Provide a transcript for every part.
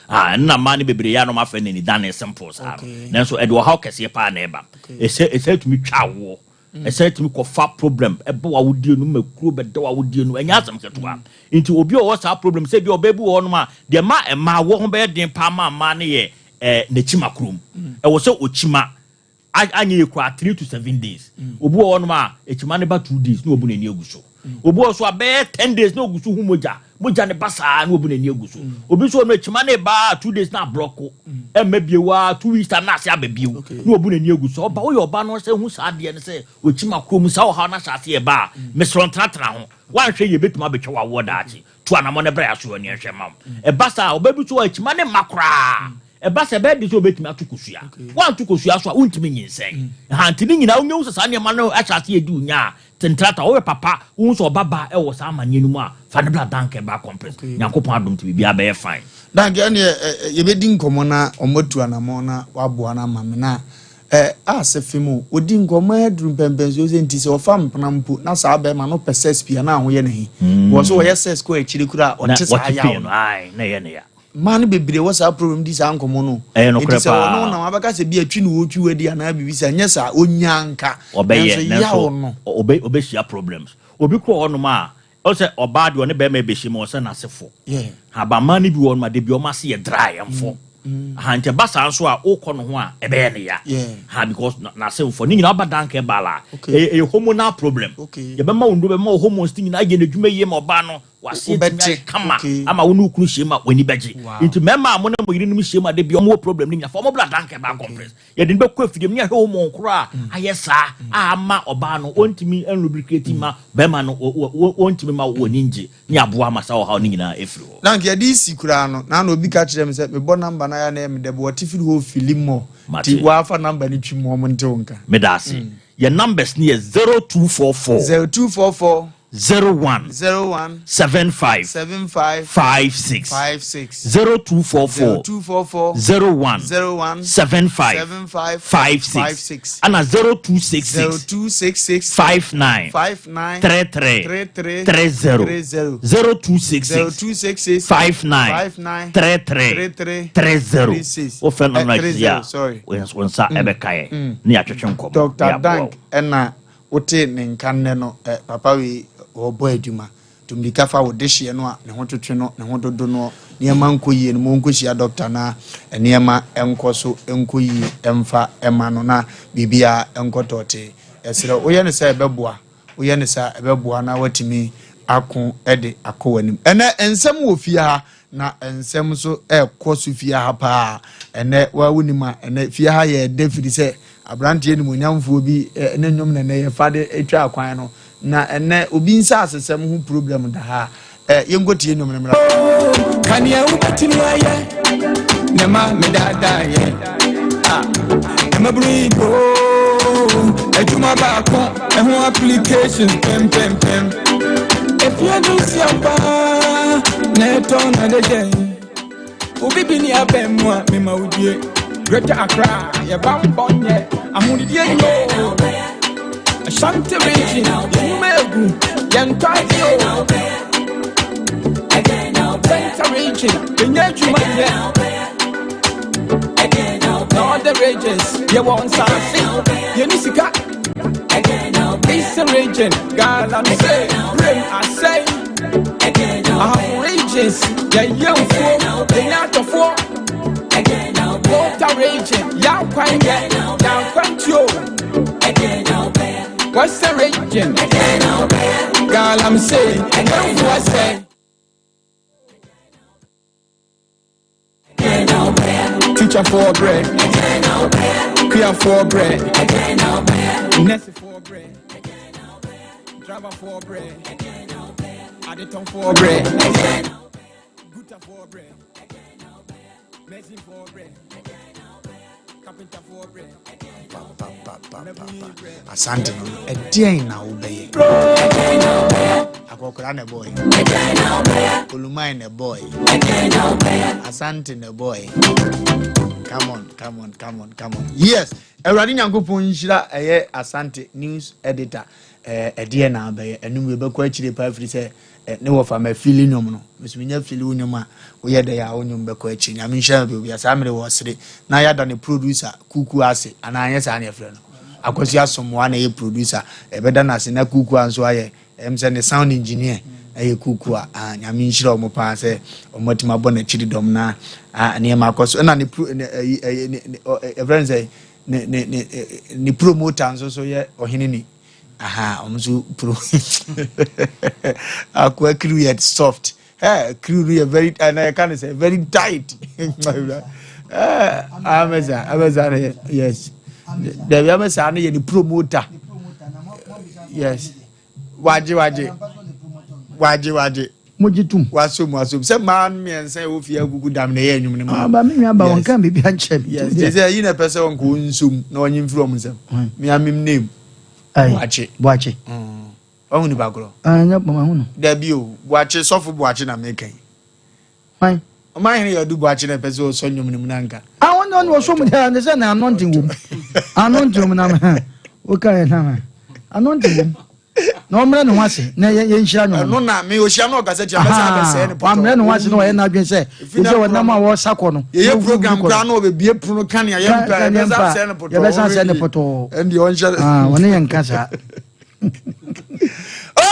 Ah, ɛno na mmaa no bebree yɛ a na wɔafrɛ no anidane simple saa no. Nanso ɛde ɔhaw kɛseɛ paa na ɛba. Ɛsɛ ɛsɛ tumi twa awoɔ. Ɛsɛ tumi kɔfa problem ɛbɔ w'awodie no ma kuro bɛda w'awodie no. Ɛnyɛ asɛm ketewa. Nti obi a ɔwɔ saa problem sɛ bi ɔbaa bi wɔ hɔnom a deɛ ma mmaa awoɔ ho bɛyɛ den paa ma mmaa no yɛ ɛɛ n'akyima kurom. Ɛwɔ sɛ ɔkyima anyɛ yie koraa 3 to 7 days. Obi wɔ hɔnom a ekyima no ba 2 days na wabu n'ani agu so. Obi wɔ so a bɛyɛ 10 days na ogu so hu mogya, mogya no ba saa na wabu n'ani agu so. Obi nso wɔ no ekyima no ba 2 days na ablɔko ɛmma bio a 2 weeks time na ase aba bio na wabu n'ani agu so. Ɔba woyɛ ɔba no sɛ hu saa adeɛ no sɛ okyima kurom saa ɔhaw no ahyɛ ase ɛba a, mesrɛ ntenatena ho. Wanhwɛ yie bɛtumi abɛtwa w'awoɔ daakye. Tu anamɔ no brɛ aso ani nhwɛ ma wo. Ɛba saa ɔba bi so a ekyima ne mma koraa. Ɛba sɛ ɛbɛyɛ den sɛ wobɛtumi ato kosua. Woanto kosua so a, wontumi nyinsɛn. Ha nti ne nyinaa wonya hu sɛ saa nneɛma no ahyɛ ase adi wo nya a, tentrata. Woyɛ papa, wohu sɛ ɔba ba wɔ saa amanneɛ no mu a, fa no bra Dank Herbal Complex. Nyankopɔn adom nti biribiara bɛyɛ fine. Dank, ɛnneɛ yɛbɛdi nkɔmmɔ na wɔatu anammɔn na wɔaboa no ama me na ɛ a sɛ fem o, wɔdi nkɔmmɔ aduru mpɛmpɛnsoɔ sɛ nti sɛ ɔfa mpena mpo na saa bɛrima no pɛ sex pii a na ahoyɛ no he. Wɔ so wɔyɛ sex kɔ akyire koraa a Na ɔte saa wɔte yaw pain no. no, ae, na ɛyɛ ne ya. Mmaa no bebree wɔ saa problem di saa nkɔmmɔ no. Ɛyɛ nokorɛ Nti sɛ paa. ɔno nam abɛka sɛ bi atwi na ɔretwi wadi anaa biribi saa, nyɛ saa, ɔnya nka. Ɔbɛyɛ Nanso yaw nanso no. ɔbɛ ɔbɛhyia problems. Obi kɔ hɔnom a, ɔsɛ ɔbaa deɛ ɔne bɛrima ɛbɛhyia mu ɔsɛ n'asefo. Habammaa no bi wɔ hɔnom a, debi ɔmo ase yɛ dry, ɛmfɔ. Ha nti ɛba saa nso a, wokɔ no ho a, ɛbɛyɛ ne ya. Ha because n'ase mfɔ. Ne nyinaa ɔba Dank Herbal a, ɛyɛ hormonal problem. Yɛbɛma wo nnuro, bɛma wo hormones ne nyinaa yɛ n'adwuma yie ma ɔbaa no wase atumi Wobɛte. ayɛ kama ama wo ne wo kunu hyia mu a w'ani bɛgye. Nti mmarima a mo ne mo yerenom hyia mu a da bi ɔmo wɔ problem no nyinaa, fa ɔmo bra Dank Herbal Complex. Yɛde no bɛkɔ afidie mu ne yɛahwɛ hormone korɔ a ayɛ saa a ama ɔbaa no ɔntumi nlubricate ma bɛrima no ɔntumi ma w'ani ngye ne aboa ama saa ɔhaw no nyinaa ɛfiri hɔ. Na nka yɛde si koraa no, na obi ka kyerɛ me sɛ mebɔ number no ayɛ na ɛyɛ me dɛ, bɔ wɔte firi hɔ fili mmɔ. Nti Mate. wɔafa number no twi mu ɔmo nte wo nka. Meda ase. Yɛ numbers no yɛ 0244 0244 01 01 75 75 56 56 0244 0244 01 01 75 75 56 56 ana 0266 0266 59 59 33 33 30 30 0266 0266 59 59 33 33 30 36 wofrɛ no no 30 akyi a sorry. wo nsa ɛbɛka yɛ ne yɛatwetwe nkɔmmɔ Dr. ne yɛaboa Dank wo. ɛna wote ne nka nnɛ no papa wei ɔbɔ adwuma tumirika fa wo dehyeɛ no a ne ho twetwe no ne ho dodo no nneɛma nkɔ yie no mo nkɔhyia doctor na nneɛma nkɔ so nkɔ yie ɛmfa ɛma no na biribiara nkɔ tɔɔtee. Ɛsrɛ woyɛ ne sɛ ɛbɛboa, woyɛ ne sɛ ɛbɛboa na watumi ako ɛde akɔ w'anim. Ɛnɛ nsɛm wɔ fie ha na nsɛm nso ɛrekɔ so fie ha paa. Ɛnɛ wa wonim a ɛnɛ fie ha yɛ ɛdɛ firi sɛ aberanteɛ nimonyamfoɔ bi ne nnwom na ɛnɛ yɛfa de atwa akwan no na ɛnɛ obi nsa asesɛm ho problem da ha. Yɛnkɔtie nnwom no mmra. Kanea wobɛtumi ayɛ ne ma medadaayɛ ɛmaburu yi bro adwuma baako ɛho applications pɛmpɛmpɛm efie no nsia paa na ɛtɔn na de gyɛn obi bi ne abɛn mu a mema wo die. Greater Accra yɛba mbɔ nyɛ ahonidie nyo. Ashanti Region yɛnwuma egu yɛntɔ ade o. Central Region yɛnyɛ adwuma nyɛ. Northern regions yɛwɔ nsase yɛni sika. Eastern Region galamsey brem asɛe. Ahafo regions yɛyɛ mfuo yɛnyɛ atɔfoɔ. Volta Region yɛakwan yɛ yɛakwantuo. Western Region galamsey yɛmfuo asɛe. Teacher for bread, Kia for bread, nurse for bread, driver for bread, additon for bread, guta for bread, medicine for bread, carpenter for bread. Asante no ɛdeɛn na wobɛyɛ? Akɔkora na ɛbɔɔe, Oluman na ɛbɔɔe, Asante na ɛbɔɔe. Come on, come on, come on, come on. Yes, Awurade Nyankopɔn nhyira. Ɛyɛ Asante news editor. Ɛdeɛn na wobɛyɛ? Ɛnum yɛbɛkɔ akyire paa firi sɛ Ne wɔfa ma fili nnwom no. Meso menya fili wo nnwom a woyɛ dɛ a wo nnwom bɛkɔ akyiri. Nyame nhyira no baabi a saa mmerɛ wɔ sere na yɛada ne producer Kuku ase anaa anyɛ saa ne yɛfrɛ no. Akwasi Asomoa na ɛyɛ producer. Ɛbɛda no ase na Kuku a nso ayɛ ɛm sɛ ne sound engineer ɛyɛ Kuku a ah, Nyame nhyira wɔn paa sɛ wɔn atumi abɔ n'akyiri dɔm na ah, nneɛma akɔ so. Ɛna ne pro ne ɛyi ɛyi ne ne ɛfrɛ no sɛ ne ne ne ne promoter nso so yɛ ɔhene ni. Aha, wɔn nso pro akoa crew yɛ soft. Hey, crew no yɛ very ɛna yɛka no sɛ very tight. Amesa amesa no yɛ yes. Dabi amesa no yɛ ne promoter. Yes. Wagye wagye wagye wagye. Mogye tom. Wasom wasom sɛ mmaa no mmiɛnsa a ɛwɔ fie agugu dam na ɛyɛ nnwom no ma. Aba me nua ba wɔn kan biribi ankyerɛ me. Yes, te sɛ yi na ɛpɛ sɛ wɔn kò nsom na wɔnye mfiri wɔn nsam. Me amem name. Boakye. Boakye. Wahu nipa korɔ? Ɛnyɛ bɔn mahu no. Dabi o, Boakye sɔfo Boakye na meka yi. Hwan? Ɔman hene yɛ ɔde Boakye na ɛpɛ sɛ ɔsɔ nnwom no mu na nka. Ah, wɔn na ɔsɔ mu deɛ sɛ na anointing wom. Anointing wom na woka yɛ na anointing wom. Na ɔmmerɛ ne ho ase na yɛnhyira nnwom. Ɛno na me ɔhyia no ɔkasa kyerɛ mɛsan abɛsɛe no pɔtɔ. Wammerɛ ne ho ase na ɔyɛ n'adwene sɛ ɛsɛ ɔnam a wɔsa kɔ no. Yɛyɛ program koraa na ɔbɛbie pono ka nea yɛmpɛ a yɛbɛsan asɛe no pɔtɔɔ. Yɛbɛsan asɛe no pɔtɔɔ. Ɛndeɛ ɔnhyɛ. Ɔne yɛn nka saa.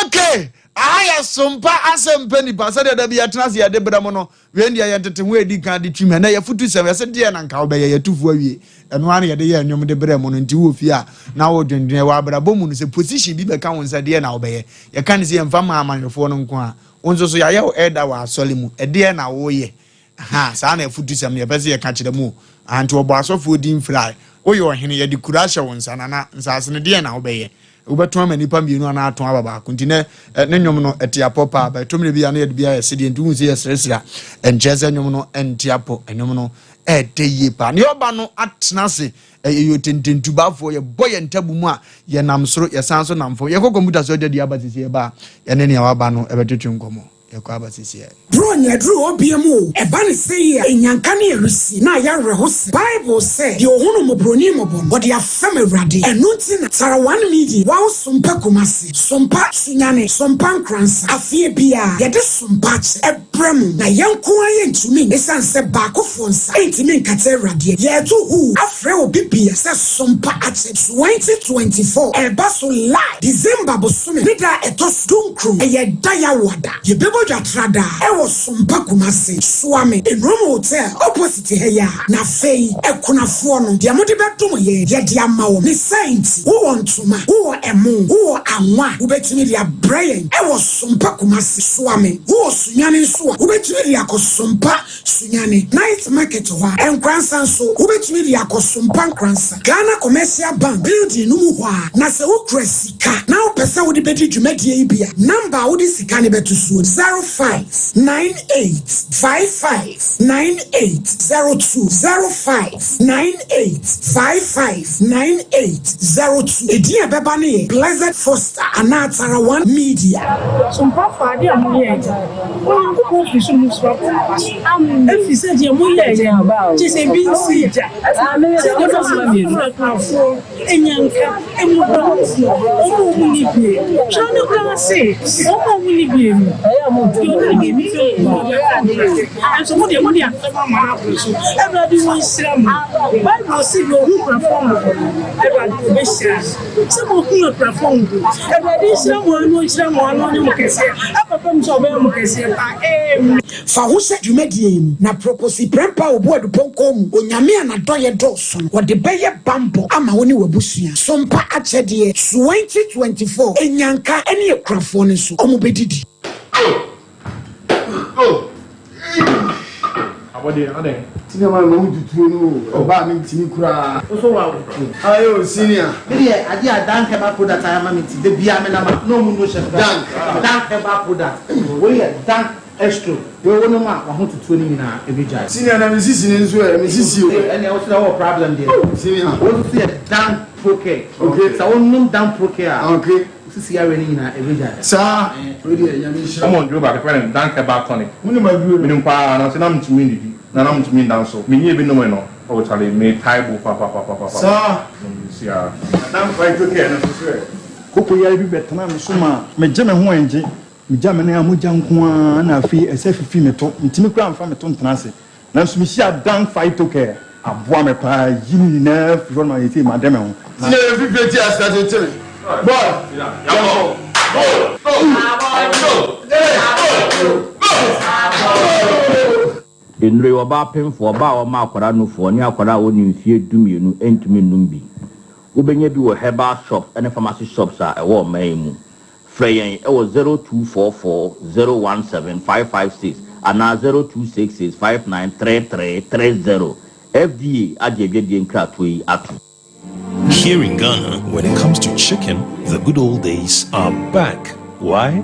Okay, aha yɛ sompa asɛm pɛ nipa sɛdeɛ da bi yɛtena ase yɛde brɛ mo no. Wei deɛ yɛn tete ho edi kan de twim ɛnɛ yɛfotu sɛm yɛsɛ deɛ na nka wobɛyɛ yɛtufo awie ɛno ara na yɛde yɛ nnwom de brɛ mo no nti wɔ fie a na wodwendwen wɔ abrabɔ mu no sɛ position bi bɛka wo nsa deɛ na wobɛyɛ yɛka ne sɛ yɛmfa ma amanyɔfoɔ no nko a wo nso so yɛayɛ wo ɛda wɔ asɔre mu ɛdeɛ na woyɛ ha saa na ɛfotu sɛm no yɛpɛ sɛ yɛka kyerɛ mu o nti wɔbɔ asɔfoɔ din firae woyɛ ɔhene yɛde kura ahyɛ wo nsa nana nsaase no deɛ na wobɛyɛ wobɛtɔn ama nipa mmienu anaa atɔn aba baako nti nɛ ne nnwom no ɛte apɔ paa ba ɛtɔ mmerɛ bi a na yɛde bi ayɛ sedeɛ nti wohu sɛ yɛsrɛsrɛ a ɛnkyerɛ sɛ nnwom no ɛnte apɔ nnwom no ɛɛdɛ yie paa ne ɔba no atena ase ɛyɛ otententubafoɔ yɛbɔ yɛn ntabu mu a yɛnam soro yɛsan so nam fam yɛkɔ kɔmputa so agya di aba sisi ɛba a yɛne nea waba no ɛbɛtwetwe nkɔmmɔ yɛkɔ aba sisi ɛ. Bro nyɛ duru obia mu o, ɛba ne sɛ yi a, enyanka ne awisi na ayɛ awerɛhosɛm. Bible sɛ, deɛ ɔhunu mmɔborɔni mmɔbɔ no, ɔde afɛm Awurade. Ɛno nti na Tara One Media, Wow Sompa Kumasi, Sompa Sunyani, Sompa Nkoransa, afeɛ biara, yɛde Sompa akyɛ brɛ mo. Na yɛn nko ara yɛntumi nyɛ, ɛsiane sɛ baakofoɔ nsa ntumi nkata Awurade ani. Yɛreto huu afrɛ obi bia sɛ Sompa akyɛ 2024 ɛreba so live December bosome ne da a ɛtɔ so 19, ɛyɛ da Yawoada. Yɛbɛbɔ dwatra daa ɛwɔ Sompa Kumasi, Suame, Enuom Hotel opposite ha yi a. Na afei, akunafoɔ no, deɛ mode bɛdom yɛn, yɛde ama wɔn. Ne saa nti, wowɔ ntoma, wowɔ ɛmo, wowɔ anwa a, wobɛtumi de abrɛ yɛn ɛwɔ Sompa Kumasi, Suame. Wowɔ Sunyani nso a, wobɛtumi de akɔ Sompa Sunyani, Night Market hɔ a. Nkoransa nso, wobɛtumi de akɔ Sompa Nkoransa, Ghana Commercial Bank building no mu hɔ a. Na sɛ wokura sika na wopɛ sɛ wode bɛdi dwumadie yi bi a, number a wode sika no bɛto soɔ 0598 55 9802 0598 55 9802. Ɛdin a ɛbɛba no yɛ Blessed Foster anaa Tara One Media. Sompafo ade a moyɛɛ no, Onyankopɔn firi soro mu soro abɔ mo aba so. Ɛfiri sɛ deɛ moyɛeɛ no, kyerɛ sɛ ebi nsii da. Sɛdeɛ moasoma akunafoɔ, anyanka, mmɔborɔhunufoɔ, wɔn a wɔnni bie. Twerɛ no koraa se, wɔn a wɔnni bie no, deɛ ɔne ne biribi fɛm no, ɔde afa nkora. Nanso mo deɛ, mode afɛm ama no aboro so. Awurade ɔnhyira mo. Bible se, deɛ ɔhu akunafoɔ mmɔbɔ no, Awurade ɔbɛhyira no. Sɛ mohu akunafoɔ mmɔbɔ. Awurade nhyira mo ano nhyira mo ano ɔnyɛ mo kɛseɛ akɔpem sɛ ɔbɛyɛ mo kɛseɛ paa. Amen. Fa wo ho hyɛ dwumadie yi mu, na Proposi Prɛmpɛ a ɔbu adupɔnkɔn mu, Onyame a n'adɔeɛ dɔɔso no, ɔde bɛyɛ bammɔ ama wo ne w'abusua. Sompa akyɛdeɛ 2024, Nnyanka ne akunafoɔ no nso, wɔbɛdidi. Abɔdeɛ adɛn? Senior man ma wo tutuo no o, ɔbaa mi ntumi koraa. Wo so wa wo. Ayo senior. Me deɛ adeɛ a Dank herbal product ayɛ ama me nti da biara me nam a na ɔmo no hyɛ me Dank. Dank herbal product. Wei yɛ Dank Extra. Wei wo nom a waho tutuo no nyinaa ebi gyae. Senior na me sisi ne nso ɛ, me sisi o. Ɛnna wo sɛ wɔ problem deɛ. Senior. Wo nso yɛ Dank Pro Care. Okay. Sɛ wo nom Dank Pro Care a. Okay. Sisi awie ne nyinaa ebi gyae. Saa. Wei deɛ Nyame nhyira. Ɔmɔ nduro baako fɛ no Dank herbal tonic. Wo nim aduro no? Menim paa na sɛ na mentumi ndidi na na mentumi nda nso. Menyie bi nom no. Oh Charlie, me tie bo pa pa pa pa pa. Saa. Sia. Dank Phyto Care no nso so ɛ. Koko yare bi bɛtena me so ma megye me ho ɛngye. Megya me nan a mogya nko ara na afei ɛsɛ fifi me to. Mentumi koraa mfa me to ntena ase. Nanso mehyia Dan Phytocare aboa me paa yi ne nyinaa firi hɔ no ma seesei made me ho. Sina yɛ fifire ti ase tete me boy yɛnkɔ Nnuro yi, ɔbaa pemfoɔ, ɔbaa a ɔma akwadaa nufoɔ, ne akwadaa a ɔnni mfeɛ dumienu ntumi nnom bi. Wobɛnya bi wɔ herbal shops ne pharmacy shops a ɛwɔ ɔman yi mu. Frɛ yɛn wɔ 0244 017 556 anaa 0266 5933 30. FDA agye adwadie nkratoɔ yi atom. Here in Ghana, when it comes to chicken, the good old days are back. Why?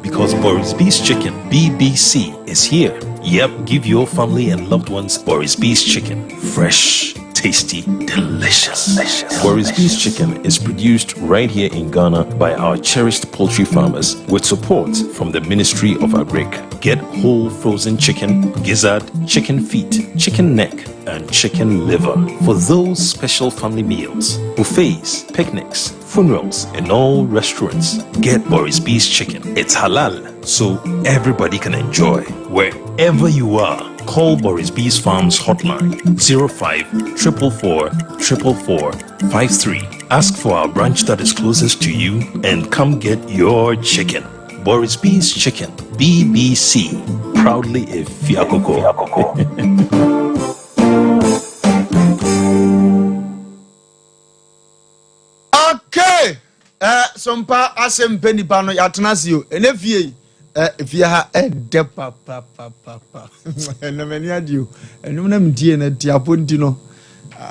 Because Boris B's Chicken, BBC, is here. Yep, give your family and loved ones Boris B's Chicken. Fresh, tasty, delicious. Boris B's Chicken is produced right here in Ghana by our cherished poultry farmers with support from the Ministry of Agric. Get whole frozen chicken, gizzard, chicken feet, chicken neck, and chicken liver for those special family meals, buffets, picnics, funerals, and all restaurants. Get Boris B's chicken. It's halal, so everybody can enjoy. Wherever you are, call Boris B's Farms hotline 05 444 444 53. Ask for our branch that is closest to you and come get your chicken. Boris B's Chicken, BBC, proudly a Fiakoko. Okay, eh, sompa asɛm pɛ nipa no yɛatena ase o ɛnɛ fie yi eh, fie ha ɛdɛ papapapapa ɛnɛ m'ani agye o ɛnwom na metie no tiapo nti no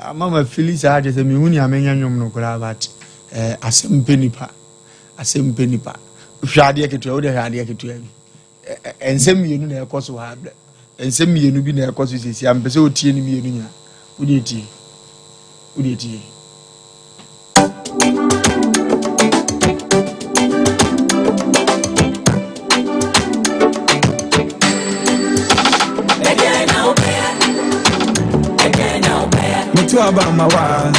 ama ma fili saa kyɛ sɛ mehu nea menyɛ nwom no koraa but eh, asɛm pɛ nipa asɛm pɛ nipa hwɛ adeɛ ketewa wode hwɛ adeɛ ketewa bi nsɛm mmienu na ɛkɔ so ha nsɛm mmienu bi na ɛkɔ so sisi a mpɛ sɛ otie ne mmienu nyina wode tie wode tie. Metu aba ma wa.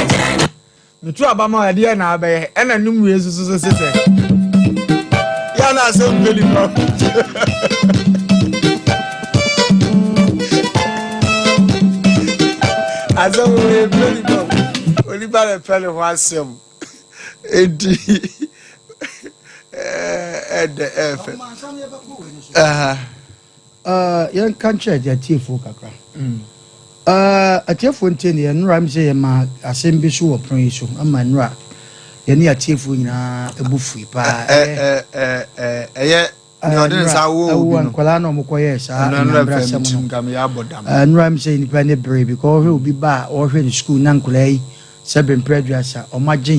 Metu aba ma ɛdeɛ na abɛyɛ ɛna num wie nso so sɛ sɛ yɛ na asɛm pɛ nipa. Asɛm wei pɛ nipa onipa na pɛ ne ho asɛm enti ɛdɛ ɛfɛ. Yɛnka nkyerɛ atiefoɔ kakra. Atiefoɔ ntie ne nnora m sɛ yɛma asɛm bi so wɔ pono yi so ama nnora yɛne atiefoɔ nyinaa ɛbu fui paa. Ɛyɛ nea ɔde ne nsa awɔ obi no nkwadaa na ɔmokɔyɛɛ saa nyambra asɛm no nnora m sɛ nnipa ne bere because ɔhwɛ obi ba a ɔhwɛ ne sukuu na nkwadaa yi sɛ bemprɛ aduasa ɔmo agye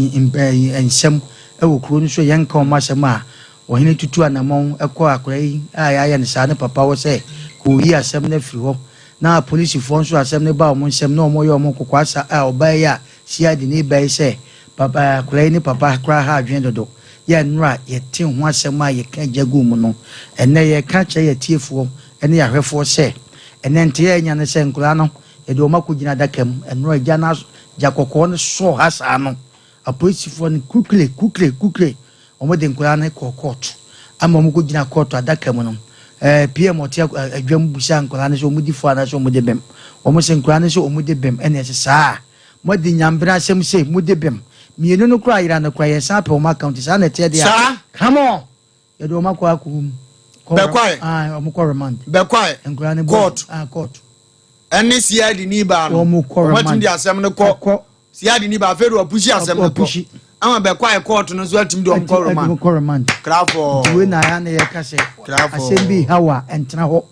nsɛm ɛwɔ kuro no so yɛnka ɔmo asɛm a ɔhene tutu anammɔn ɛkɔ akwadaa yi a yɛayɛ no saa ne papa wɔ sɛ kɔyi asɛm no afiri hɔ na polisifoɔ nso asɛm no ba ɔmo nsɛm na ɔmo yɛ ɔmo nkokɔ asa a ɔbaa yi a CID ne ba yi sɛ papa akwadaa yi ne papa koraa ha adwene dodo yɛ nnora yɛte ho asɛm a yɛka gya gu mu no ɛnɛ yɛka kyerɛ yɛtiefoɔ ne yɛahwɛfoɔ sɛ ɛnɛ nte yɛ anya ne sɛ nkwadaa no yɛde ɔmo akɔgyina adaka mu ɛnora gya no gya kɔkɔɔ no sɔɔ ha saa no apolisifoɔ no kukule kukule kukule ɔmo de nkwadaa no kɔɔ court ama ɔmo kɔgyina court adaka mu no PM ɔte adwam busa nkwadaa no sɛ ɔmo di fo anaasɛ ɔmo de bɛm ɔmo sɛ nkwadaa no sɛ ɔmo de bɛm ɛna ɛsɛ saa mo de nyambere asɛm sɛ mo de bɛm mmienu no koraa yera no koraa yɛsan apɛ ɔmo account saa na ɛteɛ deɛ saa come on yɛde ɔmo akɔ akɔ mu Bɛkwae. Ɔmo kɔ remand Bɛkwae nkwadaa no court court ɛne CID ni baa no ɔmo kɔ remand ɔmo atumi de asɛm no kɔ CID ni baa afei de ɔpusi asɛm no kɔ ama Bɛkwae court no nso atumi de ɔmo kɔ remand kɔ remand krafɔ nti wei na ayɛ na yɛka sɛ asɛm bi ha wa ɛntena hɔ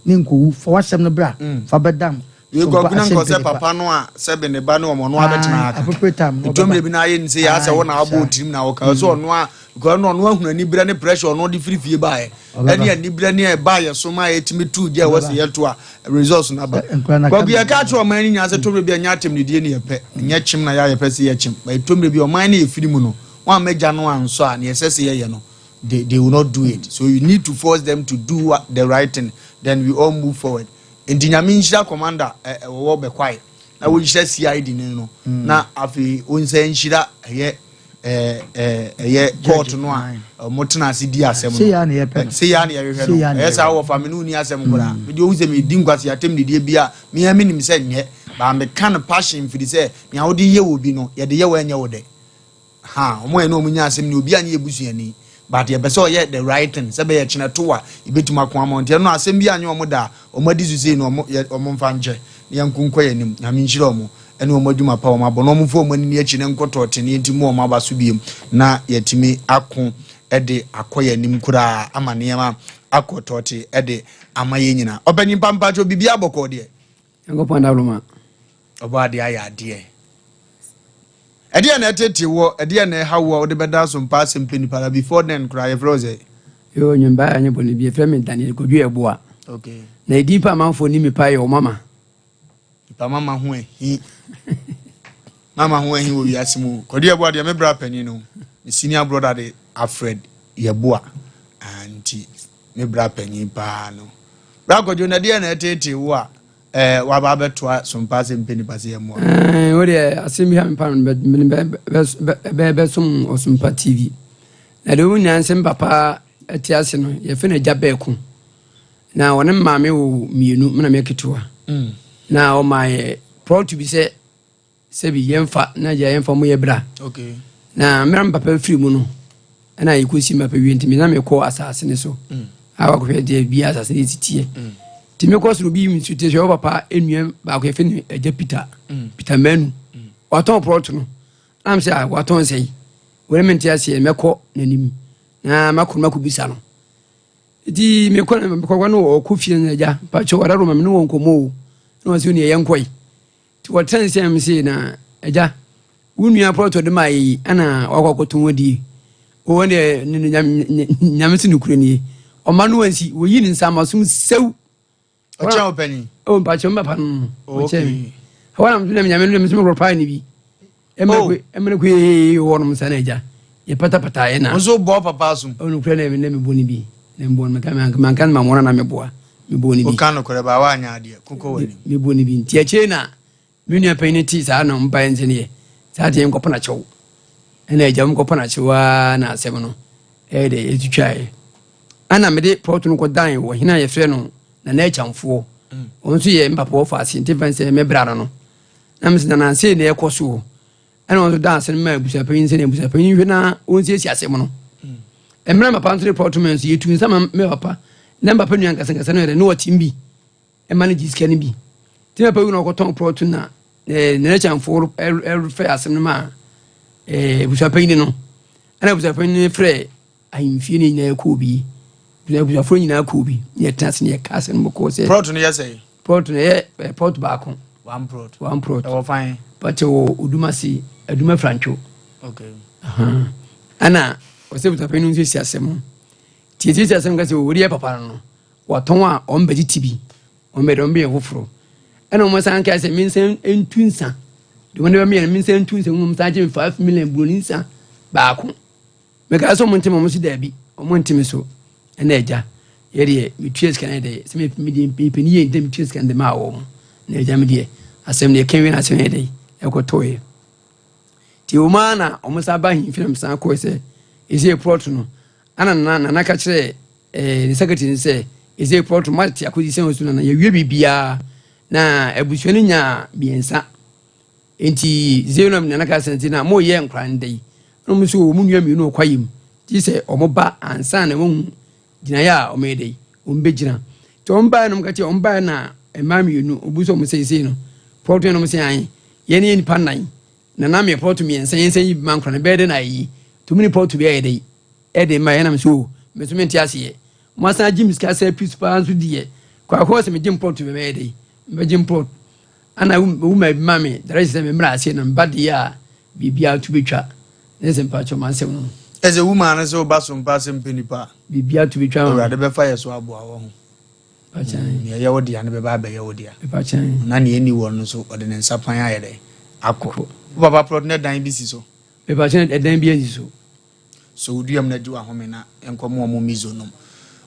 ne nkɔwu fa w'asɛm no bra fa bɛdam yɛkɔku na nkɔ sɛ papa no a sɛbe ne ba ne ɔmɔ no abɛtena aka ɛtɔmmerɛ bi no ayɛ ne sɛ yɛ asɛ wo na wabɔ ɔtirim na wɔka sɛ ɔno a because ɔno ahunu aniberɛ ne pressure ɔno de firi fie baeɛ ɛne aniberɛ ne ɛbaeɛ so ma yɛtumi tu gya ɛwɔ sɛ yɛto a results no aba kwaku yɛka kyerɛ ɔman no nyinaa sɛ tɔmmerɛ bi ɛnyɛ atɛm ne die ne yɛpɛ ɛnyɛ kyem na yɛayɛpɛ sɛ yɛkyem ɛtɔmmerɛ bi ɔman no yɛfiri mu no wɔn a mɛgya no ansɔ a ne yɛsɛ sɛ yɛyɛ no they will not do it so you need to force them to do what, the right thing then we all move forward nti nyame nhyira commander ɛwɔ Bɛkwae na wɔnhyira CID ne no na afei wɔnsa nhyira ɛyɛ Ɛyɛ court no a ɔmo tena ase di asɛm no. Sei ara na yɛpɛ no. Sei ara na yɛhwehwɛ no. Sei ara na Ɛyɛ saa yɛhwehwɛ. wɔ fa me ne wo ni asɛm koraa. Mede ohu sɛ medi nkwasi atam didie bi a mea menim sɛ nyɛ. Baa meka no passion firi sɛ nea wode yɛ wɔ bi no yɛde yɛ wɔ ɛnyɛ wo dɛ. Ha ɔmo yɛ ne ɔmo nya asɛm ni obi anyɛ ebusuani but yɛpɛ sɛ ɔyɛ the right thing sɛ bɛyɛ kyerɛ to a ebɛtumi ako ama nti ɛno asɛm bi anyɛ ɔmo da a ɔmo adi so sei no ɔmo yɛ ɔmo mfa nkyɛ na yɛnko nkɔ yɛn anim. Nyame nhyira ɔmo ɛne ɔmo adwuma pa ɔmo abɔ na ɔmo mfa ɔmo ani akyi ne nkɔtɔ tene nti mu ɔmo aba so biem na yɛtumi ako ɛde akɔ yɛn anim koraa ama nneɛma akɔ tɔɔte ɛde ama yɛn nyinaa. Ɔpanyin pampatwo, biribi abɔkɔ deɛ? Nyankopɔn dawuroma. Ɔbɔ adeɛ ayɛ adeɛ. Ɛdeɛ na ɛtete wɔ, ɛdeɛ na ɛha wɔ a wode bɛda so mpa asɛm pɛ nipa la. Before then koraa, yɛfrɛ wo sɛ? Yo, nwomba anyɛ bɔne bi. Yɛfrɛ me Daniel Kodwo Ɛboa. Na ɛdin pa amanfoɔ ni me pa yɛ ɔmama. Nipa mama ho ahi, mama ho ahi wɔ wiase mu. Kɔdu Yɛboa deɛ, me bra panin no, me senior brother de Alfred Yɛboa. Ah, nti me bra panin paa no, bra Kɔdwo, na ɛdeɛ na ɛtete wo a waba abɛtoa so mpa asɛm pɛ nipa sɛ yɛmmoa? Wo deɛ, asɛm bi ha mepa no bɛsom Ɔsompa TV. Na deɛ wo nyinaa nsɛm papa te ase no, yɛfrɛ no Agya Bɛɛko. Na ɔne maame wɔ mmienu, mena meyɛ ketewa. Na ɔma yɛ plot bi sɛ sɛbi yɛmfa na gya yɛmfa mo yɛ bra. Na mmerɛ me papa firi mu no, ɛna yɛkɔsi me papa wie nti me na mekɔ asase ne so. A wakɔhwɛ deɛ bi asase ne titiɛ. Nti mekɔ soro bi nso te sɛ ɔwɔ papa nnua baako yɛfrɛ no Agya Peter. Peter Manu. Watɔn plot no. Na m sɛ ah, watɔn sɛn? Wɔne mente aseɛ, mɛkɔ n'anim na makɔ no makɔbisa no. Nti mekɔ no mekɔkɔ no ɔkɔ fie no, agya pakyɛ ɔda roma me ne wɔ nkɔmmɔ o. Na wɔsɛ ne yɛnkɔe. Nti wɔtena nsɛm m se na agya wo nua plot de maa yɛ yi ɛna wakɔ akɔtɔn adie. Wɔn deɛ Nyame se nokorɛ nie. Ɔma no ansi wɔyi ne nsa ama som sɛw. Ɔkyɛn wo panyin? O mpakyɛ mbapa no ɔkyɛn mi. Ɛwɔ nam so na Nyame no mesɛ mekɔ paa ne bi. Ɛmɛ ko yɛ wɔ nom sa na agya yɛ patapata yɛ na. Nso bɔ papa som. Ɔno kura na na mebɔ ne bi. Na mebɔ no meka manka no ma mɔna na meboa. Mebɔ ne bi. Woka nokorɛ ba woanyɛ adeɛ kokɔ w'anim. Mebɔ ne bi nti akyire na me nua panyin te saa na ɔmpa yɛn sɛ ne yɛ saa te yɛn nkɔpɔ n'akyɛw. Ɛna agya mu kɔpɔ n'akyɛw aa na asɛm no ɛyɛ dɛ yɛtwitwaeɛ. Ɛna mede plot no kɔdan wɔ hene a yɛfrɛ no Nana Akyamfoɔ. Ɔno nso yɛ mpapa wɔfa ase nti fɛn sɛ mɛbra no no. Na mesɛ Nana sei na ɛkɔ soɔ. Ɛna ɔno nso dan ase no ma abusuapanyin sɛ na abusuapanyin hwɛ na ɔnsiesie asɛm no. Mmerɛ papa nso de plot ma nso yɛtu nsa ma me papa na papa nua nkasankasa no yɛ dɛ na ɔtem bi ɛma no gye sika no bi. Nti papa wu na ɔkɔtɔn plot na Nana Akyamfoɔ ɛfɛ asɛm no ma abusuapanyin no. Ɛna abusuapanyin no frɛ ahemfie no nyinaa kɔɔ bi. Abusuafoɔ nyinaa kɔɔ bi. Ne yɛtena ase ne yɛka asɛm no bɔkɔɔ sɛ. Plot no yɛ sɛ? Plot no yɛ plot baako. One plot. One plot. Ɛwɔ fan? Pàtɛ wɔ Odumase, Aduma Frantwo. Ɛna ɔsɛ abusuapanyin no nso si asɛm no. Tie si asɛm ka sɛ owó yɛ papa no no watɔn a ɔmbɛgye ti bi ɔmbɛde ɔmbɛyɛ foforɔ. Ɛna wɔn san ka sɛ me nsa ntu nsa. Deɛ wɔn de bɛmeyɛ no me nsa ntu nsa mu nsa gye me 5 million buroni nsa baako. Meka sɛ ɔmo nteme, ɔmo so daabi, ɔmo nteme so. Ɛna agya yɛ deɛ metua sika no deɛ sɛ mepɛ ne yie nti metua sika no de maa wɔ mo. Na agya me deɛ asɛm deɛ ɛka wie na asɛm yɛ dɛ ɛkɔtɔeɛ. Nti wɔn ara na wɔn san ba ahemfie na mesan kɔɛ sɛ ɛsɛ plot no ana nana ka kyerɛ ne secretary no sɛ ɛsɛ plot no moate akɔsi sɛ so nana yɛwie biribiara na abusua no nyaa mmiɛnsa. Nti Zenon nana ka sɛ nti na moyɛ nkora no da yi na ɔmo nso wɔ ɔmo nua mmienu wɔ kwaeɛ mu gye sɛ ɔmo ba ansa na wɔn gyinaeɛ a ɔmo yɛ dɛ ɔmo bɛgyina. Nti ɔmo baeɛ no ɔmo ka kyerɛ ɔmo baeɛ na mmaa mmienu obu sɛ ɔmo sɛ sei no plot no ɔmo sɛ ae yɛn ne yɛ nipa nnan na na meyɛ plot mmiɛnsa yɛn sɛ yi bi ma nkora no bɛyɛ dɛ na ayi tumi ne plot bi ayɛ dɛ ɛde ma yɛn nam so o mɛ so mente aseɛ mo asan agye mi sika sɛ piece paa nso diɛ kwaakɔ sɛ megye plot bi bɛyɛ dɛ mbɛgye plot ana wo ma bi ma me dara sɛ me mmra ase na mba deɛ a biribiara to bɛtwa ne sɛ mpakyɛ ma nsɛm no. Ɛsɛ wo maa no sɛ woba so mpa asɛm pɛ nipa. Biribiara to bɛtwa. Awurade bɛfa yɛ so aboa wɔ ho. Nea ɛyɛ wo dea no bɛba abɛyɛ wo dea na nea ɛni wɔ no nso ɔde ne nsa pan ayɛ dɛ akɔ. Wo papa plot no ɛdan bi si so? Mepakyɛ, ɛdan bi ansi so. So woduam no agye wahome na nkɔmɔ ɔmo mizo nom.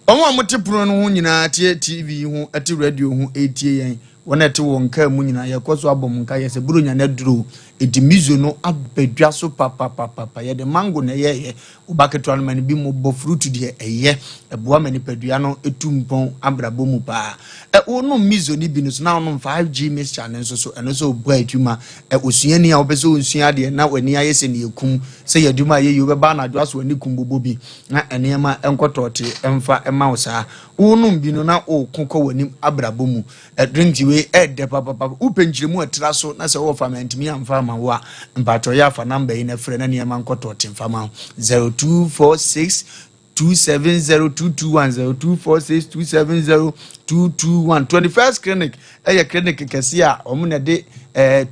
Wɔn a wɔte pono no ho nyinaa tie TV ho, te radio ho, etie yɛn. Wɔn a ɛte wɔn kaa mu nyinaa, yɛkɔ so abɔ mo nkaeɛ sɛ Buronya no aduru o. Enti miso no aba dwa so papapapapa. Yɛde mango na ɛyɛeɛ. Wo ba ketewa no ma no bi mmobɔ. Fruit deɛ ɛyɛ. Ɛboa ma nipadua no tu mpɔn abrabɔ mu paa. Ɛ wonom miso no bi no so na wonom 5G mixture no nso so, ɛno nso bɔ adwuma. Ɛ osuani a wopɛ sɛ onsua adeɛ na w'ani ayɛ sɛ nea ɛkum, sɛ yɛ adwuma a ɛyɛ yie, wobɛba anadwo asɔ w'ani kum bobɔ bi na nneɛma nkɔtɔɔte mfa mma wo saa. Wonom bi no na woko kɔ w'anim abrabɔ mu. Drink wei ɛdɛ papapapa. Wopɛ nkyerɛmu a ɛtra so na sɛ wowɔ fa ma antumi amfa ama wo a, mpakyɛw yɛ afa number yi na frɛ na nneɛma nkɔtɔ te mfa ma wo. 0246 270 221 0246 270 221. 21st Clinic ɛyɛ clinic kɛse a wɔn na ɛde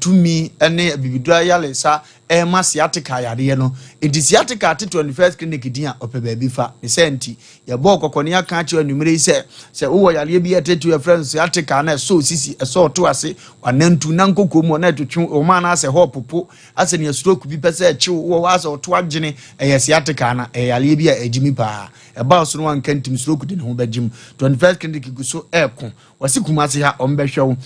tumi ne abibiduro ayaresa ɛrema sciatica yareɛ no. Nti sciatica ate 21st Clinic din a ɔpɛ baabi fa. Ne sɛ nti yɛbɔɔ kɔkɔ ne aka akyerɛ anwummerɛ yi sɛ sɛ wowɔ yareɛ bi a ɛtete yɛfrɛ no sciatica na ɛsɔ sisi, ɛsɔ ɔto ase, wanantu na nkoko mu na ɛtwetwe wɔn anaasɛ hɔ popo asɛ nea stroke bi pɛ sɛ ɛkyew wɔ hɔ asɛ ɔto agyene, ɛyɛ sciatica na ɛyɛ yareɛ bi a ɛgyimi paa. Ɛbaa so no wanka ntim, stroke de ne ho bɛgyim. 21st Clinic gu so ɛɛko. Wɔsi Kumase ha ɔmbɛhwɛ wo,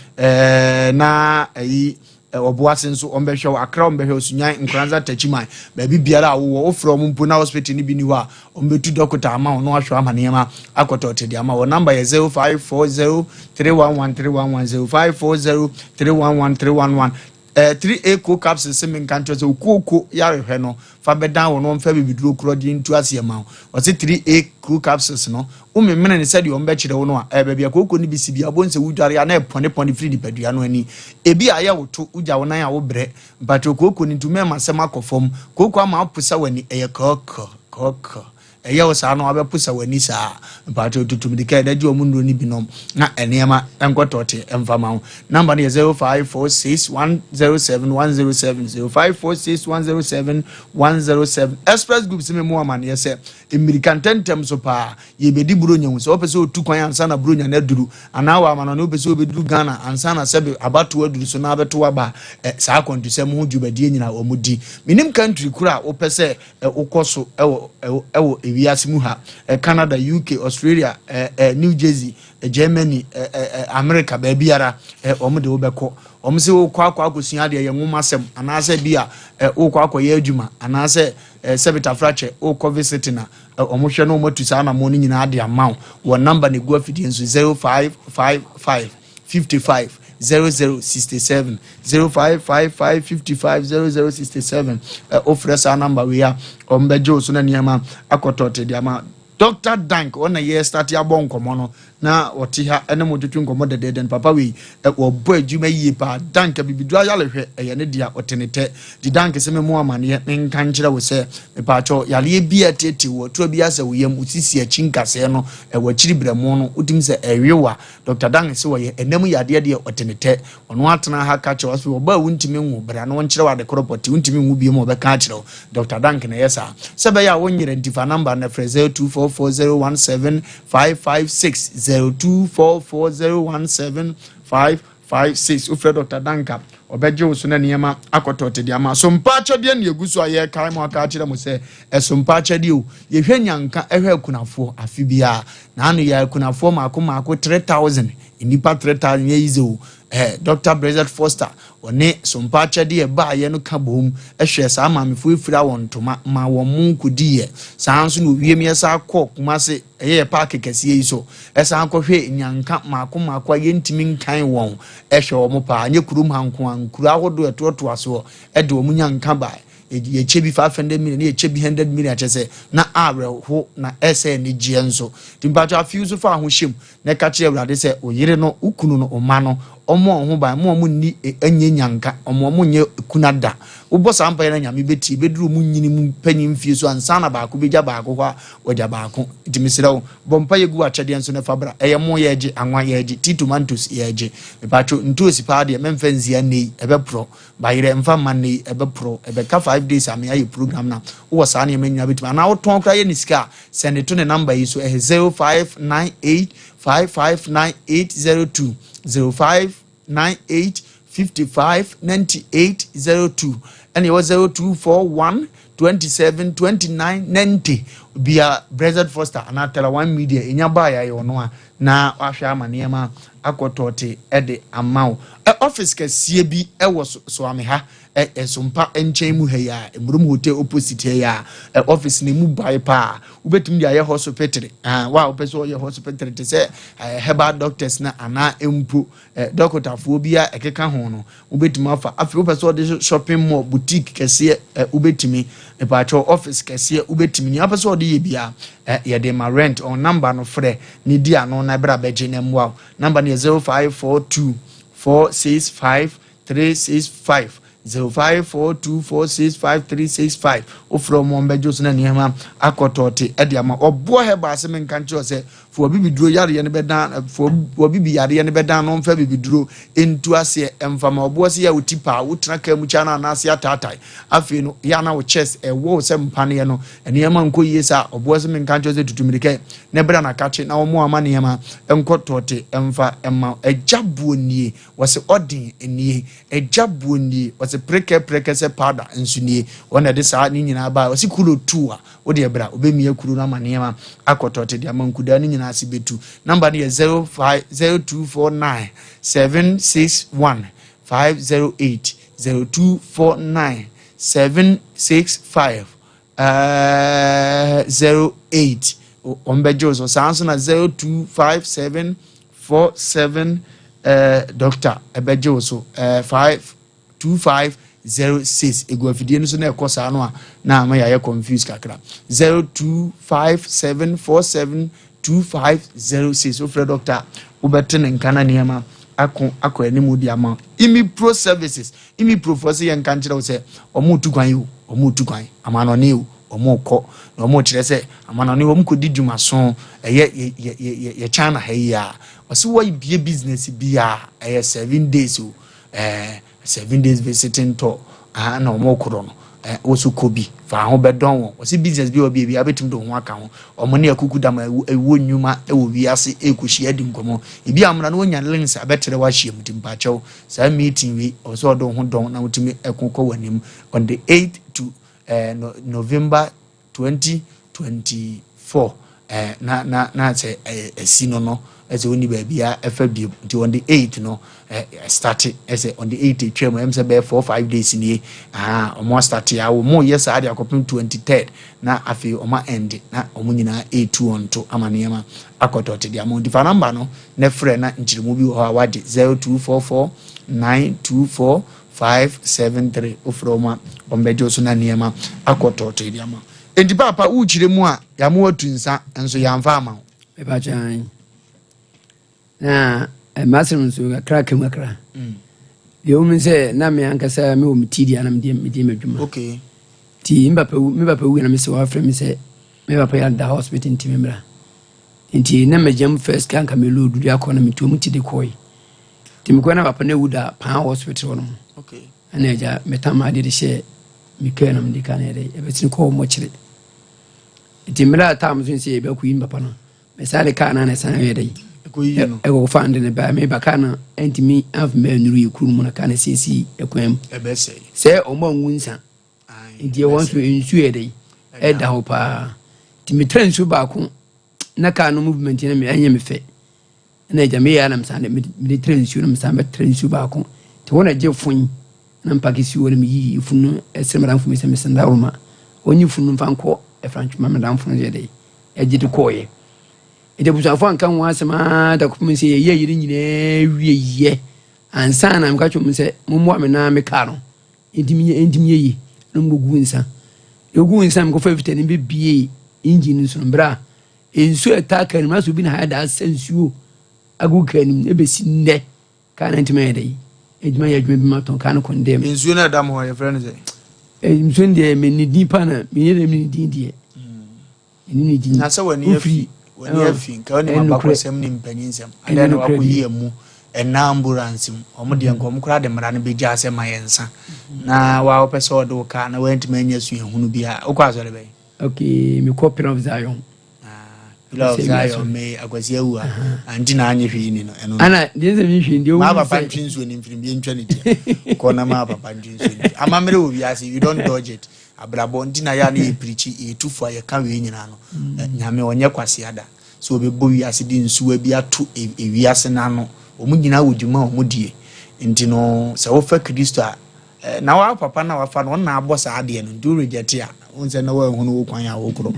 na ɛyi Ɔboase nso ɔmbɛhwɛ wo, Akra ɔmbɛhwɛ wo, Sunyan, Nkoranza, Takyiman, baabi biara a wowɔ wofrɛ ɔmo mpo na hospital no bi ni hɔ a, ɔmbɛtu dɔkota ama wo na wahwɛ ama nneɛma akɔtɔ te de ama wɔ. Number yɛ 0540 311 311, 0540 311 311. 3A co capsule sɛ menka nkyerɛ sɛ okooko yarehwɛ no fa bɛdan wɔ no, ɔmfa bibiduro korɔ de ntu aseɛ ma wo. Ɔse 3A co capsules no, womemene ne sɛdeɛ ɔmbɛkyerɛ wo no a, baabi a kooko no bi si bi abɔ nsɛ wodware a na ɛpɔnepɔne firi nipadua no ani. Ebi a ayɛ wo to wogya wo nan a wobrɛ mpatwɛ kooko no nti mɛma asɛm akɔ fam. Kooko ama woposa w'ani ɛyɛ kɔɔkɔ kɔɔkɔ, ɛyɛ wo saa no wabɛposa w'ani saa. Mpatwɛ tutum de kɛ ɛdɛ gye ɔmo nnuro no bi nom na nneɛma nkɔtɔte mfa ma wo. Number no yɛ 0546 107 107, 0546 107 107. Express Group sɛ memu amanneɛ sɛ mmirika ntɛntɛm so paa yɛbɛdi Buronya hu. Sɛ wopɛ sɛ otu kwan ansa na Buronya no aduru anaa wɔ amanɔne, wopɛ sɛ wobɛduru Ghana ansa na sɛbe abatoɔ aduru so na abɛto aba, saa akwantusɛm ho dwumadie nyinaa wɔn di. Menim country koro a wopɛ sɛ wokɔ so ɛwɔ ewiase mu ha, Canada, UK, Australia, ɛ ɛ New Jersey, Germany, ɛ ɛ America, baabiara wɔn de wobɛkɔ. Wɔn sɛ wokɔ akɔsua adeɛ, yɛ nwoma asɛm, anaasɛ bi a wokɔ akɔyɛ adwuma, anaasɛ sɛbi tafrakyɛ wokɔ visiting a, wɔn hwɛ na wɔn atu saa anamɔ no nyinaa de ama wo. Wɔn number na egu afidie nso, 0555 55 00 67, 0555 55 00 67. Wofrɛ saa number wei a, wɔn bɛgye wo so na nneɛma akɔtɔ te de ama. Dr Dank ɔna yɛ start abɔ nkɔmɔ no na ɔte ha ɛne mo twetwe nkɔmɔ dɛdɛɛdɛ no. Papa wei wɔbɔ adwuma yie paa. Dank bibiduro ayarehwɛ ɛyɛ ne dea, ɔte ne tɛ di. Dank sɛ memu amanneɛ menka nkyerɛ wo sɛ mepaakyɛw yareɛ bi a ɛtete wɔ tura bi asɛ wo yam, wo sisi akyi nkasɛɛ no ɛwɔ akyiri brɛmo no, wotumi sɛ ɛwewa. Dr Dank sɛ wɔyɛ ɛnam yadeɛ deɛ, ɔte ne tɛ. Ɔno atena ha ka kyerɛ wo sɛ ɔbaa wontumi nwo bra na wɔnkyerɛ wo ade korɔ pɔte wontumi nwo bio ma ɔbɛka akyerɛ wo. Dr Dank na ɛyɛ saa sɛ ɛbɛyɛ a wonyerɛ nti fa number no frɛ 0244 017556, 0244 017556. Wofrɛ Dr Dank a, ɔbɛgye wo so na nneɛma akɔtɔ te de ama so. Mpa akyɛdeɛ ne egu so a yɛrekae mu aka akyerɛ mo sɛ ɛso mpa akyɛdeɛ o. Yɛhwɛ nyanka, ɛhwɛ akunafoɔ afe biara na ano yɛ akunafoɔ maako maako 3000, nnipa 3000 yɛ yize o. Dr Brexit Foster ɔne sompa akyɛdeɛ ɛbaayɛ no ka bom ɛhwɛ saa maamefoɔ efira wɔn ntoma ma wɔn mo nkɔdiiɛ. Saa nso na owiem yɛ saa kɔ Kumase, ɛyɛ yɛ park kɛseɛ yi so, ɛsan kɔhwɛ nyanka maako maako a yɛntumi nkan wɔn, ɛhwɛ wɔn paa. Nyɛ kurom ha nko a, nkuro ahodoɔ ɛtoatoa soɔ ɛde wɔn nyanka baa. Yɛkyɛ bi 500 million, yɛkyɛ bi 100 million, kyɛ sɛ na awerɛho na ɛsɛ anigyeɛ nso. Nti mpatwa afei so fa ho hyɛm na ɛka kyerɛ Awurade sɛ wo yere no, wo kunu no, wo ma no, ɔmo a ɔho ban mo a ɔmo nni ɛnyɛ nyanka, ɔmo nyɛ kuna da. Wobɔ saa mpaeɛ na Nyame bɛtie. Bɛduru mu nyini mu panyin fie so ansa na baako bɛgya baako hɔ a wɔgya baako. Nti mesrɛ wo, bɔ mpaeɛ gu akyɛdeɛ nso ne fa bra. Ɛyɛ mo yɛgye anwa, yɛgye tea, tomatoes yɛgye. Mepatwo ntoosi paa deɛ mɛmfa nsia nnɛ yi, ɛbɛporɔ. Bayerɛ mfa mma nnɛ yi, ɛbɛporɔ. Ɛbɛka 5 days a meyayɛ program na wowɔ saa nneɛma nyinaa bɛtumi anaa wotɔn koraa yɛ ne sika a, sɛnde to ne number yi so. Ɛyɛ 0598 559802, 0598 55 98 02, ɛna ɛwɔ 0241 27 29 90. Bia Brexit Foster anaa Tela One Media enya baa yɛ ɔno a na wahwɛ ama nneɛma akɔtɔɔte ɛde ama wo. Office kɛseɛ bi ɛwɔ Soame ha, Ɛsompa nkyɛn mu ha yi a, Mmurum Hotel opposite ha yi a, office no mu bae paa. Wobɛtumi de ayɛ hospital. Ah, wa a wopɛ sɛ ɔyɛ hospital te sɛ herbal doctors na anaa mpo dɔkotafoɔ bi a ɛkeka ho no, wobɛtumi afa. Afei wopɛ sɛ ɔde shopping mall, boutique kɛseɛ, wobɛtumi. Mepaakyɛw, office kɛseɛ, wobɛtumi. Nea wopɛ sɛ ɔde yɛ bia, yɛde ma rent. On number no frɛ ne di ano na ɛbrɛ abɛgye na mmoa wo. Number no yɛ 0542 465 365, 0542465365. Wofrɛ ɔmo, ɔmbɛgye so na nneɛma akɔtɔɔte ɛde ama. Ɔboɔ hɛ baase me nka nkyerɛ sɛ fo bibiduro yareɛ no bɛdan, fo bibi yareɛ no bɛdan no, ɔmfa bibiduro ntu aseɛ ɛmfa ma. Ɔboɔ sɛ yɛ a woti paa, wotena kaa mu kya no anaase ataatae, afei no yɛ ana wo chest ɛwɔ wo sɛ mpaneɛ no nneɛma nkɔ yie saa. Ɔboɔ sɛ menka nkyerɛ sɛ tutu mirika ne bra na kakye na wɔn ama nneɛma nkɔ tɔɔte ɛmfa ɛma. Ɛgya buo nie, wɔsɛ ɔden nie, ɛgya buo nie, wɔsɛ prɛkɛ prɛkɛ sɛ powder nso nie. Wɔn na ɛde saa ne nyinaa baa. Wɔsɛ kuro tu a wode ɛbra wobɛmia kuro no ama nneɛma akɔtɔte de ama nkudaa no nyinaa ase bɛtu. Number no yɛ 05 0249 761 508, 0249 765 08. Wɔn bɛgye wo so. Saa nso na 0257 47, doctor ɛbɛgye wo so, 5 2506. Egu afidie no so na ɛkɔ saa no a na ama yɛayɛ confuse kakra. 0257 47 2506. Wofrɛ doctor, wobɛte ne nka na nneɛma akɔ akɔ anim de ama. Imipro Services, Imipro foɔ sɛ yɛnka nkyerɛ wo sɛ ɔmo tu kwan yi o, ɔmo tu kwan amanɔne o, ɔmo kɔ na ɔmo kyerɛ sɛ amanɔne ɔmo kɔdi dwumaso. Ɛyɛ yɛ yɛ yɛ yɛ China ha yi a, ɔsi wɔbie business bi a ɛyɛ 7 days o, 7 days visiting tour aha na ɔmo korɔ no. Woso kɔ bi fa ho bɛdɔn wɔn. Wɔsi business bi wɔ bi ebi abɛtumi de ho aka ho. Ɔmo ne akuku dam ɛwɔ nnwuma ɛwɔ wiase ɛkɔhyia di nkɔmɔ ebi amuna na wonya links abɛtɛrɛ wahyia mu. Ti mpakyɛw, saa meeting wi ɔsɛ ɔde ho dɔn na wotumi ɛko kɔ wɔn anim on the 8 to no, November 2024. Na sɛ ɛsi no ɛsɛ wɔn ni baabi a ɛfɛ bio. Nti on the 8 no start ɛsɛ on the 8 etwa mu, ɛm sɛ bɛyɛ 4, 5 days nie. Aa, ɔmo start a wɔn yɛ saa de akɔpem 23rd na afei ɔmo end na ɔmo nyinaa etu wɔn to ama nneɛma akɔtɔ te deɛ ama. Nti fa number no ne frɛ na nkyerɛmu bi wɔ hɔ a wagye 0244 924 573. Ofurɛ ɔmo a ɔmo bɛgye so na nneɛma akɔtɔ te deɛ ama. Nti paapa, wukyerɛ mu a yàmo watu nsa nso yàmfa ama wo. Mepa na mmasɛm nso kakra ka mu kakra deɛ wɔmu sɛ na me ankasa mewɔ me ti deɛ na mede m'adwuma. Nti me papa wu, me papa wu na mesɛ wɔafrɛ me sɛ me papa yɛ da hospital nti me mmra. Nti na magyam first car nka meload de akɔ na metuo mu ti de kɔe. Nti mekɔɛ na papa no awu da paa hospital hɔ no mu. Ɛna agya metam adeɛ de hyɛ me kaa na mede ka no yɛdɛ ɛbɛtene kɔɔ mmɔkyere. Nti mmerɛ a tam so sɛ yɛbɛkɔ yi me papa no, mesaa de kaa no na ɛsan yɛ dɛ ɛkɔyi no. Ɛkɔfa nde ne baa meba kaa no ɛntumi amfa ma anuru yɛ kuro no mu na kaa no siesie ɛkwan mu ɛbɛsɛe. Sɛ ɔmo angu nsa. Ae, nti ɛhɔ nso nsuo yɛ dɛ ɛda hɔ paa. Nti metra nsuo baako na kaa no movement no me ɛnyɛ me fɛ ɛna agya meyɛ a na mesan de mede tra nsuo na mesan bɛtra nsuo baako. Nti hɔ na gye fon na mpake si hɔ na meyiyi funu no ɛsrɛ madamfo mi sɛ mesɛn daworo ɔnyi funu no mfa nkɔ ɛfrantwoma. Madamfo no yɛ dɛ ɛgye de kɔɔyɛ. Nti abusuafoɔ anka ho asɛm aa da kɔpem sɛ yɛyɛ yere nyinaa wie yɛ ansa na meka kyerɛ mu sɛ mommoa me na me kaa no ɛntimi yɛ yie na mkɔgu nsa. Ɛgu nsa, mekɔfa fita no bɛbie engine no so no, berɛ a nsuo a ɛtaa kaa no mu asɛ obi na ha da asa nsuo agu kaa no mu ɛbɛsi nnɛ kaa no ntimi ayɛ dɛ ɛntimi ayɛ adwuma bi ma tɔn kaa no kɔndɛm. Nsuo no ɛda mu hɔ yɛfrɛ no sɛ? Nsuo no deɛ mene din pa na menyɛ dɛ mene din deɛ mene ne din. Na sɛ w'ani afi, w'ani afi nka wonim abakɔsɛm ne mpanyinsɛm adɛn na wakɔyi amu ɛna ambulance mu? Ɔmo deɛ nka ɔmo koraa de mmara no bɛgya sɛ ma yɛ nsa na wa wopɛ sɛ ɔde wo kaa na woantumi anya suahunu bi a wokɔ asɔre bɛyɛ. Okay, mekɔ Pillar of Zion. Pillar of Zion, me Akwasi awu a anti na anyɛ hwee ni no ɛno. Ana deɛ sɛ mehwɛ deɛ maa papa ntwe nsuo ne mfirim yɛntwa ne tia kɔ na maa papa ntwe nsuo ne amammerɛ wɔ wiase, you don't dodge it. Abrabɔ nti na yɛ a na yɛ pirikyi, yɛtu fo a yɛka wei nyinaa no. Nyame ɔnyɛ kwasea da sɛ ɔbɛbɔ wiase de nsuwa bi ato ewiase no ano. Wɔn nyinaa wɔ dwuma a wɔn die. Nti no sɛ wofa Kristo a, na wo papa no a wafa no, ɔno na abɔ saa adeɛ no. Nti wo reject a, wohu sɛ na woanhunu wo kwan a wokorɔ.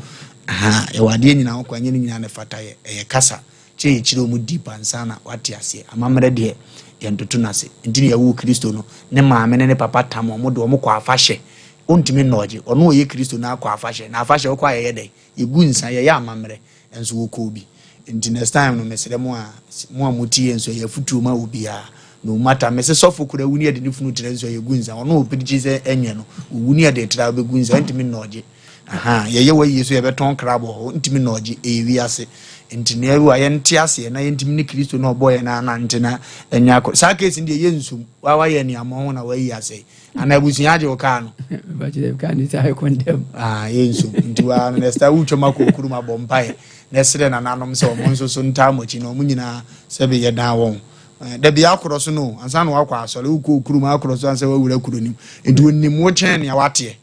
Ahaa, yɛwɔ adeɛ nyinaa ho kwan, ɛnyɛ ne nyinaa na ɛfata yɛ. Ɛyɛ kasa. Kyerɛ yɛkyerɛ wɔn deep ansa na wate aseɛ. Amammerɛ deɛ yɛntoto no ase. Nti na yɛwoo Kristo no, ne maame ne ne papa tam wɔn de wɔn kɔ afahyɛ. Wontumi nnɔɔgye. Ɔno a ɔyɛ Kristo no akɔ afahyɛ. Na afahyɛ wokɔ a yɛyɛ dɛn? Yɛgu nsa, yɛyɛ amammerɛ. Nso wɔkɔɔ bi. Nti next time no mesrɛ mo a, mo a motie nso ɛyɛ afotuo ma obiara. No matter, mese sɔfo koraa wu ne yɛde ne funu tra nso a yɛgu nsa. Ɔno a ɔpirikyi sɛ ɛnyɛ no, ɔwu ne yɛde tra wobɛgu nsa, ɛntumi nnɔɔgye. Ahaa, yɛyɛ wɔ yie so yɛbɛtɔn krab wɔ hɔ, ntumi na ɔgye, ɛyɛ wiase. Nti nea ɛwɔ a yɛnte aseɛ na yɛntumi ne Kristo na ɔbɔɔ yɛn na anante na ɛnyɛ akɔ. Saa case no deɛ yɛ nsum, wa wayɛ aniammɔ ho na wayi asɛe. Anaa abusua agye wo kaa no. Mepakyɛ kaa no sɛ ayɛ condemn. Ah, yɛ nsum. Nti wa no next time wotwam akɔ okurum abɔ mpaeɛ na ɛsrɛ nananom sɛ wɔn nso so ntaa mo akyi na wɔn nyinaa sɛbe yɛdan wɔn. Eh, da bi akorɔ so no ansa na wakɔ asɔre wokɔ okurum akorɔ so ansa wawura kuro nim. Nti onim wo kyɛn nea wateɛ.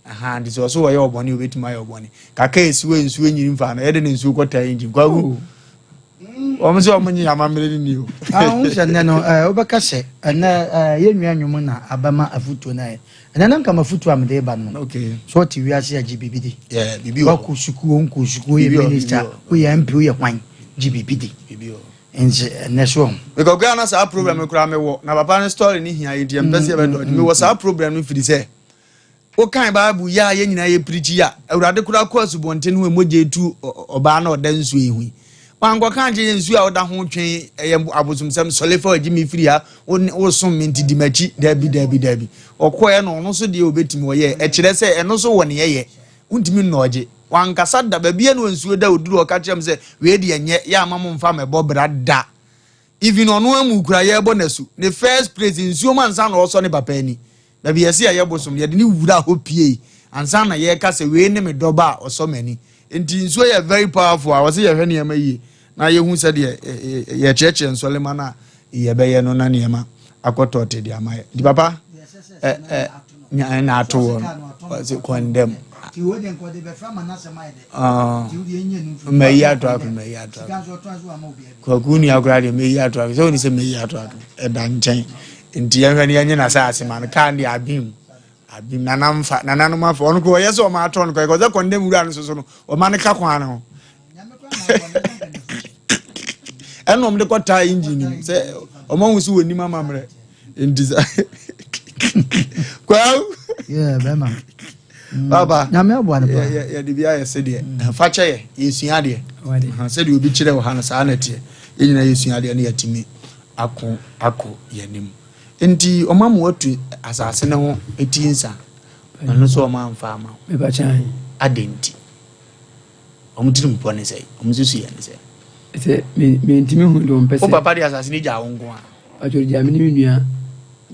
Ahaa nti sɛ ɔso ɔyɛ ɔbɔne obetumi ayɛ ɔbɔne. Kaka esiwa nsuo nyiri mfa no yɛde ne nsuo kɔtaa engine kwaku. Oh. Wɔn sɛ wɔn nye amammerɛ no ni o. Ahun sɛ nnɛ no ɛɛ wobɛka sɛ ɛnɛ ɛɛ yɛn nua nnwom na abɛma afutuo no ayɛ ɛnɛ na nka ma afutuo a mede ba no. Okay. So ɔte wiase a gye biribi di. Yeah, biribi wɔ. Wakɔ sukuu nkɔ sukuu yɛ minister woyɛ MP woyɛ hwan gye biribi di. Biribi wɔ. Nti ɛnɛ so ɔho. Because koraa na saa problem no koraa mewɔ na papa no story no hia yɛ nti yɛmpɛ sɛ yɛbɛdɔ mewɔ saa problem no firi sɛ Wokan Bible yi a yɛn nyinaa yɛ pirikyi yi a, Awurade koraa kɔɔ asubɔnten ho a mogya etu ɔbaa na ɔda nsuo yi ho yi. Wankɔka ankyerɛ yɛn nsuo a ɔda ho twe ɛyɛ abosomsɛm, sɔle fa agye me firi ha, wosom me nti di m'akyi. Daabi, daabi, daabi. Ɔkɔɛ no, ɔno nso deɛ ɔbɛtumi ɔyɛ. Ɛkyerɛ sɛ ɛno nso wɔ ne yɛyɛ. Wontumi nnɔɔgye. Wankasa da, baabi a na nsuo da ɔduru ɔka kyerɛ m sɛ wei deɛ nyɛ, yɛ ama mo mfa mɛbɔ bra da. Even ɔno amu kura yɛbɔ n'asu. Ne first place nsuo mu ansa na ɔsɔ ne papa ani. Baabi yɛse yɛyɛ bosom no, yɛde no wura hɔ piei ansa na yɛreka sɛ wei ne me dɔba a ɔsɔ m'ani. Nti nsuo yɛ very powerful a wɔse yɛhwɛ nneɛma yie na yɛhu sɛdeɛ yɛkyerɛkyerɛ nsɔlema no a yɛbɛyɛ no na nneɛma akɔ tɔɔte de ama yɛ. Nti papa ɛ ɛ na ato wɔ no ɔse kɔndɛm. Mɛyi ato ako mɛyi ato ako. Kwaku nua koraa deɛ mɛyi ato ako sɛ woni sɛ mɛyi ato ako ɛda nkyɛn. Nti yɛnhwɛ no yɛnye n'asaase ma no kaa no deɛ abim abim nana mfa nananom afa ɔno kò ɔyɛ sɛ ɔma atɔ no kɔ ɛkɔ sɛ kɔndɛm wura no soso no ɔma no ka kwan no ho ɛna ɔmo de kɔ taa engine nim sɛ ɔmo ahu sɛ wɔnim amammerɛ nti sɛ kwaw bɛma papa nyame aboa no paa yɛde bi ayɛ sɛdeɛ mm. fa kyɛ yɛ yɛsua adeɛ sɛdeɛ obi kyerɛ wɔ ha no saa na ɛteɛ yɛn nyinaa yɛsua adeɛ no yɛatumi ako akɔ yɛn anim. Nti ɔma mo atu asase no ho ti nsa, ɛno nso ɔma amfa ama wo. Adɛn nti? Wɔn tirim pɔ ne sɛ, wɔn susu yɛ ne sɛ. Sɛ mentumi hu deɛ ɔmpɛ sɛ. Wo papa de asase no gyaa wo nko a. Patro gyaa me ne me nua,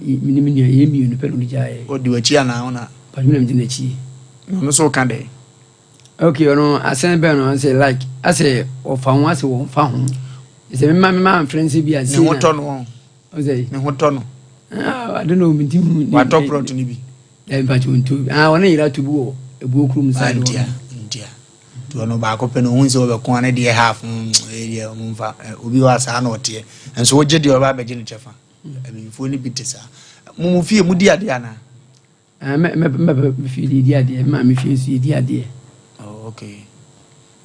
me ne me nua yɛn mmienu pɛ na ɔde gyaa yɛ. Ɔdi w'akyi anaa wo na? Patro na medi n'akyi. Na ɔno nso ka dɛn? Ok ɔno asɛn bɛn no asɛ like asɛ ɔfa ho asɛ wɔnfa ho sɛ mema mema mfrɛ nsɛ bi a ne ho tɔ no ɔsɛ ne ho tɔ no ah I don't know menti hu watɔ plot no bi dɛ mpakyɛ ɔntu bi ah ɔne yera to bi wɔ ebuo kurom side hɔ ntia ntia nti ɔno baako pɛ no ohun sɛ ɔbɛko ano deɛ half ɛyɛ deɛ ɔmo nfa obi wɔ asaa na ɔteɛ nso wogye deɛ ɔba abɛgye ne kyɛfa abibifo no bi te saa mo mo fie mo di adeɛ anaa Ah, me me me papa fie de yɛdi adeɛ, me maame fie nso yɛdi adeɛ. Oh, okay.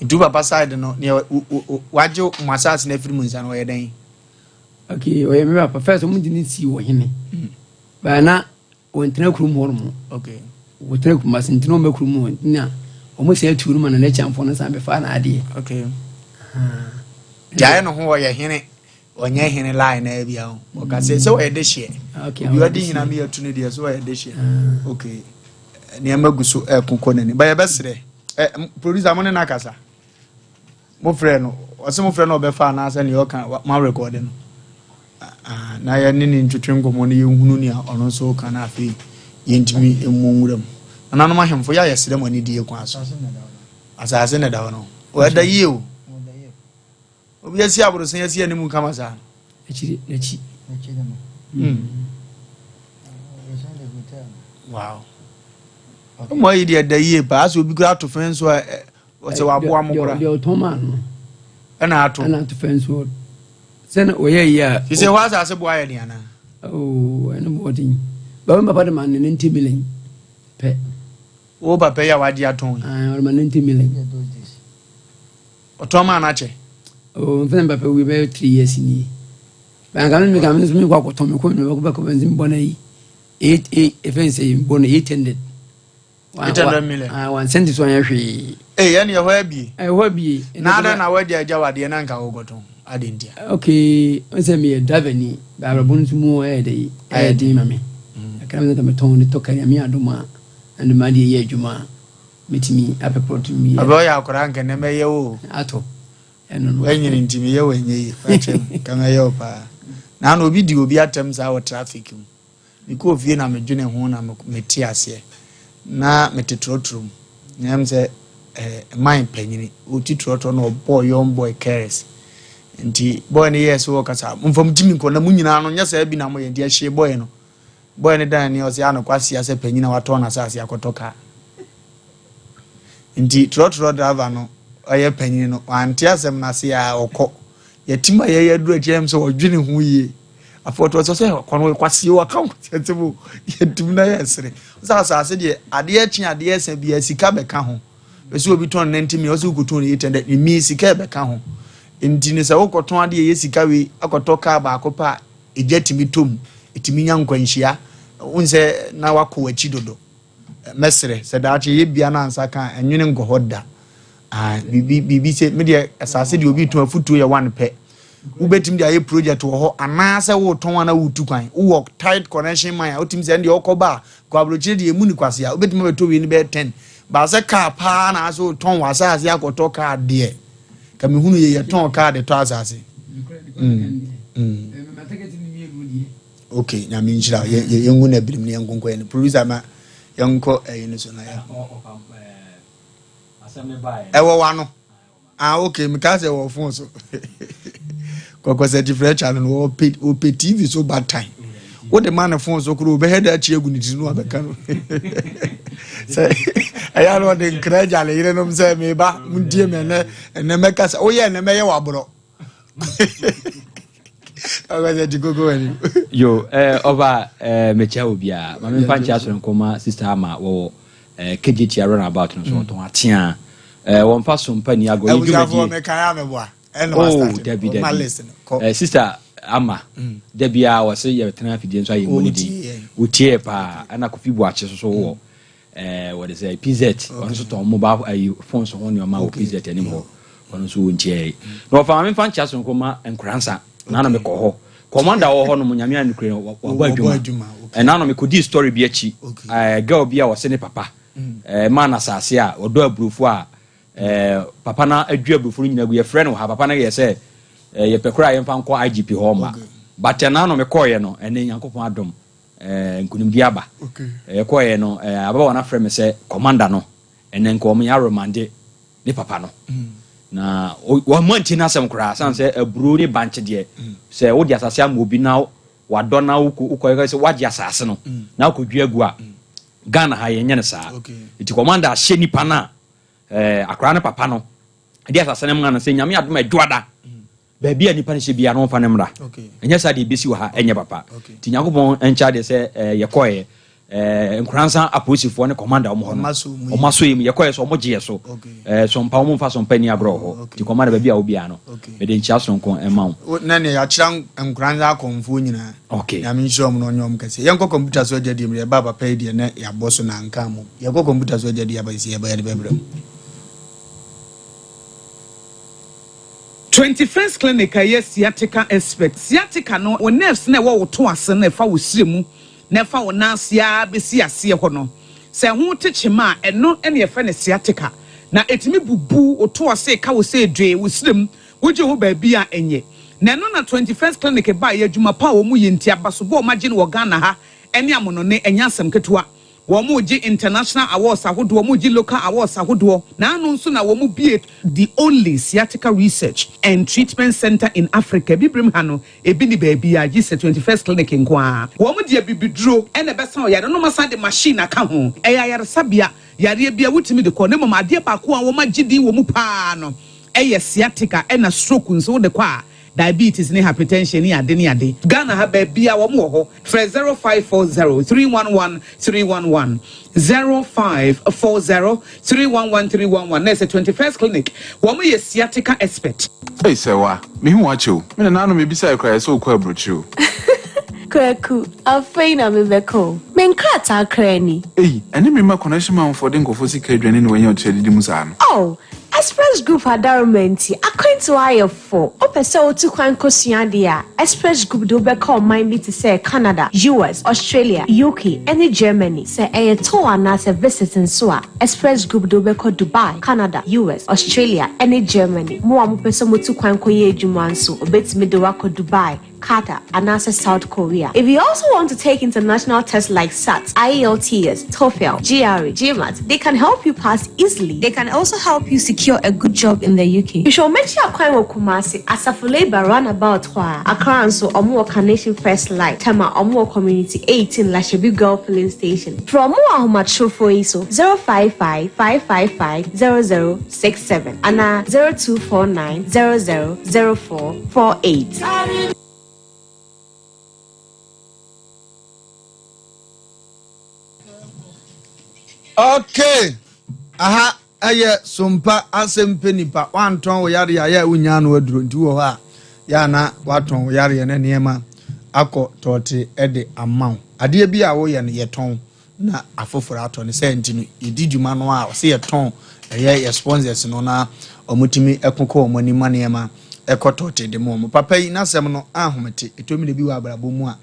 Nti wo papa side no, nea wagye mo asase no afiri mu nsa no, ɔyɛ dɛn? Okay, ɔyɛ me papa. First, wɔn de ne sii wɔ hene. Mm. Baa na wɔntena kurom hɔ nom. Okay. Wɔtena kurom ase, nti na wɔn bɛ kurom hɔ, nti na wɔn sɛ atu no ma na n'akyamfoɔ no san bɛfa n'adeɛ. Okay. Gyae no ho ɔyɛ hene. Ɔnyɛ hene line na bia o. Ɔka sɛ sɛ ɔyɛ dehyeɛ. Obi ɔde hena mi atu no deɛ sɛ ɔyɛ dehyeɛ. Ah. Okay. Nneɛma gu so ɛko kɔ n'anim. Ba yɛbɛsrɛ. Ɛ producer mo ne no akasa. Mo frɛ no. Ɔsɛ mo frɛ no ɔbɛfa anaasɛ nea ɔka ma record no. Ah, na yɛne ne ntwetwe nkɔmmɔ no yɛnhunu nea ɔno nso ka no afei yɛntumi mmu nwura mu. Nananom ahemfo yɛ a yɛsrɛ mo anidie kwan so. Asase na ɛda hɔ no. Ɔda yie o. Obi asi aborosan asi anim kama saa. Akyiri n'akyi. N'akyi no. Wow. Mo ayi deɛ da yie paa asɛ obi kura ato fɛn so a ɔsɛ waboa mo kora. Deɛ ɔtɔn maa no. Ɛna ato. Ɛna ato fɛn so sɛ na ɔyɛ yi a. Sise hɔ asase bo ayɛ den anaa. Oo ɛno bɔ ɔden. Baabi papa de ma ne 90 million pɛ. Wo papa yi a wagye atɔn yi. Ɔde ma 90 million. Ɔtɔn maa n'akyɛ. Oo nfɛn papa wi bɛyɛ 3 years ni. Bɛnka mi ka mi nso mi kɔ akɔtɔn mi kɔ mi bɛ kɔ bɛ nso bɔ na yi. Eight eight efe nsɛ bɔ no 800. 800 million. Ah, wan sɛnti so anyɛ hwee. Ee, ɛne ɛhɔ abie. Ɛhɔ abie. Na adɛn na wagya agya wadeɛ na nka wokɔtɔn ade ntia? Okay, nsɛ meyɛ driver ni, abrabɔ no nso mu ɛyɛ de ɛyɛ den ma me. Ɛkra me sɛ metɔn ne tɔ kari ame adom a, ɛne ma adeɛ yɛ adwuma a, mɛtumi apɛ prɔto mi. Abɛ ɔyɛ akwadaa nka nnɛ mɛyɛ wo. Atɔ. Ɛno no. Wanyini nti meyɛ wo ɛnyɛ yie, fakyɛ m, nka mɛyɛ wo paa. Na ano obi di obi atɛm saa wɔ traffic mu. Mekɔɔ fie na medwene ho na mete aseɛ. Na mete trɔtrɔ mu. Na ɛm sɛ eh, man panyini, ɔti trɔtrɔ na ɔbɔɔ young boy cares. Nti boy no yɛɛ sɛ wɔkasa, momfa mo gyimi nkɔ na mo nyinaa no nyɛ saa bi na moyɛ. Nti ɛhyee boy no. Boy no dan ni ɔsɛ ano kwasia sɛ panyin a watɔn n'asase akɔtɔ kaa. Nti trɔtrɔ driver no ɔyɛ panyin no, wante asɛm no ase a ɔkɔ. Yɛtim a yɛyɛ aduru akyi ɛm sɛ ɔdwene ho yie. Afei ɔtɔ sɛ sɛ ɔkɔ no kwasie waka ho sɛ mo yɛtim na yɛsere. Sɛ asase deɛ adeɛ kye adeɛ sɛ bia sika bɛka ho. Bɛsɛ obi tɔn 90 million ɔsɛ wokɔtɔn 800 ne mi sika ɛbɛka ho. Nti ne sɛ wokɔtɔn adeɛ yɛ sika wei akɔtɔ kaa baako pɛ a ɛgya tumi tɔ mu, ɛtumi nya nkwanhyia. Wohu sɛ na wakɔ w'akyi dodo. Mɛsrɛ sɛ daakye yɛ bia na ansa ka ɛnwene nkɔ hɔ da. Ah, bibi bibi sɛ me deɛ asase deɛ obi tɔn afutuo yɛ one pɛ. Wobɛtumi de ayɛ project wɔ hɔ anaasɛ wotɔn ana wotu kwan. Wowɔ tight connection man a wotumi sɛ ɛndeɛ wokɔ ba a kɔ aburokyire deɛ emu ne kwase a wobɛtumi abɛtɔ wei no bɛyɛ 10. Baasɛ kaa paa na asɛ wotɔn wɔ asase akɔtɔ kaa deɛ. Ka mehunu yɛ yɛtɔn kaa de tɔ asase. Okay, nyame nhyira yɛngu no abirim na yɛnkonkɔ yɛn producer ma yɛnkɔ ɛyi no so na yɛ. Ɛwɔ wano. Ah, okay, meka sɛ wɔ phone so. Kɔkɔsɛ ti frɛ channel no wɔpɛ wɔpɛ TV so bad time. Wode ma ne phone so koro wobɛhɛ da akyi agu ne tiri no abɛka no. Sɛ ɛyɛ na ɔde nkra agya ne yerenom sɛ meba montie me ɛnɛ ɛnɛ mɛka sɛ woyɛ ɛnɛ mɛyɛ waborɔ. Kɔkɔsɛ ti koko wani. Yo, ɔba mekyia obiara. Ma memfa nkyia soronko ma sister ama wɔwɔ KJT runabout no so ɔtɔn atea. Wɔmfa sompa ni agorɔ yɛ dwumadie. Mekae a meboa. Oh, dabi dabi. Sister ama dabi a wɔse yɛtena afidie nso ayɛ mu ne din. Wotie paa. Ɛna Kofi Boakye so so wɔ wɔde sɛ PZ ɔno nso tɔn mobile ayi phones ho nneɛma wɔ PZ anim hɔ. Ɔno nso wɔ ntie. Na wɔfa ma memfa nkyia soronko ma Nkoransa. Na na mekɔ hɔ. Commander wɔ hɔ nom nyame anukure no wabɔ adwuma. Ɛna no mekɔdii story bi akyi. Girl bi a wɔse ne papa maa no asase a ɔdɔ aburofo a papa na adua aburofo no nyina gu yɛfrɛ no wɔ ha papa no yɛ sɛ yɛpɛ koraa yɛmfa nkɔ IGP hɔ ma. But ɛna no mekɔɔyɛ no ɛne Nyankopɔn adom nkonimdi aba. Yɛkɔɔyɛ no ababaawa no afrɛ me sɛ commander no ɛnɛ nka ɔmo yɛ aremande ne papa no. Na wɔn antie n'asɛm koraa san sɛ aburo ne bankye deɛ sɛ wode asase ama obi na wadɔ na wokɔ sɛ wagye asase no na wokɔdua agu a Ghana ha yɛnyɛ no saa. Nti commander ahyɛ nipa no a akwaraa ne papa no de asase no ma no sɛ nyame adom adwoada baabi a nipa no hyɛ biara no ɔmfa no mmra. Ɛnyɛ saa deɛ ɛbɛsi wɔ ha ɛnyɛ papa. Nti Nyankopɔn nkyɛ adeɛ sɛ yɛkɔɛ Nkoransa apolisifoɔ ne commander wɔn hɔ no wɔn aso yi mu yɛkɔɛ so wɔn gye yɛ so sompa wɔn mfa sompa ni agorɔ wɔ hɔ. Nti commander baabi a wobiara no mede nkyia sononko ɛma wo. Na ne yɛakyerɛ Nkoransa akɔmfoɔ nyinaa. Nyame nhyira wɔn na ɔnyɛ wɔn kɛseɛ. Yɛnkɔ kɔmputa so agya deɛ mu yɛba papa yi deɛ na yɛabɔ so na anka mu. Yɛkɔ kɔmputa so agya deɛ aba sɛ yɛba yɛde bɛbrɛ mu. 21st Clinic a ɛyɛ sciatica expert. Sciatica no, wo nerves na ɛwɔ wo to ase no ɛfa wo srɛ mu na ɛfa wo nan ase ara bɛsi aseɛ hɔ no. Sɛ ɛho te kyema a, ɛno na yɛfrɛ no sciatica. Na ɛtumi bubu wo to ase ka wo sɛ dwee wo srɛ mu, wogye ho baabi a ɛnyɛ. Na ɛno na 21st Clinic baeɛ, adwuma pa a wɔyɛ nti, abasobɔ a wɔagye no wɔ Ghana ha ne amonɔne, ɛnyɛ asɛm ketewa. Wɔregye international awards ahodoɔ, wɔregye local awards ahodoɔ. N'ano nso na wɔbue the only sciatica research and treatment centre in Africa. Abibirem ha no, ebi nni baabiara gye sɛ 21st Clinic nko ara. Wɔde abibiduro na ɛbɛsa ɔyare no na wɔasan de machine aka ho. Ɛyɛ ayaresabea, yareɛ biara wotumi de kɔ na mmom adeɛ baako a wɔagye din wɔ mu pa ara no yɛ sciatica ɛna stroke nso wode kɔ a diabetes ne hypertension ne ade ne ade. Ghana ha baabia wɔn wɔ hɔ. Frɛ 0540 311 311, 0540 311 311 na ɛsɛ 21st clinic wɔn yɛ sciatica expert. Ei Sɛwa, mehu wo akyɛ o. Me nananom mebisae koraa yɛ sɛ wokɔ aburokyire o. Kwaku, afei na mebɛkɔ o. Me nkrataa koraa ni. Ei, ɛne me mma connection manfoɔ de nkurɔfoɔ sika adwane na wanya ɔkyerɛ didi mu saa no. Oh, Express Group adaworoma nti, akwantuo ayɛ fo. Wopɛ sɛ wotu kwan kɔsua adeɛ a, Express Group de wo bɛkɔ ɔman bi te sɛ Canada, US, Australia, UK, ne Germany. Sɛ ɛyɛ tour anaasɛ visit nso a, Express Group de wo bɛkɔ Dubai, Canada, US, Australia, ne Germany. Mo a mopɛ sɛ motu kwan kɔyɛ adwuma nso, wɔbɛtumi de wo akɔ Dubai, Qatar, anaasɛ South Korea. If you also want to take international tests like SAT, IELTS, TOEFL, GRE, GMAT, they can help you pass easily. They can also help you secure a good job in the UK. Hwehwɛ wɔn akyi akwan wɔ Kumasi, Asafo Labour roundabout hɔ ara. Accra nso, wɔn wɔ Carnation First Light, Tema, wɔn wɔ Community 18, Lashibi Girl Filling Station. Frɛ wɔn wɔ ahomatrofoɔ yi so, 055 555 0067 anaa 0249 00 0448. Okay, aha ɛyɛ sompa asɛm pɛ nipa wantɔn wo yareɛ a yɛ a wonya ano aduro nti wɔ hɔ a yɛ a na watɔn wo yareɛ na nneɛma akɔ tɔɔte de ama wo adeɛ bi a woyɛ no yɛtɔn na afoforɔ atɔ ne sɛ nti no yɛdi dwuma no a ɔsɛ yɛtɔn ɛyɛ yɛ sponsors no na wɔtumi ɛkokɔ wɔn anim ma nneɛma ɛkɔ tɔɔte de mu wɔn papa yi n'asɛm no ahomete ɛtɔmi bi wɔ abrabɔ mu a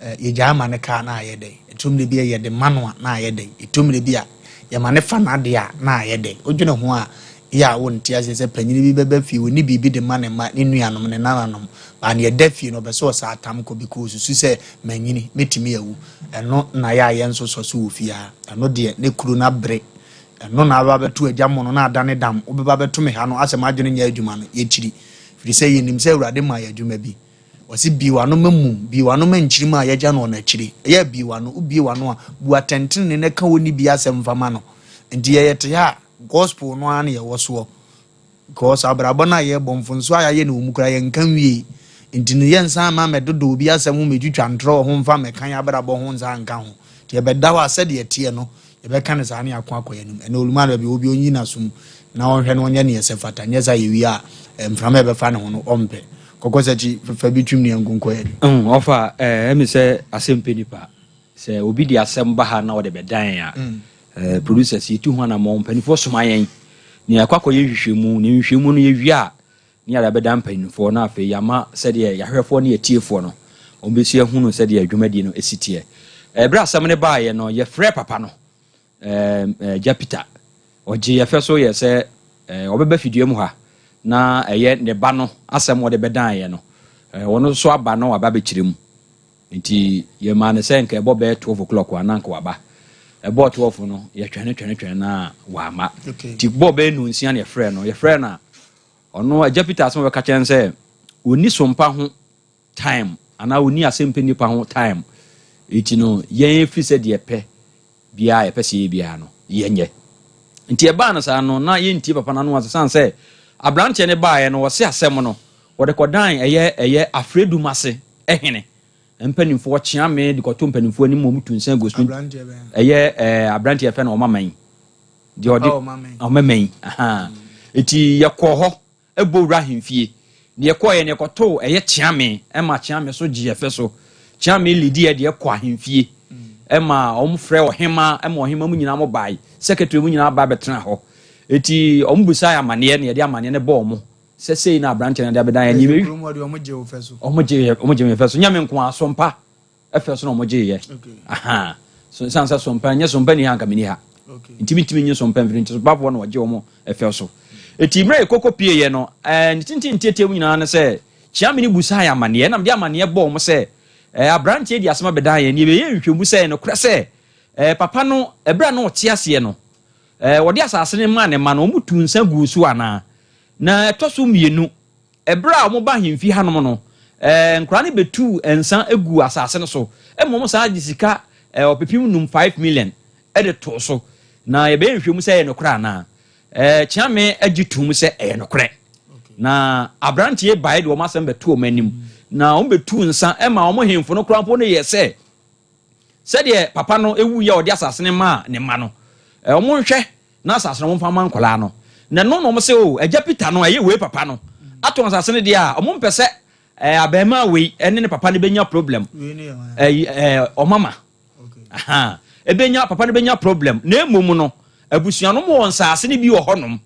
Yɛgyaa ma no ka a, na ayɛ dɛn? Ɛtɔ mmerɛ bi a yɛde ma no a, na ayɛ dɛn? Ɛtɔ mmerɛ bi a yɛma no fa n'adeɛ a, na ayɛ dɛn? Wodwene ho a, yɛ a wonte aseɛ sɛ panyini bi bɛba fie, ɔnni biribi de ma ne mma, ne nuanom, ne nananom. But neɛ ɛda fie no, ɔpɛ sɛ ɔsa atam kɔ because ɔsusu sɛ manyini, mɛtumi awu. Ɛno na yɛ a yɛn nso sɔ so wɔ fie ha. Ɛno deɛ, ne kuro no abere. Ɛno na aba abɛto agya mono na adane dam. Wobɛba abɛto me ha no, asɛ m'adwene nyɛ adwuma no, yɛkyiri. Firi sɛ yɛnim sɛ Awurade maa yɛn adwuma bi. Wɔse bue w'ano ma mum, bue w'ano ma nkyirim a yɛagya no wɔn akyire. Ɛyɛ a bue w'ano, wobue w'ano a, bu atɛntenenee na ka onni bi asɛm fa ma no. Nti yɛyɛ te ha a, gospel no ara na yɛwɔ soɔ. Because abrabɔ no a yɛrebɔ, mfonsoɔ a yɛayɛ no wɔ mu koraa yɛnka nwiei. Nti no yɛnsan mma mmɛdodɔ obi asɛm ho mmɛtwitwa ntorɔ wɔ ho mfa mmɛka yɛn abrabɔ ho nsan nka ho. Nti yɛbɛda hɔ a sɛdeɛ ɛteɛ no, Yɛbɛka no saa na yɛako akɔ yɛn anim. Ɛnnɛ Olumaa no baabi a ɔwɔ biara ɔnyi n'aso mu na ɔnhwɛ na ɔnyɛ nea ɛsɛ fata. Nyɛ saa yɛwie a, mframa a ɛbɛfa ne ho no ɔmpɛ. Kɔkɔsakyi fa bi twim na yɛnko nkɔ yɛn anim. Ɔfa eh, ɛmi sɛ asɛm pɛ nipa. Sɛ obi de asɛm ba ha na ɔde bɛdan a, eh, producers yɛtu ho anammɔn, mpanimfoɔ soma yɛn na yɛakɔ akɔyɛ nhwehwɛmu, na nhwehwɛmu no yɛwie a, ne yɛde abɛda mpanimfoɔ na afei yɛama sɛdeɛ yɛahwɛfoɔ ne yɛtiefoɔ no wɔbɛsi ahunu sɛdeɛ dwumadie no si teɛ. Ɛberɛ a asɛm no baeɛ no, yɛfrɛɛ papa no, Agya Peter. Ɔgye yɛfɛ so yɛ sɛ ɔbɛba fidua mu ha na ɛyɛ ne ba no asɛm wɔde bɛdaeɛ no, ɔno nso aba na waba abɛkyerɛ mu. Nti yɛmaa no sɛ nka ɛbɔ bɛyɛ 12 o'clock a na nka waba. Ɛbɔɔ 12 no, yɛtwɛne twɛne twɛne na wamma. Nti bɔɔ bɛyɛ nonsia na yɛfrɛɛ no. Yɛfrɛɛ no a, Ɔno Agya Peter asɛm a ɔbɛka kyerɛ no sɛ ɔnni sompa ho time anaa ɔnni asɛmpɛ nipa ho time. Eti no yɛn ɛfiri sɛ deɛ pɛ biara yɛpɛ sɛ yɛ biara no yɛnyɛ. Nti ɛbaa no saa no na yɛntie papa no ano ase sane sɛ aberanteɛ no baeɛ no ɔse asɛm no wɔde kɔdan ɛyɛ ɛyɛ Afredum ase hene mpanimfoɔ kyeame de kɔto mpanimfoɔ anim ma wɔtu nsa gu so ɛyɛ ɛɛ aberanteɛ fɛ no ɔmaman deɛ ɔde ɔmɛmɛn eti yɛkɔɔ hɔ ɛbɔ wura ahemfie na yɛkɔɔ yɛ na yɛkɔtoo ɛyɛ kyeame ɛma kyeame so gye ɛfɛ so kyeame lidi yɛ deɛ kɔ ahemfie ɛma wɔn frɛ ɔhema ɛma ɔhema mu nyinaa mo bae secretary mu nyinaa ba bɛtena hɔ eti wɔn busa yɛ amaneɛ na yɛde amaneɛ no bɔ wɔn sɛ sei na aberanteɛ no de abɛdan yɛ nneɛma wɔn gye wɔn gye fɛ so nyame nko asompa Ɛfɛ so na wɔn gye yɛ. Ahaa. So nsan sɛ sompa nyɛ sompa ni ha nka meni ha. Nti mi ntumi nye sompa mfiri nti sompafoɔ na wɔgye wɔn ɛfɛ so. Eti mmerɛ yɛ koko pie yɛ no ɛɛ ne tenten ntiatia mu nyinaa ne sɛ Kyeame ne busaa yɛ amaneɛ ɛna mede amaneɛ bɔɔ wɔn sɛ ɛɛ abranteɛ di asɛm abɛdan yɛn ne yɛbɛyɛ nhwɛmu sɛ nokorɛ sɛ. Ɛɛ, papa no, ɛberɛ a na ɔte aseɛ no, ɛɛ, ɔde asase no maa ne mma no, wɔtuu nsa guu so anaa? Na ɛtɔ so mmienu, ɛberɛ a wɔba ahemfie hanom no, ɛɛ, nkwadaa no bɛtuu nsa guu asase no so ma wɔsan de sika ɛɛ, ɔpepem num, 5 million, de too so. Na yɛbɛyɛ nhwehwɛmu sɛ ɛyɛ nokorɛ anaa? Ɛɛ, Kyeame gye toom sɛ ɛyɛ nokorɛ. Na aberanteɛ baeɛ de wɔn asɛm bɛtoo wɔn anim, na wɔbɛtuu nsa ma wɔn hemfo no koraa mpo no yɛɛ sɛ Sɛdeɛ papa no wuiɛ a ɔde asase no maa ne mma no, wɔnhwɛ na asase no wɔmfa mma nkwadaa no. Na ɛno na wɔse, o, agya Peter no, ɛyɛ wei papa no atɔn asase no deɛ a, wɔmpɛ sɛ abarimaa wei ne ne papa no bɛnya problem. Ɔmama. Ɛbɛnya, papa no bɛnya problem. Na mmom no, abusua no wɔ nsase no bi wɔ hɔnom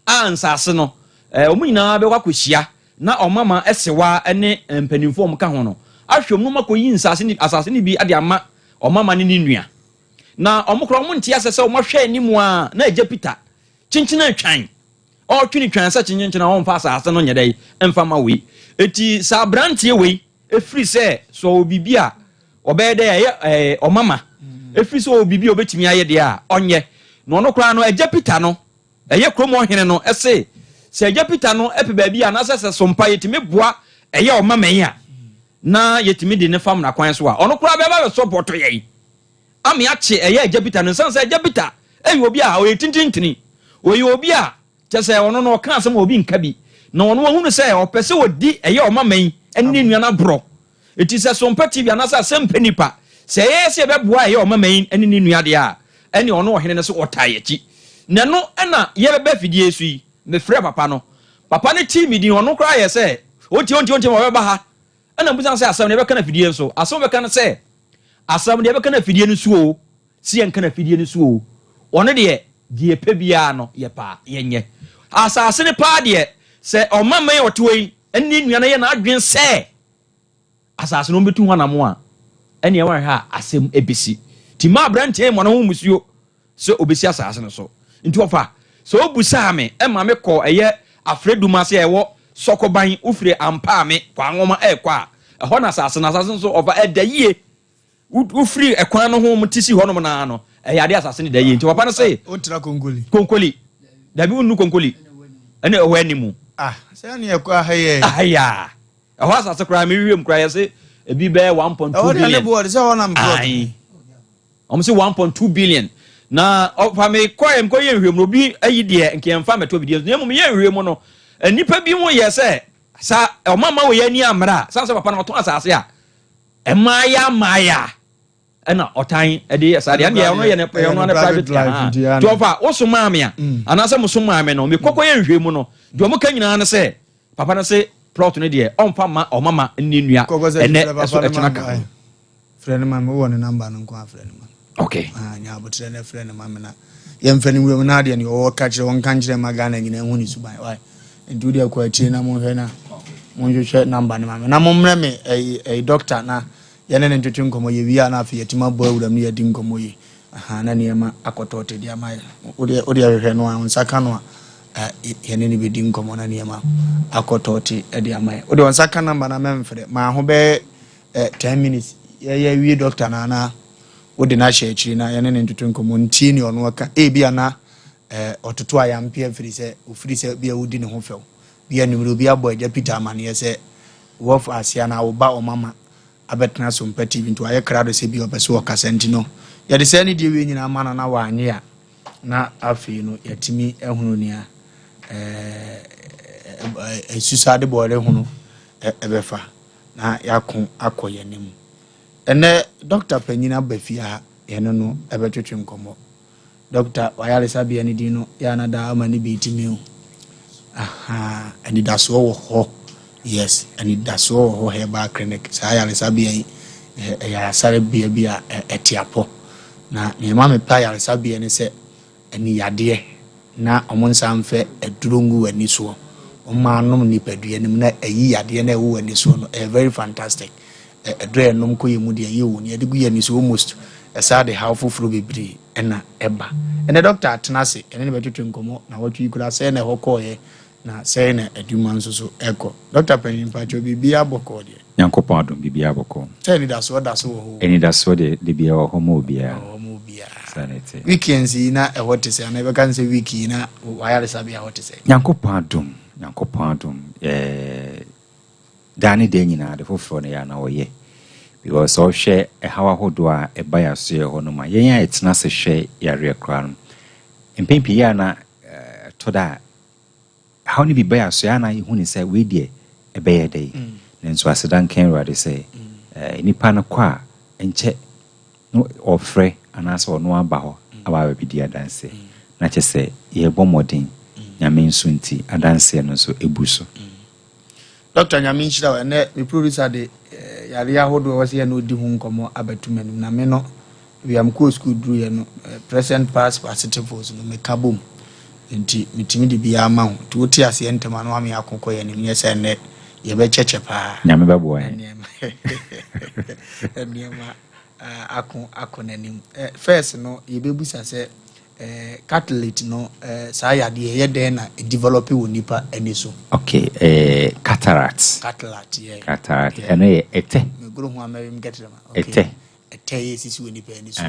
a nsase no, wɔn nyinaa bɛkɔ akɔhyia na ɔmama Sewa ne mpanimfoɔ a wɔka ho no ahwɛ mu na wɔakɔyi nsase no asase no bi de ama ɔmama ne ne nua. Na wɔn koraa wɔnte aseɛ sɛ wɔahwɛ anim a na agya Peter kyenkyena twan, ɔretwe ne twan sɛ kyenkyenkyen a ɔmfa asase no nyɛ dɛ mfa ma wei. Eti sɛ aberanteɛ wei ɛfiri sɛ sɛ ɔwɔ biribi a ɔbɛyɛ dɛ ɛyɛ ɛɛ ɔmama ɛfiri sɛ ɔwɔ biribi a ɔbɛtumi ayɛ deɛ a ɔnyɛ. Na ɔno koraa no agya Peter no Ɛyɛ kurom ɔhene no se, sɛ Agya Peter no pɛ baabi a anaasɛ sɛ sompa yɛtumi boa ɛyɛ ɔmama yi a, na yɛtumi de no fa mmara kwan so a, ɔno koraa bɛba abɛsɔpɔto yɛn ama yɛakye ɛyɛ Agya Peter no. Ɛsiane sɛ Agya Peter yɛ obi a ɔyɛ tintintini, ɔyɛ obi a kyɛ sɛ ɔno no ɔka asɛm a obi nka bi, na ɔno wahunu sɛ ɔpɛ sɛ ɔdi ɛyɛ ɔmama yi ne ne nua no aborɔ. Enti sɛ Sompa TV anaasɛ Asɛmpɛ Nipa, sɛ ɛyɛ sɛ yɛbɛboa ɛyɛ ɔmama yi ne ne nua deɛ a, ɛne ɔno ɔhene no so ɔtaa yɛn akyi. Na ɛno na yɛbɛba afidie yi so yi, mefrɛɛ papa no. Papa no tee me din, ɔno koraa yɛɛ sɛ ɔntie ɔntie ɔntie ma ɔbɛba ha. Ɛna mebisa no sɛ asɛm no yɛbɛka no afidie nso? Asɛm a ɔbɛka no sɛ, asɛm no yɛbɛka no afidie no so o, sɛ yɛnka no afidie no so o, ɔno deɛ, deɛ yɛpɛ biara no yɛpɛ a yɛnyɛ. Asase no paa deɛ, sɛ ɔmama yi a ɔte hɔ yi ne ne nua no yɛ n'adwene sɛ asase no wɔbɛtu ho anamo a, ɛnneɛ wanhwɛ a asɛm bɛsi. Nti mma aberanteɛ yi mmɔ ne ho mmusuo sɛ ɔbɛsi asase no so. Nti ɔfa, sɛ ɔbusaa me ma me kɔɔ ɛyɛ Afredum ase a ɛwɔ Sɔkɔban, wofiri Ampaame, Kwanwoma ɛrekɔ a, ɛhɔ na asase no, asase no so ɔfa ɛda yie. Wofiri ɛkwan no ho te si hɔnom naa no, ɛyɛ adeɛ asase no da yie. Nti papa no se. Wotra Konkoli? Konkoli. Dabi wonnu Konkoli. Ɛne ɛhɔ animu. Ah, sɛ ɛne ɛkɔ aha yɛ. Aha yɛ a. Ɛhɔ asase koraa mehwehwɛ mu koraa yɛse ebi bɛyɛ 1.2 billion. Ɛhɔ deɛ ne boɔ de sɛ hɔ na mplot. Ayi. Wɔn se 1.2 billion. Na ɔfa me kɔɛ mekɔ yɛ nhwehwɛ mu no obi ayi deɛ nka yɛmfa mmɛto afidie so. Na mmom yɛ nhwehwɛ mu no nnipa bi ho yɛ sɛ sa ɔmama wɔ yɛ ani ammra a sane sɛ papa no ɔtɔn asase a Mmaaya mmaaya ɛna ɔtan ɛde yɛ saa deɛ ɛndeɛ ɔno yɛ ne ɔno ne private life nti ɔfa woso maa me a mm. anaasɛ mo so maa me no mekɔkɔ yɛ nhwɛ mu no deɛ ɔmo ka nyinaa ne sɛ papa no se plot no deɛ ɔmfa ma ɔmama ne nua ɛnɛ ɛso ɛkyena ka ho. Frɛ no ma me wowɔ ne number no nko a frɛ no ma me. Okay. Ah, nya abotrɛ na frɛ no ma me na yɛmfa no nwura mu na adeɛ no ɔwɔ ka kyerɛ wɔnka nkyerɛ ma Ghana nyinaa hu ne suban. Why? Nti wodeɛ kɔ akyire na monhwɛ na monhwehwɛ number no ma me na mommrɛ me ɛyi ɛyi doctor na yɛne ne ntwetwe nkɔmmɔ yɛwie a na afei yɛtumi abɔ awura mu na yɛadi nkɔmmɔ yi. Aha na nneɛma akɔtɔ te de ama yɛ. Wodeɛ wodeɛ hwehwɛ no a wo nsa ka no a yɛne ne bɛdi nkɔmmɔ na nneɛma akɔtɔ te de ama yɛ. Wodeɛ wo nsa ka number na mɛmfrɛ maa ho bɛyɛ Eh, 10 minutes yɛyɛ wie doctor no ana wode no ahyɛ akyiri na yɛne ne ntoto nkɔmmɔ ntie ne ɔno ɔka ebi ana eh, ɔtoto ayampe afiri sɛ ofiri sɛ bia wodi ne ho fɛw bi anumere obi abɔ agya Peter amaneɛ sɛ wɔf ase ana wo ba ɔmama abɛtena so mpa TV nti wayɛ krado sɛ bi ɔpɛ so ɔkasa nti no yɛde sɛ ne deɛ wie nyinaa ma no na wanye a na afei no yɛatumi ahunu nea eh, eh, eh, ade bɔɔre ho no ɛbɛfa na yɛako akɔ yɛn anim. Ɛnnɛ, dɔkta panyin aba fie ha, yɛne no bɛtwetwe nkɔmmɔ. Dɔkta, w'ayaresabea no din no, yɛ a na daa ama no bi ti mi o. Aha, anidasoɔ wɔ hɔ. Yes, anidasoɔ wɔ hɔ herbal clinic. Saa ayaresabea yi, ɛyɛ ayaresabea bi a ɛte apɔ. Na nea ɛma mepɛ ayaresabea ne sɛ, ani yadeɛ na wɔn nsa mfɛ aduro ngu w'ani soɔ, wɔn anom nipadua no mu na ayi yadeɛ no a ɛwɔ w'ani soɔ no, ɛyɛ very fantastic. Aduro a yɛnom kɔ yɛn mu deɛ ɛyɛ o, nea yɛde gu yɛn ani so almost ɛsaa de haw foforɔ bebree ɛna ɛba. Ɛnɛ dɔkta atena ase, ɛne no bɛtwetwe nkɔmmɔ na wɔtwe yi koraa sɛn na ɛhɔ kɔɔeɛ na sɛn na adwuma nso so ɛkɔ. Dɔkta panyin mpakyɛw biribiara bɔkɔɔ deɛ? Nyankopɔn adom biribiara bɔkɔɔ. Sɛ anidasoɔ da so wɔ hɔ o. Anidasoɔ deɛ dabiara wɔ hɔ ma obiara. Ɛwɔ hɔ ma obiara. Weekends yi na ɛhɔ te sɛ anaa yɛbɛka no sɛ week yi na w'ayaresabea hɔ te sɛ? Nyankopɔn adom, Nyankopɔn adom, eh, daa ne daa nyinaa ade foforɔ no yɛ a na ɔyɛ. Because sɛ wohwɛ ɛhaw ahodoɔ a ɛba yɛn asoɛeɛ hɔ nom a, yɛn a yɛtena ase hwɛ yareɛ koraa no, mpɛn pii yɛ a na ɛtɔ da a, Haw no bi ba yɛn so a, na yehu no sɛ wei deɛ ɛbɛyɛ dɛn. Nanso aseda nka Awurade sɛ nnipa no kɔ a, ɛnkyɛ na ɔfrɛ anaasɛ ɔno aba hɔ aba abɛdi adanseɛ. Na kyerɛ sɛ yɛrebɔ mmɔden, Nyame nso nti, adanseɛ no nso bu so. Doctor Nyame nhyira wo. Ɛnɛ me producer de yareɛ ahodoɔ ɛwɔ sɛ yɛne ɔdi ho nkɔmmɔ abɛto m'anim na me no baabi a mekɔɔ sukuu duruiɛ no present past participles no meka bom nti metumi de biara ma wo nti wote aseɛ ntɛm a na wame ako kɔ yɛn anim nyɛ sɛ ɛnɛ yɛbɛkyɛkyɛ paa. Nyame bɛboa yɛn. Nneɛma ako akɔ n'anim. First no yɛbɛbusa sɛ Eh, cataract no, eh, saa yadeɛ ɛyɛ dɛn na ɛdevelop wɔ nipa ani so? Okay, eh, cataract. Cataract, yeah. Cataract, ɛno yɛ ɛtɛ. Megoro ho amɛri mu kɛtɛrɛ ma. Okay. Ɛtɛ. Ɛtɛ yɛ sisi wɔ nipa ani so.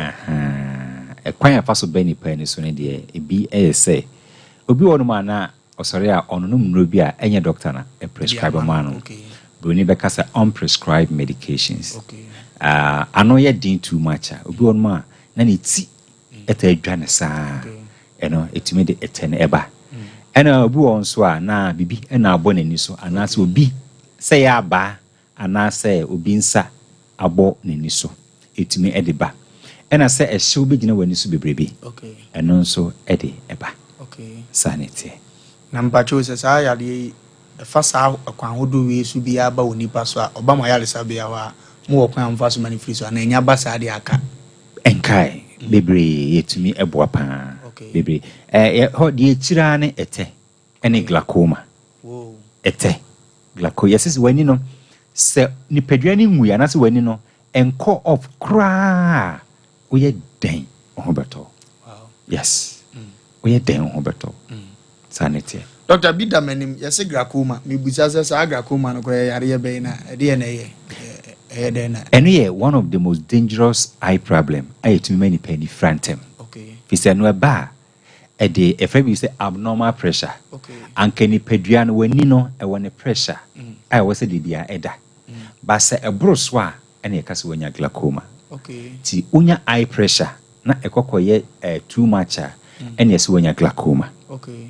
Ɛkwan a ɛfa so bɛ nipa ani so no deɛ, ebi ɛyɛ sɛ, obi wɔ nom a na ɔsɔre a ɔnonom nnuro bi a ɛnyɛ doctor na ɛprescribe ma no. Broni bɛka sɛ unprescribed medications. Okay. Uh, ano yɛ den too much a, obi wɔ nom a na ne ti taa dwa no saa ɛno ɛtumi de ɛtɛ no ɛba. Ɛna obi wɔ hɔ nso a na biribi na abɔ n'ani so anaasɛ obi sɛ ɛyɛ abaa anaasɛ obi nsa abɔ n'ani so ɛtumi de ba. Ɛna sɛ ɛhyew bɛgyina w'ani so bebrebe ɛno nso de ɛba. Saa na ɛteɛ. Na mpakyɛw sɛ saa yadeɛ yi ɛfa saa ɛkwan ahodoɔ wei so biara ba onipa so a ɔba mo ayaresabea hɔ a mowɔ kwan a mofa so ma no firi so anaa ɛnya ba saa deɛ aka? Nkae bebree yɛtumi boa paa bebree ɛ hɔ deɛ akyiri ara ne ɛtɛ ɛne glaucoma ɛtɛ glaucoma yɛsɛ sɛ w'ani no sɛ nipadua no nwui anaasɛ w'ani no ɛnkɔ off koraa woyɛ dɛn wo ho bɛtɔ yes woyɛ dɛn wo ho bɛtɔ Saa na ɛteɛ. Doctor bi da m'anim, yɛse glaucoma, mebisa sɛ saa glaucoma no koraa ɛyɛ yareɛ bɛn na ɛdeɛn na ɛyɛ, ɛyɛ dɛn na. Ɛno yɛ one of the most dangerous eye problem a ɛtumi ma nipa ani fira ntɛm. Firi sɛ ɛno ɛba a, ɛde yɛfrɛ biribi sɛ abnormal pressure. Anka nipadua no w'ani no ɛwɔ ne pressure a ɛwɔ sɛ da biara ɛda. But sɛ ɛboro so a ɛna yɛka sɛ wanya glaucoma. Nti wonya eye pressure na ɛkɔ kɔyɛ eh, too much a, ɛne ɛsɛ wanya glaucoma.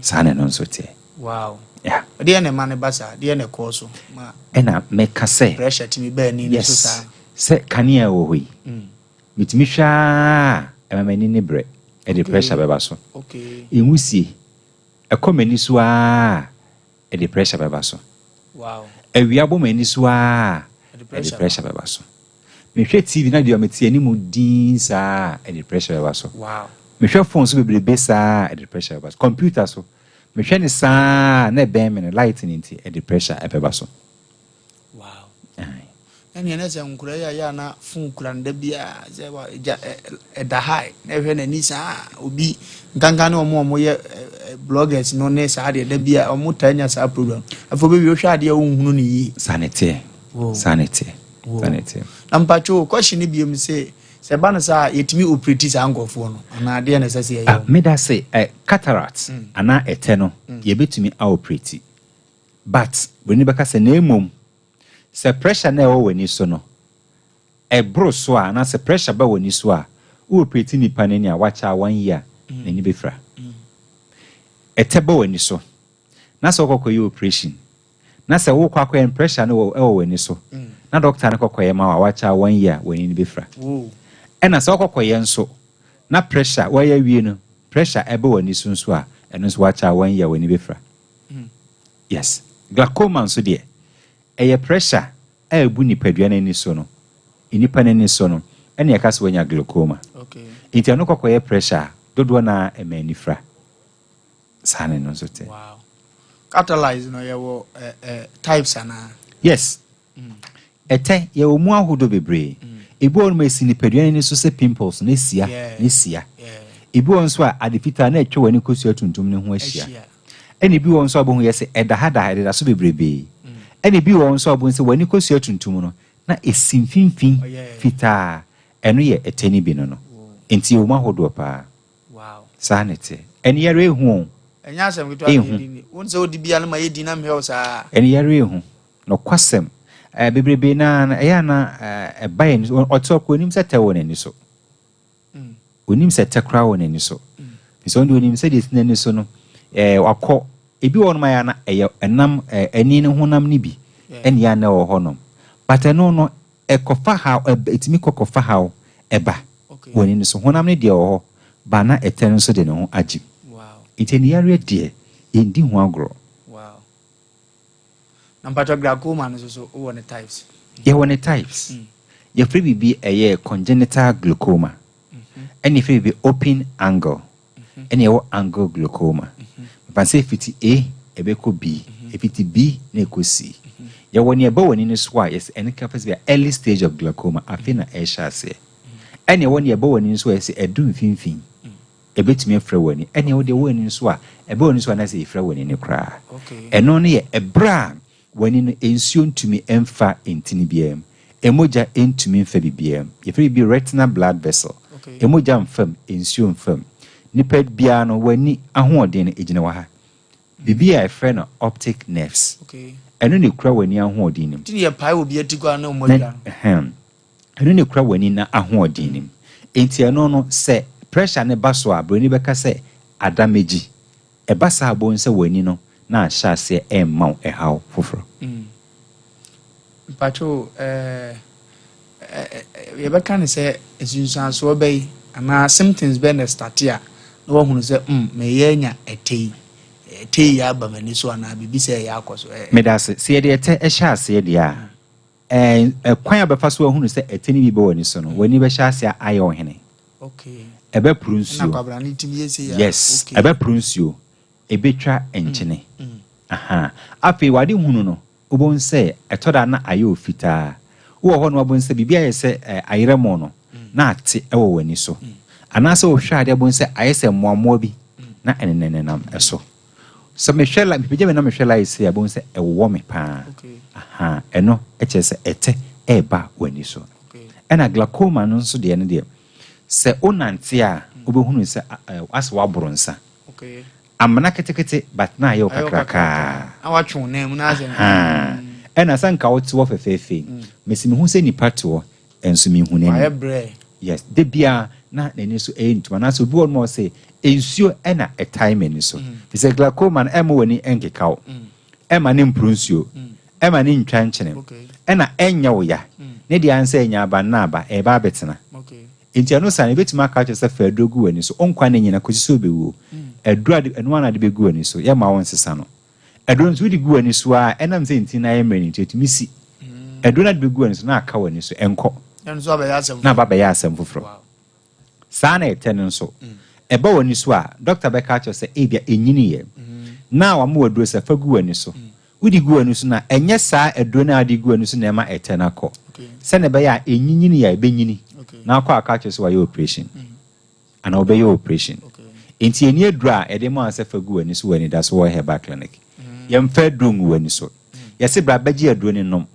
Saa na ɛno nso teɛ. Wow. Yeah. Deɛ na ɛma no ba saa, deɛ na ɛkɔɔ so ma. Ɛna mɛka sɛ. Pressure tumi ba ani no so saa. Yes, sɛ kanea wɔ hɔ yi, metumi hwɛ ara a, ɛma m'ani ne brɛ, ɛde pressure bɛba so. Nwusie, ɛkɔ m'ani so ara a, ɛde pressure bɛba so. Wow. Awia bɔ m'ani so ara a, ɛde pressure bɛba so. Mehwɛ TV na deɛ mete anim dinn saa a, ɛde pressure bɛba so. Mehwɛ phone so bebrebe saa a, ɛde pressure bɛba so. Computer so, mehwɛ no saa a, na ɛbɛn me no, light no nti, ɛde pressure ɛbɛba so. Wow. Aye. Ɛnneɛ na sɛ nkora yi a yɛ a na phone kura no da biara sɛ wa gya ɛda high na ɛhwɛ n'ani saa obi nkankan ne wɔn a wɔyɛ bloggers no ne saa deɛ da biara wɔn taa nya saa program. Afei obi wohwɛ adeɛ a wonhunu no yie. Saa na ɛteɛ. Saa na ɛteɛ. Saa na ɛteɛ. Na mpakyɛw o, question no biom se, sɛ ɛba no saa a, yɛtumi operate saa nkorɔfoɔ no anaa deɛn na ɛsɛ sɛ yɛyɛ wɔn? Meda se, cataract anaa ɛtɛ no, yɛbɛtumi a operate. But, buroni bɛka sɛ, na mmom, sɛ pressure no a ɛwɔ w'ani so no, ɛboro so a, anaa sɛ pressure ba w'ani so a, wo operate nipa no ani a, wakyɛ a one year, n'ani bɛfira. Ɛtɛ ba w'ani so, na sɛ wokɔ kɔyɛ operation, na sɛ wokɔ akɔyɛ no pressure no wɔ ɛwɔ w'ani so na doctor no kɔkɔyɛ ma wo a wakyɛ a one year w'ani no bɛfira. Ɛna sɛ wokɔkɔyɛ nso na pressure wayɛ awie no pressure ɛbɛ w'ani so nso a ɛno nso wakyɛ a one year w'ani bɛfira. Yes. Glaucoma nso deɛ ɛyɛ pressure a ɛbu nipadua no ani so no nnipa no ani so no ɛna yɛka sɛ wanya glaucoma. Nti ɛno kɔkɔyɛ pressure a dodoɔ no ara ɛma ani fira. Saa na ɛno nso te. Wow. Catalyze no yɛwɔ eh, eh, types anaa? Yes. Ɛtɛ, yɛwɔ mu ahodoɔ bebree. Ebi wɔ hɔ nom a ɛsi nipadua no ani so sɛ pimples na ɛsia, na ɛsia. Ebi wɔ hɔ nso a ade fitaa na atwa w'ani kosua tuntum no ho ahyia. Ɛna ebi wɔ hɔ nso a wobɛhu yɛ sɛ ɛda ha da ha, ɛdeda so bebrebee. Ɛna ebi wɔ hɔ nso a wobɛhu sɛ w'ani kosua tuntum no na ɛsi mfimfini fitaa. Ɛno yɛ ɛtɛ no bi no no. Nti ɛwɔ mu ahodoɔ paa. Wow. Saa na ɛteɛ. Ɛne yɛre ehu o. Ɛnyɛ asɛm ketewa na yɛdi ni. Wo nsɛ wodi bia no ma yɛdi na mehwɛ wo saa. Ɛne yɛre ehu. Nokwasɛm. Ɛɛ bebrebe naa no ɛyɛ ana ɛba yɛn so. Ɔte ɔkɔ onim sɛ tɛ wɔ n'ani so. Onim sɛ tɛ koraa wɔ n'ani so. Fisɛ ɔno deɛ onim sɛ deɛ esi n'ani so no ɛɛ wakɔ. Ebi wɔ hɔnom a ɛyɛ ana ɛyɛ ɛnam ɛɛ ani no honam no bi ɛne ɛyɛ ana ɛwɔ hɔnom. But ɛno no Ɛkɔfa haw ɛba, ɛtumi kɔ kɔfa haw ɛba wɔ ani no so. Honam no deɛ ɛwɔ hɔ, but na ɛtɛ no nso de ne ho agye mu. Nti aniyareɛ deɛ, yɛndi ho agorɔ. Wow. Na mpakyɛ glaucoma no nso so, wowɔ ne types? Yɛwɔ ne types. Yɛfrɛ biribi ɛyɛ congenital glaucoma, ɛna yɛfrɛ biribi open angle. Ɛna ɛwɔ angle glaucoma. Mefa sɛ ɛfiti A ɛbɛkɔ B, ɛfiti B na ɛkɔ C. Yɛwɔ nea ɛba w'ani no so a yɛsɛ ɛno ka fɛ sɛ early stage of glaucoma, afei na ɛrehyɛ aseɛ. Ɛna ɛwɔ nea ɛba w'ani no so a yɛsɛ ɛdu mfimfini, ɛbɛtumi afira w'ani. Ɛna ɛwɔ deɛ ɛwɔ w'ani no so a ɛba w'ani so a na sɛ ɛfira w'ani no koraa. Ɛno no yɛ ɛberɛ a W'ani no, nsuo ntumi mfa ntini biara mu. Mogya ntumi mfa biribiara mu. Yɛfrɛ biribi retinal blood vessel. Mogya mfa mu, nsuo mfa mu. Nipa biara no, w'ani ahoɔden no, ɛgyina wɔ ha. Biribi a yɛfrɛ no optic nerves. Ɛno na ɛkura w'ani ahoɔden no mu. Nti na yɛpae obi ati koraa na mogya no. Ɛhɛn. Ɛno na ɛkura w'ani no ahoɔden no mu. Enti ɛno no, sɛ pressure no ba so a, buroni bɛka sɛ adamegyi. Ɛba saa a bohu sɛ w'ani no na ahyɛ aseɛ ɛrema wo ɛhaw foforɔ. Mm. Mpakyɛw eh, eh, yɛbɛka ne sɛ nsunsuansoɔ bɛyi anaa symptoms bɛn na ɛstate a na wahunu sɛ mm meyɛ anya ɛtɛ yi ɛtɛ yi aba m'ani so anaa biribi sɛ ɛyɛ akɔ so. Eh. Meda ase. Sɛ yɛde ɛtɛ hyɛ aseɛ deɛ a, eh, ɛkwan a wobɛfa so ahunu sɛ ɛtɛ no bi ba w'ani so no, w'ani bɛhyɛ aseɛ ayɛ wo hene. Ɛbɛporo nsuo. Yes, ɛbɛporo nsuo. Ɛbɛtwa nkyene. Aha. Afei w'ade hunu no, wobɛhu sɛ ɛtɔ da a na ayɛ wo fitaa. Wowɔ hɔ no wabɛhu sɛ biribi ayɛ sɛ ayerɛmo no na ate wɔ w'ani so. Anaasɛ wohwɛ adeɛ wobɛhu sɛ ayɛ sɛ mmoammoa bi na ɛnenanenam so. Sɛ mehwɛ light, mepagya m'ani na mehwɛ light sei a, wobɛhu sɛ ɛwowɔ me paa. Aha, ɛno kyerɛ sɛ ɛtɛ ɛreba w'ani so. Ɛna glaucoma no nso deɛ no deɛ, sɛ wonante a, wobɛhunu sɛ asɛ woaboro nsa. Amena ketekete but na ayɛ wo kakrakaa. Ahaa, ɛna sɛ nka wote hɔ fɛfɛɛfɛ yi, mesi mehu sɛ nipa te hɔ, nso menhu n'anim. Yes, da biara na n'ani so ɛyɛ ntum anaasɛ obi wɔ hɔ nom a ɔse nsuo ɛna ɛtae m'ani so. Fi sɛ glaucoma no ɛmma w'ani ɛnkeka wo, ɛmma ne mporo nsuo, ɛmma ne ntwa nkyene, ɛna ɛnyɛ wo ya. Ne deɛ ara ne sɛ ɛnya aba nna aba, ɛreba abɛtena. Nti ɛno saa no ɛbɛtumi aka akyerɛ sɛ fa aduro gu w'ani so, wo nkwa nna nyina kɔsi sɛ wobɛwuo. Aduro a ɛno ara na de bɛgu w'ani so, yɛmma wo nsesa no. Aduro no nso wode gu w'ani so ara a, ɛnam sɛ ntini no ayɛ mmerɛ no nti, ɛtumi si. Aduro no a wode bɛgu w'ani so na aka w'ani so, ɛnkɔ. Na aba abɛyɛ asɛm foforɔ. Saa na ɛtɛ no nso. Ɛba w'ani so a, dɔkta bɛka akyerɛ wo sɛ ebia ɛnyiniiɛ. Na wama wo aduro sɛ fa gu w'ani so. Wode gu w'ani so no a, ɛnyɛ saa aduro no a wode gu w'ani so na ɛma ɛtɛ no akɔ. Sɛdeɛ ɛbɛyɛ a ɛnyinyiniiɛ a, ɛbɛnyini. Na akɔ aka akyerɛ wo sɛ wayɛ operation. Anaa wobɛyɛ operation. Enti yɛnni aduro a yɛde ma wo sɛ fa gu w'ani so wɔ Anidaso wɔ Herbal Clinic. Yɛmfa aduro ngu w'ani so. Yɛse bra bɛgye aduro no nom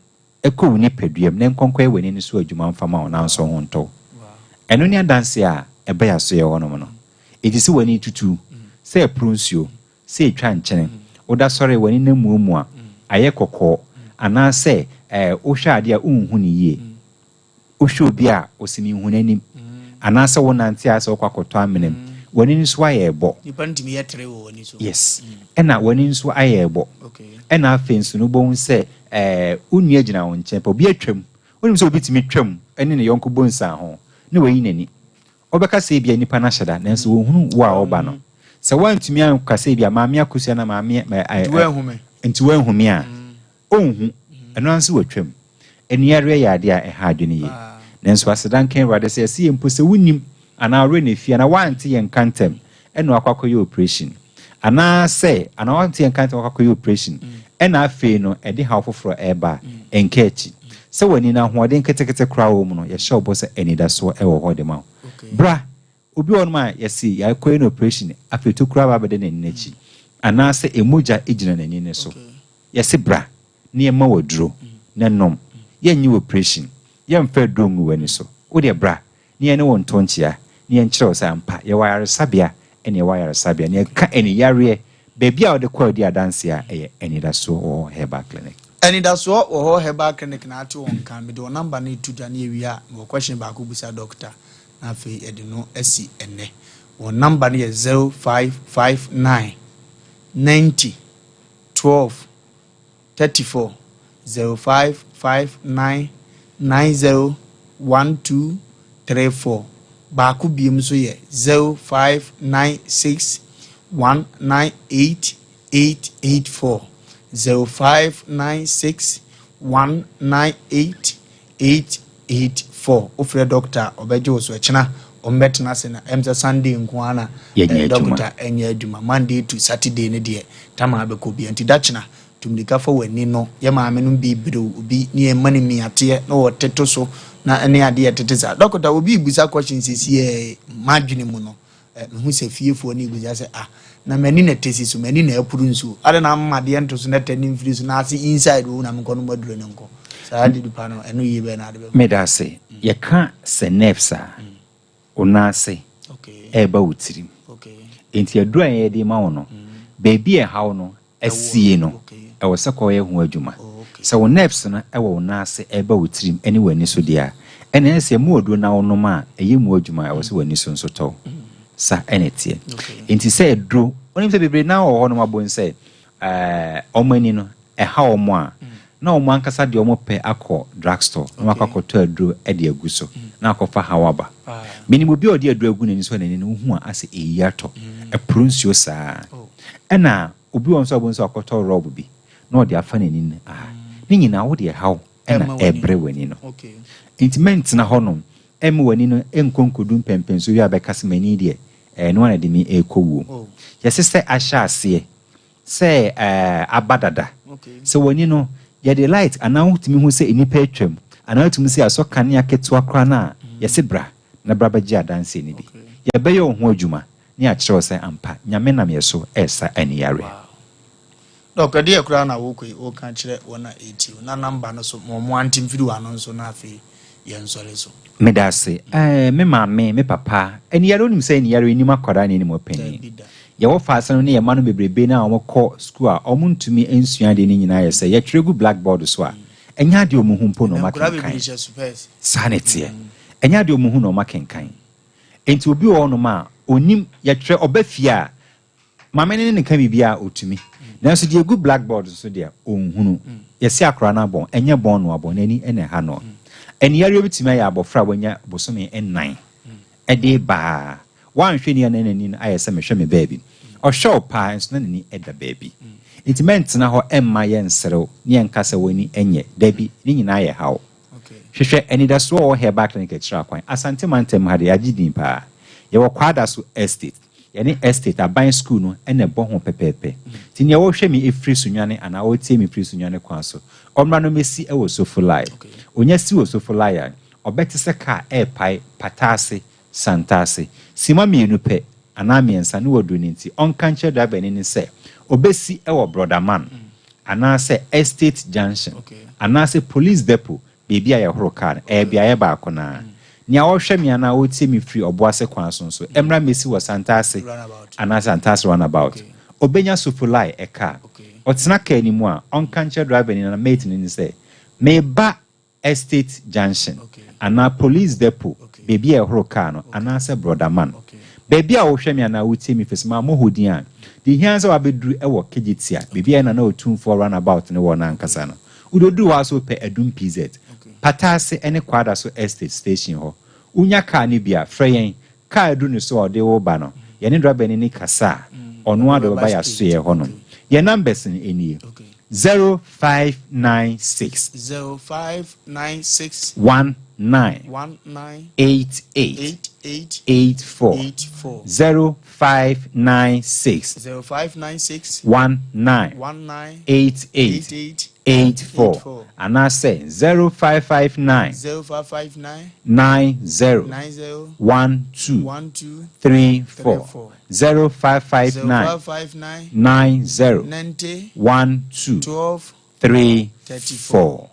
kɔ wo nipadua mu na ɛnkɔnkɔyɛ w'ani no so adwuma mfa ma wo nanso wo ho ntɔ wo. Ɛno ne adanse a ɛba yɛn asoɛeɛ hɔnom no. Enti sɛ w'ani tutu, sɛ ɛporo nsuo, sɛ ɛtwa nkyene, woda sɔre w'ani no amuamua, ayɛ kɔkɔɔ, anaasɛ wohwɛ adeɛ a wonhu no yie, Wohwɛ obi a, ose minhu n'anim. Anaasɛ wonante a sɛ wokɔ akɔtɔ amena mu. W'ani nso ayɛ ɛbɔ. Nipa no tumi yɛ tere wɔ w'ani so. Yes. Ɛna w'ani nso ayɛ ɛbɔ. Ɛna afei nso no wobɛhu sɛ ɛɛ wo nua gyina wo nkyɛn pɛ, obi atwam. Wonim sɛ obi tumi twam ne ne yɔnko bɔ nsianho na wayi n'ani. Wobɛka sɛ ebia nipa no ahyɛ da, nanso wɔnhunu wo a woba no. Sɛ woantumi anka sɛ ebia Maame Akosua anaa Maame ɛɛ nti woanhu me a, Onhu, ɛno ara nso watwam. Aniyareɛ yɛ adeɛ a ɛha adwene yie. Nanso aseda nka Awurade sɛ ɛsɛ yɛn mpo sɛ wonnim anaa wo werɛ na afi anaa woante yɛn nka ntɛm ɛna wakɔ akɔyɛ operation anaa sɛ anaa woante yɛn nka ntɛm wakɔ akɔyɛ operation ɛna afei no ɛde haw foforɔ ɛreba a, ɛnka akyi. Sɛ w'ani no ahoɔden ketekete koraa wɔ mu no, yɛhyɛ wo bɔ sɛ anidasoɔ ɛwɔ hɔ de ma wo. Bra Obi wɔ hɔnom a yɛse yɛakɔyɛ no operation afei tokuro aba abɛda n'ani no akyi anaasɛ mogya gyina n'ani no so. Yɛse bra na yɛmma wo aduro na nom. Yɛnyɛ wo operation, yɛmfa aduro ngu w'ani so. Wo deɛ bra na yɛne wo nto nkyea na. na yɛnkyerɛ wo sɛ ampa yɛwɔ ayaresabea ɛne yɛwɔ ayaresabea. Na yɛka aniyareɛ, baabi a wode kɔ a wodi adanseɛ a, ɛyɛ Anidasoɔ Wɔ Hɔ Herbal Clinic. Anidasoɔ Wɔ Hɔ Herbal Clinic na ate wɔn nka. Mede wɔn number no reto dwa na yɛwie a, mewɔ question baako bisa doctor na afei yɛde no asi ɛnnɛ. Wɔn number no yɛ 0559 90 12 34 0559 90 12 34. Baako biom nso yɛ 0596 198 884 0596 198 884. Wofrɛ dɔkta a, ɔbɛgye wo so. Ɛkyena wɔbɛtena ase na ɛm sɛ Sunday nko ara na Yɛnyɛ adwuma. dɔkta nyɛ adwuma. Monday to Saturday no deɛ, tam a bɛkɔ biara. Nti da kyena, tu mmirika fa w'ani no. Yɛ maame nom bi berew obi ne yɛn mma no mmiateɛ na wɔteto so na ɛne adeɛ a ɛtete saa. Dɔkta, obi rebisa question sesiɛ, m'adwene mu no, Mehu sɛ fiefoɔ no rebisa sɛ, Ah, na m'ani na ɛtɛ si so, m'ani na apuru nsuo. Adɛn na moma adeɛ nto so na ɛtɛ no mfiri so na ase inside wɔ mu na menkɔnom aduro no nkɔ? Saa de nipa no, ɛno yie bɛn na ade bɛma? Meda ase. Yɛka sɛ nerves a, wo nan ase ɛreba wo tirim. Enti aduro a yɛde rema wo no, baabi a ɛhaw no asie no, ɛwɔ sɛ kɔyɛ ho adwuma. Sɛ wo nerves no wɔ wo nan ase reba wo tirim ne w'ani so deɛ a, ɛnna ɛsɛ sɛ ɛmu aduro na wonom a ɛyɛ mu adwuma a, ɛwɔ sɛ w'ani so nso tɔ wo. Sa ɛna ɛteɛ. Enti sɛ aduro, wonim sɛ bebree naa wɔ hɔnom abom sɛ ɛɛ wɔn ani no ɛha wɔn a, na wɔn ankasa deɛ wɔpɛ akɔ drug store na wɔakɔ akɔtɔ aduro de agu so na akɔfa haw aba. Menim obi a ɔde aduro agu n'ani so a n'ani no wohu a asɛ ɛreyi atɔ, ɛporo nsuo saa. Ɛna obi wɔ hɔ nso a wobɛhu sɛ wakɔtɔ rɔb bi na ɔde afa n'ani no aha. Ne nyinaa wode ɛhaw na ɛrebrɛ w'ani no. Nti mɛntena hɔnom mma w'ani no nkɔ nkɔdu mpɛnpɛnsoɔ bi a bɛka sɛ m'ani deɛ ɛno ara na ɛde me rekɔ wuo. Yɛse sɛ ahyɛ aseɛ sɛ aba dada. Sɛ w'ani no yɛde light anaa wotumi hu sɛ nnipa atwam anaa wotumi sɛ yɛasɔ kanea ketewa koraa no a, yɛse bra na bra bɛgye adanseɛ no bi. Yɛbɛyɛ wo ho adwuma ne akyerɛ wo sɛ ampa Nyame nam yɛ so resa ani yareɛ. Wow. Doc, ɛdeɛ koraa na wokɔ yi woka kyerɛ wɔn a ɛretie wo na number no so ma wɔn ante mfiri w'ano nso na afei yɛnsɔre so. Medase. Ɛɛ me maame, me papa, ani yare wonim sɛ ani yare nnim akwadaa na ɛnim ɔpanin. Dabi da. Yɛwɔ faase no ne yɛn mma no bebrebe no a wɔkɔ sukuu a wɔntumi nsua adeɛ no nyinaa yɛ sɛ yɛtwerɛ gu blackboard so a, ɛnyɛ adeɛ a wɔhu mpo na Ɛnɛ nkwadaa wɔakenkan. bebree hyɛ supɛɛs. Saa na ɛteɛ. Ɛnyɛ adeɛ a wɔhu na wɔakenkan. Enti obi wɔ hɔnom a, ɔnnim, yɛtwerɛ, ɔba fie a, maame no ne no ka biribi a, ɔtumi. Nanso deɛ ɛgu blackboard so deɛ, ɔnhunu. Yɛse akwadaa no abɔn, ɛnyɛ bɔn na wabɔn, n'ani na ɛha no. Aniyareɛ bɛtumi ayɛ abɔfra a wanya bosome nnan de reba a, woanhwɛ ni a na n'ani no ayɛ sɛ mehwɛ me baabi. Ɔhwɛ wo paa nso na n'ani da baabi. Enti mɛntena hɔ mma yɛnserew ne yɛnka sɛ w'ani nyɛ. Dabi, ne nyinaa yɛ haw. Hwehwɛ anidasoɔ a ɔwɔ Herbal Clinic akyiri akwan. Asante mantam ha deɛ, yɛagye din paa. Yɛwɔ Kwadaso Estate. Yɛne Estate aban sukuu no na ɛbɔ ho pɛpɛɛpɛ. Nti nea ɔrehwɛ me firi Sunyani anaa ɔretie me firi Sunyani kwan so, ɔmmra no mmɛsi wɔ Sofolai. Ɔnya si wɔ Sofolai a, ɔbɛte sɛ kaa ɛrepae Pataase, Santase. Simma mmienu pɛ anaa mmiɛnsa ne waduru no nti, ɔnka nkyerɛ driverni no sɛ ɔbɛsi wɔ Brɔdaman anaasɛ Estate Junction anaasɛ Police Depot, baabi a yɛhoro kaa no, ɛyɛ beaeɛ baako no ara. Nea ɔrehwɛ me anaa ɔretie me firi Ɔboase kwan so nso, mmra mmɛsi wɔ Santase anaasɛ Santase Runabout. Ɔbɛnya Sofolai kaa. Ɔtena kaa no mu a, ɔnka nkyerɛ driverni no anaa mate no sɛ, Mereba Estate Junction anaa Police Depot, baabi a yɛhoro kaa no, anaasɛ Brɔdaman. Baabi a wohwɛ me anaa wotie me firi, sɛ mammɔ hɔ din a, deɛ ɛhia ara ne sɛ woabɛduru wɔ Kejetia, baabi a yɛn Nana Otumfoɔ Runabout no wɔ no ankasa no. Wode woduru hɔ ara sɛ wopɛ Adum PZ, Pataase ne Kwadaso Estate station hɔ. Wonya kaa no bi a, frɛ yɛn. Kaa aduru ne so a ɔde wo reba no, yɛne drɔbani no kasa a, ɔno ara de wo bɛba yɛn asoɛeɛ hɔnom. Yɛn numbers no nie, 0596. 0596. 19. 19. 88. 88. 84. 84. 0596. 0596. 19. 19. 88. 88. 84 84. Anaasɛ 0559. 0559. 90. 90. 12. 12. 34. 34. 0559. 0559. 90. 90. 12. 12. 34.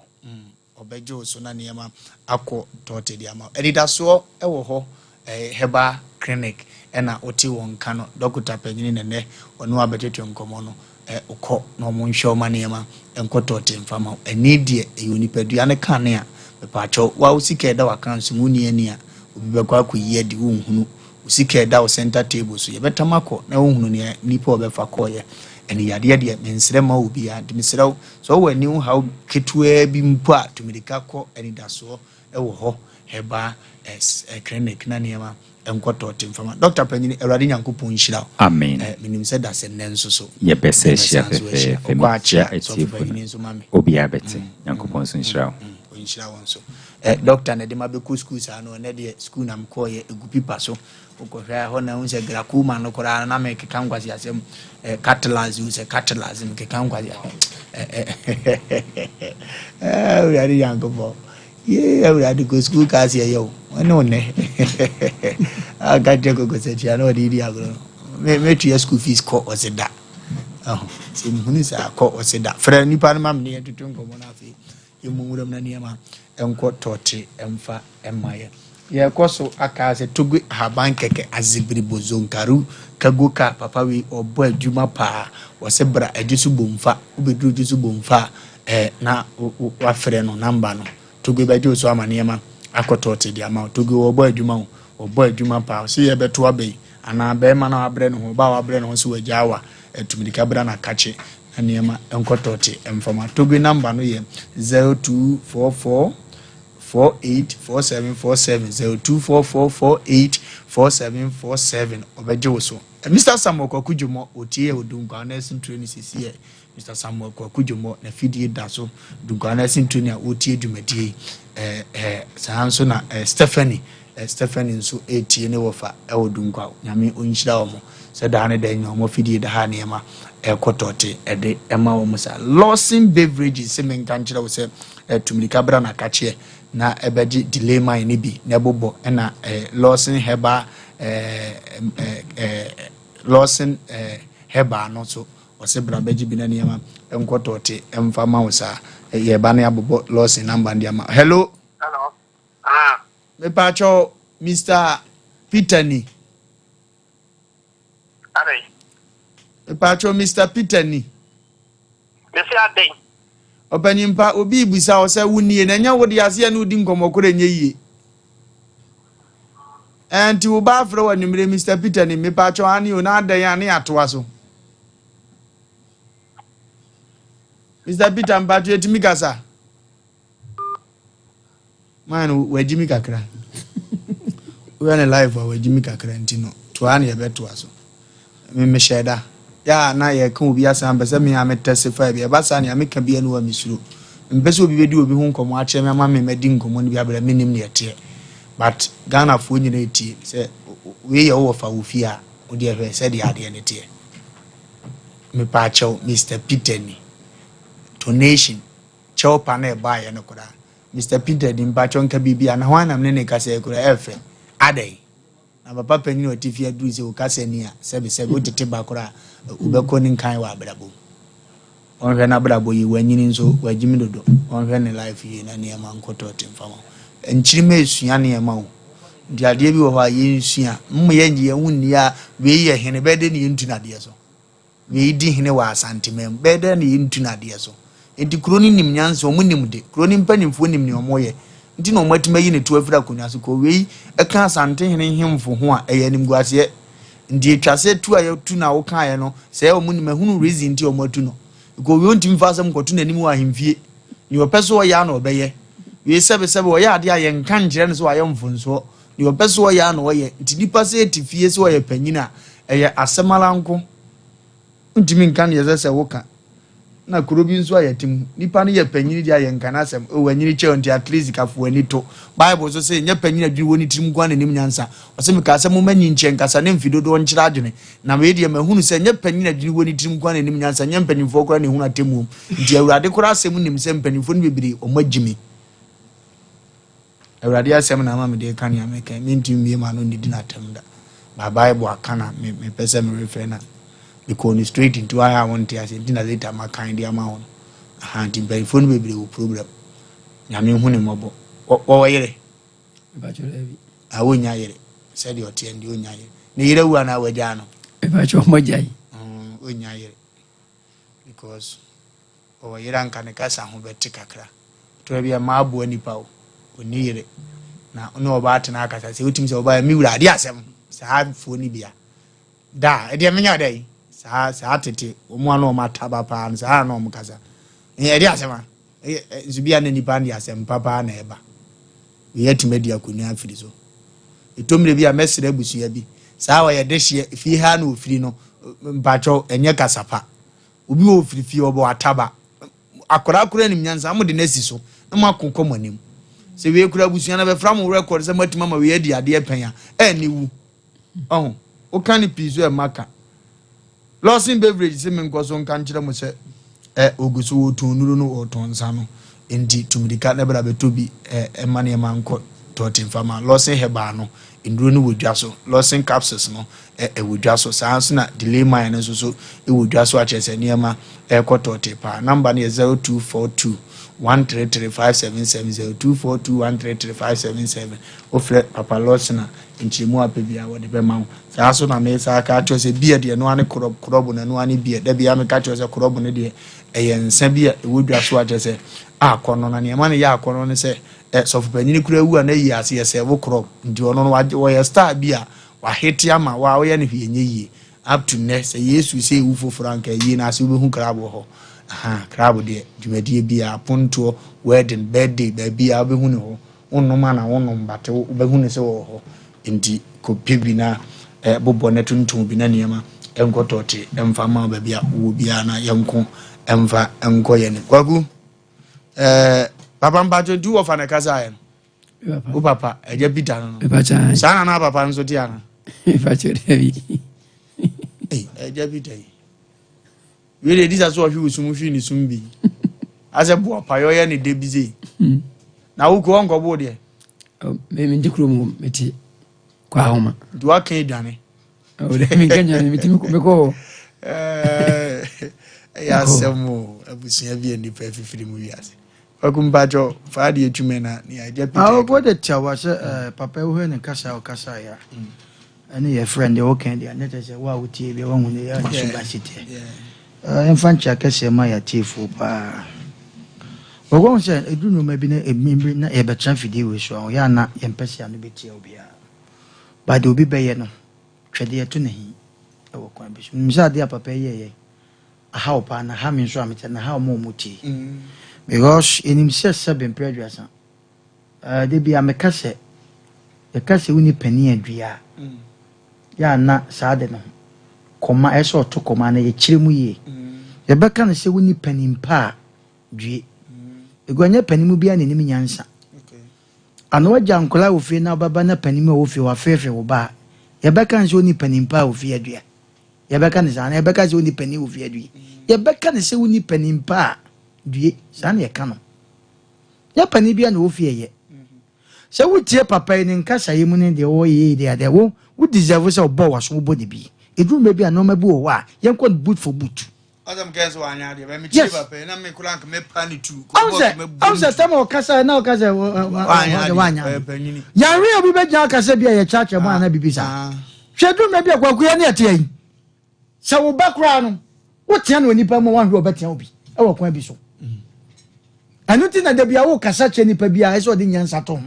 Ɔbɛgye wo so na nneɛma akɔ tɔɔte de ama wo. Anidasoɔ wɔ hɔ, ɛyɛ herbal Clinic ɛna wote wɔn nka no, dɔkota panyini na nnɛ ɔne wo abɛtwetwe nkɔmmɔ no. Ɛ, kɔ na wɔn nhwɛ wo ma nneɛma nkɔ tɔɔte mfa ma wo. Ani deɛ, ɛyɛ onipadua no kanea. Mepaakyɛw, wo a wo sika ɛda w'account so mu, wonni ani a, obi bɛkɔ akɔyi adi, wonhunu. Wo sika ɛda wo center table so, yɛbɛtam akɔ na wohunu nea nipa a ɔbɛfa kɔeɛ. Aniyadeɛ deɛ, mensrɛ mma obiara. Nti mesrɛ wo, sɛ wowɔ ani ho haw ketewaa bi mpo a, tu mmirika kɔ Anidasoɔ wɔ hɔ Herbal Clinic na nneɛma nkɔ tɔɔte mfa ma. Dɔkta panyin, Awurade Nyankopɔn nhyira wo. Amen. Eh, menim sɛ da sɛ nnɛ nso so. Yɛbɛsɛ hyia Yɛbɛsan nso ahyia. fɛfɛɛfɛ. Ɔkɔ akyea Mekyia sɔfo atiefo panyin no. nso ma me. Obiara bɛte. Nyankopɔn nso nhyira wo. Ɔnhyira wo nso. Eh, dɔkta na ɛde ma bɛkɔ sukuu saa no, ɛnɛ deɛ sukuu na mekɔɔyɛ, ɛgu pipa so. Wokɔhwɛ a, ɛhɔ na wohu sɛ glaucoma no koraa na mekeka nkwaseasɛm. Eh, catalase, wohu sɛ catalase, mekeka nkwaseasɛm. Eh, eh, eh, Awurade Nyankopɔn. Yee Awurade kɔ sukuu kaa sɛ ɛyɛ o ɛne wo nnɛ aka kyerɛ kɔkɔsɛkyia na ɔde di agorɔ no mɛtua school fees kɔ ɔse da ɛho sɛ mehunu saa kɔ ɔse da frɛ nipa no ma me ne yɛtoto nkɔmmɔ no afei yɛmu nwuram na nneɛma nkɔ tɔɔte mfa mma yɛ yɛkɔ so aka sɛ togo ahaban kɛkɛ azebiribo zonkaru kago ka papa wei ɔbɔ adwuma paa wɔsɛ bra agye so bomfa wobɛduru gye so bomfa a Eh na wafrɛ no number no Togo bɛgye wo so ama nneɛma akɔ tɔɔte de ama wo Togo wɔbɔ adwuma o wɔbɔ adwuma paa ɔse yɛbɛto aba yi anaa bɛrima no a wabrɛ ne ho ɔbaa a wabrɛ ne ho sɛ wagyaa wa atumirika bra na kakye na nneɛma nkɔ tɔɔte mfama Togo number no yɛ 0244 48 47 47 0244 48 47 47 ɔbɛgye wo so Mr Samuel Kwaku Dwomɔ ɔtie yɛ Odunkwa Nursing Training sisi yɛ Mister Samuel Kwaku Dwommɔ n'afidie da so Dunkwaa Nursing Training a ɔretie dwumadie yi. Eh, eh, saa nso na eh, Stephanie, eh, Stephanie nso ɛretie ne wɔfa ɛwɔ Dunkwa. Nyame ɔnhyira wɔn sɛ daa ne da nyina wɔn afidie da ha nneɛma ɛkɔ tɔte ɛde ɛma wɔn saa. Lawson Beverages sɛ menka nkyerɛ wo sɛ eh, tumirika bra na kakyeɛ na ɛbɛgye delay mine no bi na ɛbobɔ ɛna eh, Lawson Herbal eh, eh, eh, Lawson eh, Herbal no so Ɔse bra bɛgye bi na nneɛma nkɔ tɔɔte mfa ma wo saa. Yɛba na yɛabobɔ Lawson number no de ama. Hello. Hello. Ah. Mepaakyɛw Mr. Peter ni. Adɛn? Mepaakyɛw Mr. Peter ni. Mese adɛn? Ɔpanyimpa, obi rebisa wo sɛ wo nie na ɛnyɛ wo de aseɛ ne wodi nkɔmmɔ korɔ ɛnyɛ yie. Ɛnti wo ba afrɛ wo anwummere Mr. Peter ni mepaakyɛw ane o na adɛn a ne yɛatoa so. Mr. Peter mpaakyɛw yɛtumi kasa. Man no wagyi mi kakra. Woyɛ ne life a wagyi mi kakra nti no toa na yɛbɛtoa so. Me mehyɛ da. Yɛ a na yɛka obi asɛm ampɛ sɛ me a me testify bi. Ɛba saa nea meka bi aniwa mesuro. Mempɛ sɛ obi bɛdi obi ho nkɔmmɔ akyerɛ me ama me madi nkɔmmɔ no bi abrɛ mennim nea ɛteɛ. But Ghanafoɔ nyinaa ɛtie sɛ wei yɛ wo wɔfa wɔ fie a wodeɛ hwɛ sɛdeɛ adeɛ no teɛ. Mepaakyɛw Mister Peter ni. Tonation kyɛw pa na ɛbaeɛ no koraa. Mister Peter ni mpakyɛw nka biribi a na hwan na mene ne kasa yi koraa ɛfɛ. Adɛn? Na papa panyin a ɔte fie aduru sɛ okasa ni a, sɛbesɛbe wotete ba koraa a, wobɛkɔ ne nkan wɔ abrabɔ mu. Ɔnhwɛ n'abrabɔ yie, wanyini nso, wagyimi dodo. Ɔnhwɛ ne life yie na nneɛma nkɔ tɔɔte mfa ma wo. Nkyirimma esua nneɛma o. Nti adeɛ bi wɔ hɔ a yɛnsua. Mma yɛngye yɛn ho nni a wei yɛ hene, bɛyɛ dɛn na yɛntu no adeɛ so? Wei di hene wɔ Asanteman mu. Bɛyɛ dɛn na yɛntu no adeɛ so? Enti kuro no nim nyansa, wɔn nim de. Kuro no mpanimfoɔ nim nea wɔyɛ. Nti na wɔatumi ayi ne to afiri akonnwa so. Kɔ wei ka Asantehene nhemfo ho a, ɛyɛ animguaseɛ. Nti ɛtwa sɛ tu a yɛtu no a wokaeɛ no, sɛ wɔn nim, ahunu reason nti a wɔatu no. Kɔ wei ɔntumi mfa asɛm nkɔto n'anim wɔ ahemfie. Nea ɔpɛ sɛ ɔyɛ ara na ɔbɛyɛ. Wei sɛbesɛbe ɔyɛ adeɛ a yɛnka nkyerɛ no sɛ wayɛ mfomsoɔ. Deɛ ɔpɛ sɛ ɔyɛ ara na ɔyɛ. Nti nipa sɛ ɛte fie sɛ ɔyɛ panyin a, ɛyɛ asɛm ara nko. Wontumi nka deɛ ɛsɛ sɛ woka. Na kuro bi nso a yɛte mu, nipa no yɛ panyin deɛ a yɛnka n'asɛm. Oh, wanyini kyɛ o, nti at least kafo w'ani to. Bible nso se, nyɛ panyin a adwene wɔ ne tirim nko ara na ɛnim nyansa. Ɔse mekaa sɛ momma nyinkyɛ nkasa ne mfe dodoɔ nkyerɛ adwene. Na wei deɛ mahunu sɛ nyɛ panyin a adwene wɔ ne tirim nko ara na ɛnim nyansa, nyɛ mpanimfoɔ koraa na ɛhunu atemmuom. Nti Awurade koraa asɛm nim sɛ mpanimfoɔ no bebree wɔagyimi. Awurade asɛm na ama mede reka nea meka yi. Mentumi mmue m'ano nnidi no atɛm da. But Bible aka na me mepɛ sɛ me refer na mekɔɔ no straight nti wayɛ a wonte aseɛ nti na later makan de ama wo no. Aha nti mpanyinfoɔ no bebree wɔ problem. Nyame hu ne mmɔbɔ. Wɔwɔ yere? Mpakyɛ daabi. Ah wonnya yere. Sɛdeɛ ɔteɛ no deɛ ɔnnya yere. Ne yere awu anaa wagyaa no? Mepakyɛ ɔmo agyae. Mm, ɔnnya yere. Because ɔwɔ yere anka ne kasa ho bɛte kakra. Tɔrɔ bi a mmaa boa nipa o, ɔnni yere. Na ɔne ɔbaa tena akasa sɛ wotumi sɛ ɔbaa mi wura adeɛ asɛm saa foɔ no bia. Da ɛdeɛ menya ɔdɛ yi saa saa tete wɔn ano wɔn ataba paa no saa na wɔn kasa. Ɛdeɛ asɛm a nso bia na nipa de asɛm papa na ɛba. Wei atumi adi akonnwa afiri so. Ɛtɔ mmerɛ bi a mɛsrɛ abusua bi saa ɔyɛ dehyeɛ fie ha na ofiri no mpakyɛw ɛnyɛ kasa pa. Obi wɔ ofiri fie ɔbɔ ataba akwadaa koraa nim nyansa mo de no asi so na mo ako kɔ mo anim. Sɛ wei kura abusua no bɛfra mo record sɛ moatumi ama wei adi adeɛ pɛn a ɛnni wu. Ɔho woka no pii so ɛmma ka. Lawson Beverage se menkɔ so nka nkyerɛ mo sɛ ɛ ogu so wɔtɔn nnuro no wɔtɔn nsa no nti tu mirika na bra bɛtɔ bi ɛ ɛma nneɛma nkɔ tɔɔte mfa ma Lawson Herbal no nnuro no wɔ dwa so Lawson Capsules no ɛ ɛwɔ dwa so saa nso na Delay Mine no nso so ɛwɔ dwa so akyerɛ sɛ nneɛma ɛrekɔ tɔɔte paa namba no yɛ 0242 133 577 0242 133 577 wofrɛ Papa Lawson a nkyerɛmu a wopɛ biara wɔde bɛma wo. Saa ara nso na mesan aka akyerɛ wo sɛ beer deɛ ɛno ara ne korɔb, korɔbo no ɛno ara ne beer. Da biara meka kyerɛ wo sɛ korɔbo no deɛ ɛyɛ nsa bi a ɛwɔ dwa so a kyerɛ sɛ akɔnnɔ. Na nea ɛma no yɛ akɔnnɔ ne sɛ ɛ sɔfopanyin koraa wu a na ayi ase yɛsɛɛvo korɔb. Nti ɔno no wagye ɔyɛ star bi a wahete ama wo a woyɛ no hwee nyɛ yie. Up to nnɛ sɛ Yesu sɛ ewu foforɔ anka ayie no ase wobɛhu krab wɔ hɔ. Ahaa krab deɛ dwumadie biara, apontoɔ, wedding, birthday, baabiara wobɛhu ne hɔ. Wonnom a na wonom but wobɛhu no sɛ wɔwɔ hɔ nti kɔpɛ bi na bobɔ na tontɔn bi na nneɛma nkɔ tɔɔte mfa ma baabi a wowɔ biara na yɛnko mfa nkɔ yɛn anim. Kwaku, eh, papa mpakyɛ nti wɔfa na ɛkasaeɛ no? Wo papa, agya Peter no no. Saa na na papa nso te ana? Agya Peter yi. Wei deɛ edisa so ɔhwe wo sum hwe ne sum bi. Asɛ boa pa yɛ ɔyɛ ne de bi sei. Hmm. Na wo kuro ɔnkɔ bo deɛ. Me me nti kuro mu me te kɔ ahoma. Nti waka aduane. Ɔwɔ dɛ mi nka nwane mi ti mi kɔ hɔ. Ɛyɛ asɛm o abusua bi a nnipa afifiri mu wiase. Kwaku mpakyɛw fa adeɛ twumɛ na nea agya Peter. Awo bɔ de tiawa sɛ eh, papa wohwɛ ne kasa a ɔkasa ya. Ɛne yɛ friend deɛ woka deɛ ne kyerɛ sɛ wo a wotie bia woahu ne yɛ ne suban si teɛ. Yɛmfa nkyea kɛseɛ ma yɛ atiefoɔ paa. Wɔkɔhu sɛ ɛduru nneɛma bi na ɛmimiri na yɛbɛtena fidie wei so a ɔyɛ a na yɛmpɛ sɛ ano bɛtia obiara. But deɛ obi bɛyɛ no twɛdeɛ to ne he ɛwɔ kwan bi so. Menim sɛ adeɛ a papa yi yɛeɛ ahaw paa na ha me nso a mete na ha ɔmo a ɔmo tie because yɛnim sɛ sɛbe mpere aduasa ɛɛ de bia meka sɛ yɛka sɛ woni panin adua a yɛ a na saa de no kɔma ɛsɛ ɔto kɔma na yɛkyerɛ mu yie yɛbɛka no sɛ woni panin pa a due egu ɛnyɛ panin mu biara na ɛnim nyansa ano agya nkɔla wɔ fie na ɔbɛba na panin mu a wɔ fie wafeefe wo ba a yɛbɛka no sɛ woni panin pa a wɔ fie adua Yɛbɛka no saa anaa yɛbɛka sɛ wonni panin wɔ fie adue. Yɛbɛka no sɛ wonni panin pa a due. Saa na yɛka no. Nyɛ panin biara na ɔwɔ fie ɛyɛ. Sɛ wotie papa yi ne nkasaeɛ mu ne deɛ ɔyɛ yi deɛ adeɛ wo wo deserve sɛ ɔbɔ w'aso wobɔ ne bi. Ɛduru mmerɛ bi a nneɛma bi wɔ hɔ a yɛnkɔ no boot for boot. Ɔsɛ mekɛɛ sɛ wanyɛ adeɛ bɛ metie papa yi na me koraa nka mɛpa ne tu. Ɔn sɛ ɔn sɛ sɛm ɔkasa na ɔka sɛ wanyɛ adeɛ. Yɛnwe obi bɛgyina aka sɛ bi a yɛkyerɛkyerɛ mu anaa biribi saa. Hwɛ duru mmerɛ bi a kwaku yɛ ne ɛteɛ yi sɛ wo ba koraa no wotea no onipa mu a wanhwɛ ɔbɛtea wo bi wɔ kwan bi so. Ɛno nti na da bi a wokasa kyerɛ nipa bi a ɛsɛ ɔde nyansa to ho.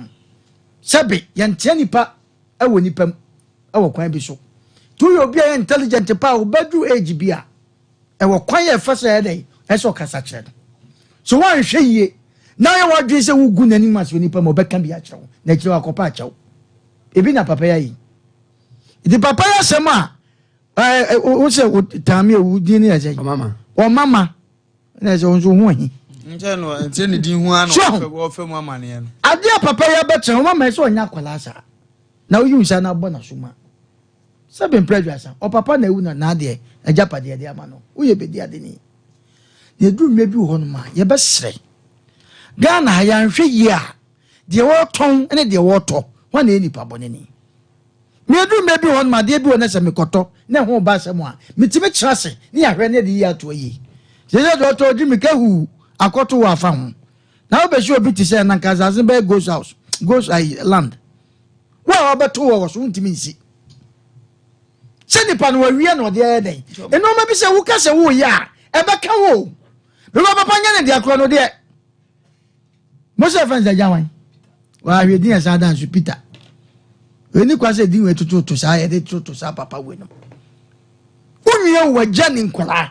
Sɛbe yɛntea nipa wɔ nipa mu wɔ kwan bi so. To yɛ obi a yɛ intelligent paa wobɛduru age bi a ɛwɔ kwan yɛ ɛfa sɛ ɛdɛn ɛsɛ ɔkasa kyerɛ no. So woanhwɛ yie na ayɛ w'adwene sɛ wogu n'anim ase wɔ nipa mu ɔbɛka bi akyerɛ wo na akyire wakɔpa akyɛw. Ebi na papa yi ayɛ yi. Nti papa yi asɛm a wo sɛ wo taame a wo din ne yɛ sɛ ɔmama na ɛsɛ wo nso ho ahi. Nkyɛn no nkyɛn ne din ho ano wɔfɛ mu amaneɛ no. Adeɛ a papa yi abɛkyerɛ ɔmama ɛsɛ ɔnyɛ akwadaa saa na woyi nsa na abɔ n'aso mu a sɛbi mpere aduasa ɔpapa na ewu na n'adeɛ n'agyapadeɛ de ama no woyɛ bedi ade ni na eduru mmerɛ bi wɔ hɔnom a yɛbɛsrɛ Ghana ha yɛanhwɛ yie a Deɛ wɔretɔn ne deɛ wɔretɔ, hwan na ɛyɛ nipa bɔneni? Meɛduru mmerɛ bi wɔ hɔ nom adeɛ bi wɔ na sɛ mekɔtɔ na ɛho ba asɛm a, metumi kyerɛ ase ne yɛahwɛ ne yɛde yie ato ayie. Sɛ sɛ deɛ ɔtɔ ɔgye mirika huu akɔto wɔ afa ho. Na wobɛhyɛ obi te sɛ na nka asase no bɛyɛ ghost house, ghost ayi land. Wo a wabɛto wɔ wɔ so wontumi nsi. Sɛ nipa no wawie na ɔde ayɛ dɛn? Nneɛma bi sɛ woka sɛ woyɛ a ɛbɛka wo o. Bɛbɛ papa nyɛ ne deɛ korɔ no deɛ. Mose fɛn sɛ agya wan? Wahwɛ din ɛsan da nso Peter. Ɛni kwa sɛ din wei tototo saa yɛde toto saa papa wei no. Wonwie wo agya ne nkwadaa.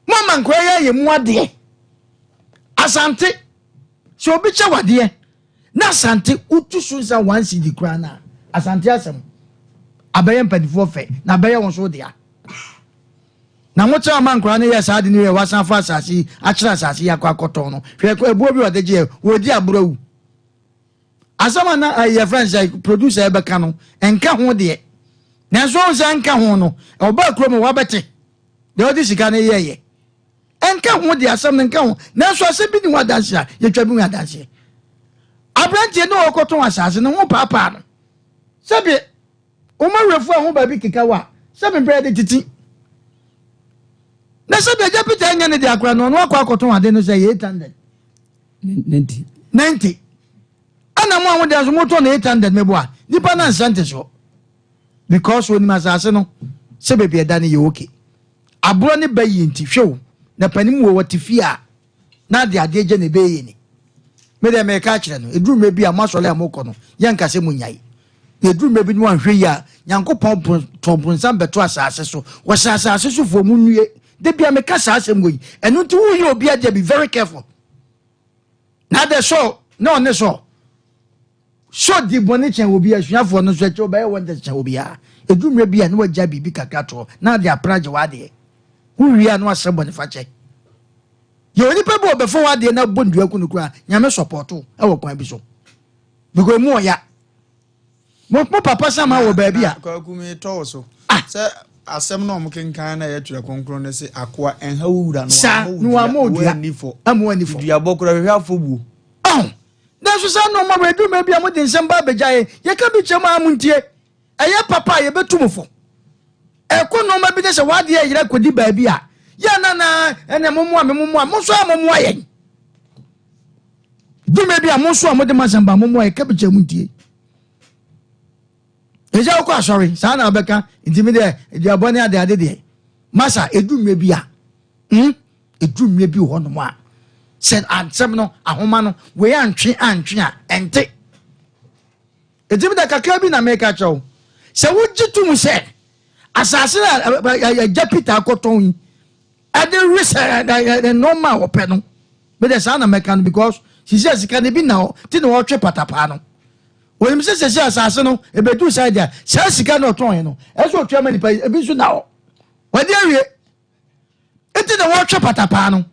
Mo ama nkwadaa yɛ ayɛ mu adeɛ. Asante sɛ obi kyɛ wadeɛ na Asante wotu so nsa one cedi koraa no a Asante asɛm abɛyɛ mpanimfoɔ fɛ na abɛyɛ wɔn so dea. Na mo kyerɛ ama nkwadaa no yɛ saa ade no yɛ wasan afa asase yi akyerɛ asase yi akɔ akɔtɔn no hwɛ ɛboɔ bi ɔde gye yɛ wɔdi aboro awu asɛm a na yɛ fɛn sɛ producer ɛbɛka no nka ho deɛ nanso ɔn sɛ nka ho no ɔbaa kurom wabɛte deɛ ɔde sika no yɛyɛ nka ho deɛ asɛm no nka ho nanso asɛm bi ne ho adanseɛ a yɛtwa bi ho adanseɛ aberanteɛ ne ɔkɔtɔn asase no ho paapaa no sɛbi Wɔn awerɛfo a ho baabi keka wo a, sɛ me brɛ de tete. Na sɛ agya Peter nyɛ ne de akora no, ɔno akɔ akɔtɔn ade no sɛ 800. 90. 90. Ɛna mo a mo deɛ nso motɔ no 800 meboa. Nipa no ansa nte soɔ. Because onim asase no sɛ baabi ɛda no yɛ okay. Aborɔ ne ba yie nti hwɛ o, na panin mu wɔ wɔte fie a na ade adeɛ gye na ɛbɛyɛ yie ni. Me deɛ meka akyerɛ no, ɛduru mmerɛ bi a mo asɔre a mokɔ no, yɛnka sɛ monyae. Na ɛduru mmerɛ bi no wanhwɛ yie a, Nyankopɔn tɔ bronsam bɛto asase so. Wɔhyɛ asase sofoɔ monnue. Da bia meka saa asɛm wei. Ɛno nti woyɛ obi adeɛ be very careful. Na de so na ɔne so. So di bɔne kyɛn obi asuafoɔ no nso ɛkyɛ ɔbɛyɛ wɔn de kyɛn obiara. Ɛduru mmerɛ bi a na wagya biribi kakra toɔ na ade apra agye w'adeɛ. Wowie a na wasrɛ bɔne fakyɛ. Yɛ onipa bi ɔbɛfa w'adeɛ na bɔ ndua ku no koraa nyame sɔpɔto wɔ kwan bi so. Because emu ɔya. Mo mo papa sama wɔ baabi a. Kwaku mi tɔ wo so. Ah. Sɛ asɛm na ɔmo kenkan na ɛyɛ twerɛ kronkron no se akoa ɛnha wo wura no Saa na wamma odua ama wani fɔ. Duabɔ koraa hwehwɛ afɔ buo. Ɔho. Nanso saa nnoɔma wɔ aduru mmerɛ bi a mode nsɛm ba abɛgya yɛn. Yɛka bi kyerɛ mo a montie. Ɛyɛ papa a yɛbɛtu mo fo. Ɛkɔ nnoɔma bi ne sɛ w'adeɛ yera kɔdi baabi a, yɛ na na ɛnɛ mommoa me mommoa mo nso a mommoa yɛn. Dwuma bi a mo nso a mode mo asɛm ba mommoa yɛn ka bi kyerɛ mo ntie. Ɛsɛ wokɔ asɔre saa na wobɛka nti me deɛ aduabɔ ne ade ade deɛ masa ɛdu mmerɛ bi a hmm ɛdu mmerɛ bi wɔ hɔnom a sɛ asɛm no ahoma no wei antwe antwe a ɛnte. Enti me de kakra bi na meka kyerɛ wo. Sɛ wogye tom sɛ asase na agya Peter akɔtɔn yi ɛde we sɛ nneɛma a wɔpɛ no, me de saa na mɛka no because sisi a sika no bi na hɔ ti na wɔtwe patapaa no. Wɔnim sɛ sɛsi asase no ebedu saa deɛ saa sika no ɔtɔn yi no ɛsɛ otua ma nipa yi ebi nso na hɔ. Wɔde awie. Enti na wɔtwe patapaa no.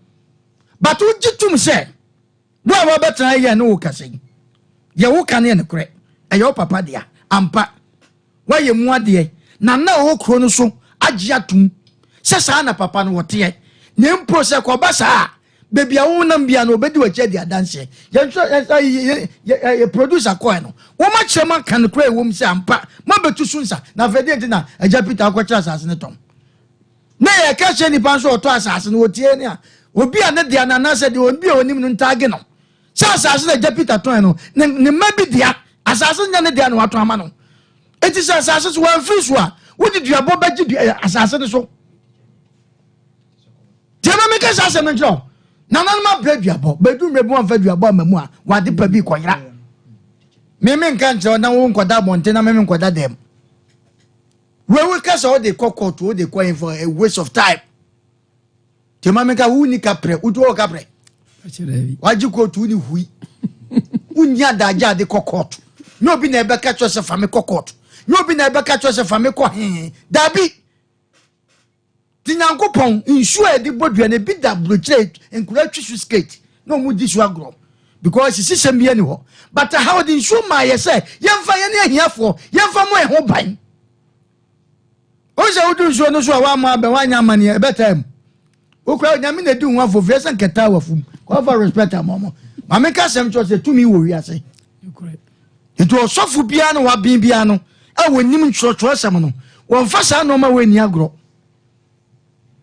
But wogye tom sɛ Wo a woabɛtena ha yi a ne wo kasa yi, deɛ woka no yɛ nokorɛ, ɛyɛ wo papa dea. Ampa, woayɛ mu adeɛ, na na ɔwɔ kuro no so agye atom sɛ saa na papa no wɔteɛ. Na mpo sɛ kɔba saa a, baabi a wonam biara no, wɔbɛdi w'akyi adi adanseɛ. Yɛn yɛ producer kɔɛ no, wɔn akyerɛ mu aka nokorɛ a ɛwɔ mu sɛ ampa moabɛtu so nsa, na afei deɛ nti na agya Peter akɔkyerɛ asase no tɔn. Na yɛka kyerɛ nipa nso ɔtɔ asase no wɔtie ne a obi a ne dea no anaasɛ deɛ obi a onim no ntaage no sɛ asase no agya Peter tɔn no ne ne mma bi dea asase no nyɛ ne dea na watɔn ama no eti sɛ asase so wɔamfiri so a wode duabɔ bɛgye dua eh, asase no so deɛ ma meka saa asɛm no nkyerɛ wo nananom abrɛ duabɔ bɛdu mmerɛ bi wɔmfa duabɔ ama mu a wade pa bi kɔyera meme nka nkyerɛ wo na wo nkɔda abɔnten na meme nkɔda dɛm Wei wo kasa wo de kɔ court wo de kɔ in for a waste of time. Te ma meka wo ni kaprɛ wo wɔ kaprɛ. Wagye court wo ni hui. Wo ni adagye ade kɔ court. Nyɛ obi na ɛbɛka kyerɛ sɛ fa me kɔ court. Nyɛ obi na ɛbɛka kyerɛ sɛ fa me kɔ he. Dabi. Ti Nyankopɔn nsuo a yɛde bɔ dua no ebi da burokyerɛ nkura twi so skate na wɔn di so agorɔ because sisisɛm bi ani hɔ but aha ɔde nsuo maa yɛ sɛ yɛmfa yɛne ahiafoɔ yɛmfa mo ɛho ban wɔn sɛ wodu nsuo no so a wɔama abɛn wɔanya amaneɛ ɛbɛtaa mu wokura nyame na edi ho afofie sɛ nkɛtaa wafum kɔfa respect ama ɔmo maame ka asɛm kyerɛ sɛ tumi wɔ wiase nti ɔsɔfo biara no waben biara no a wɔnim ntwerɛtwerɛsɛm no wɔmfa saa nneɛma wɔ ani agorɔ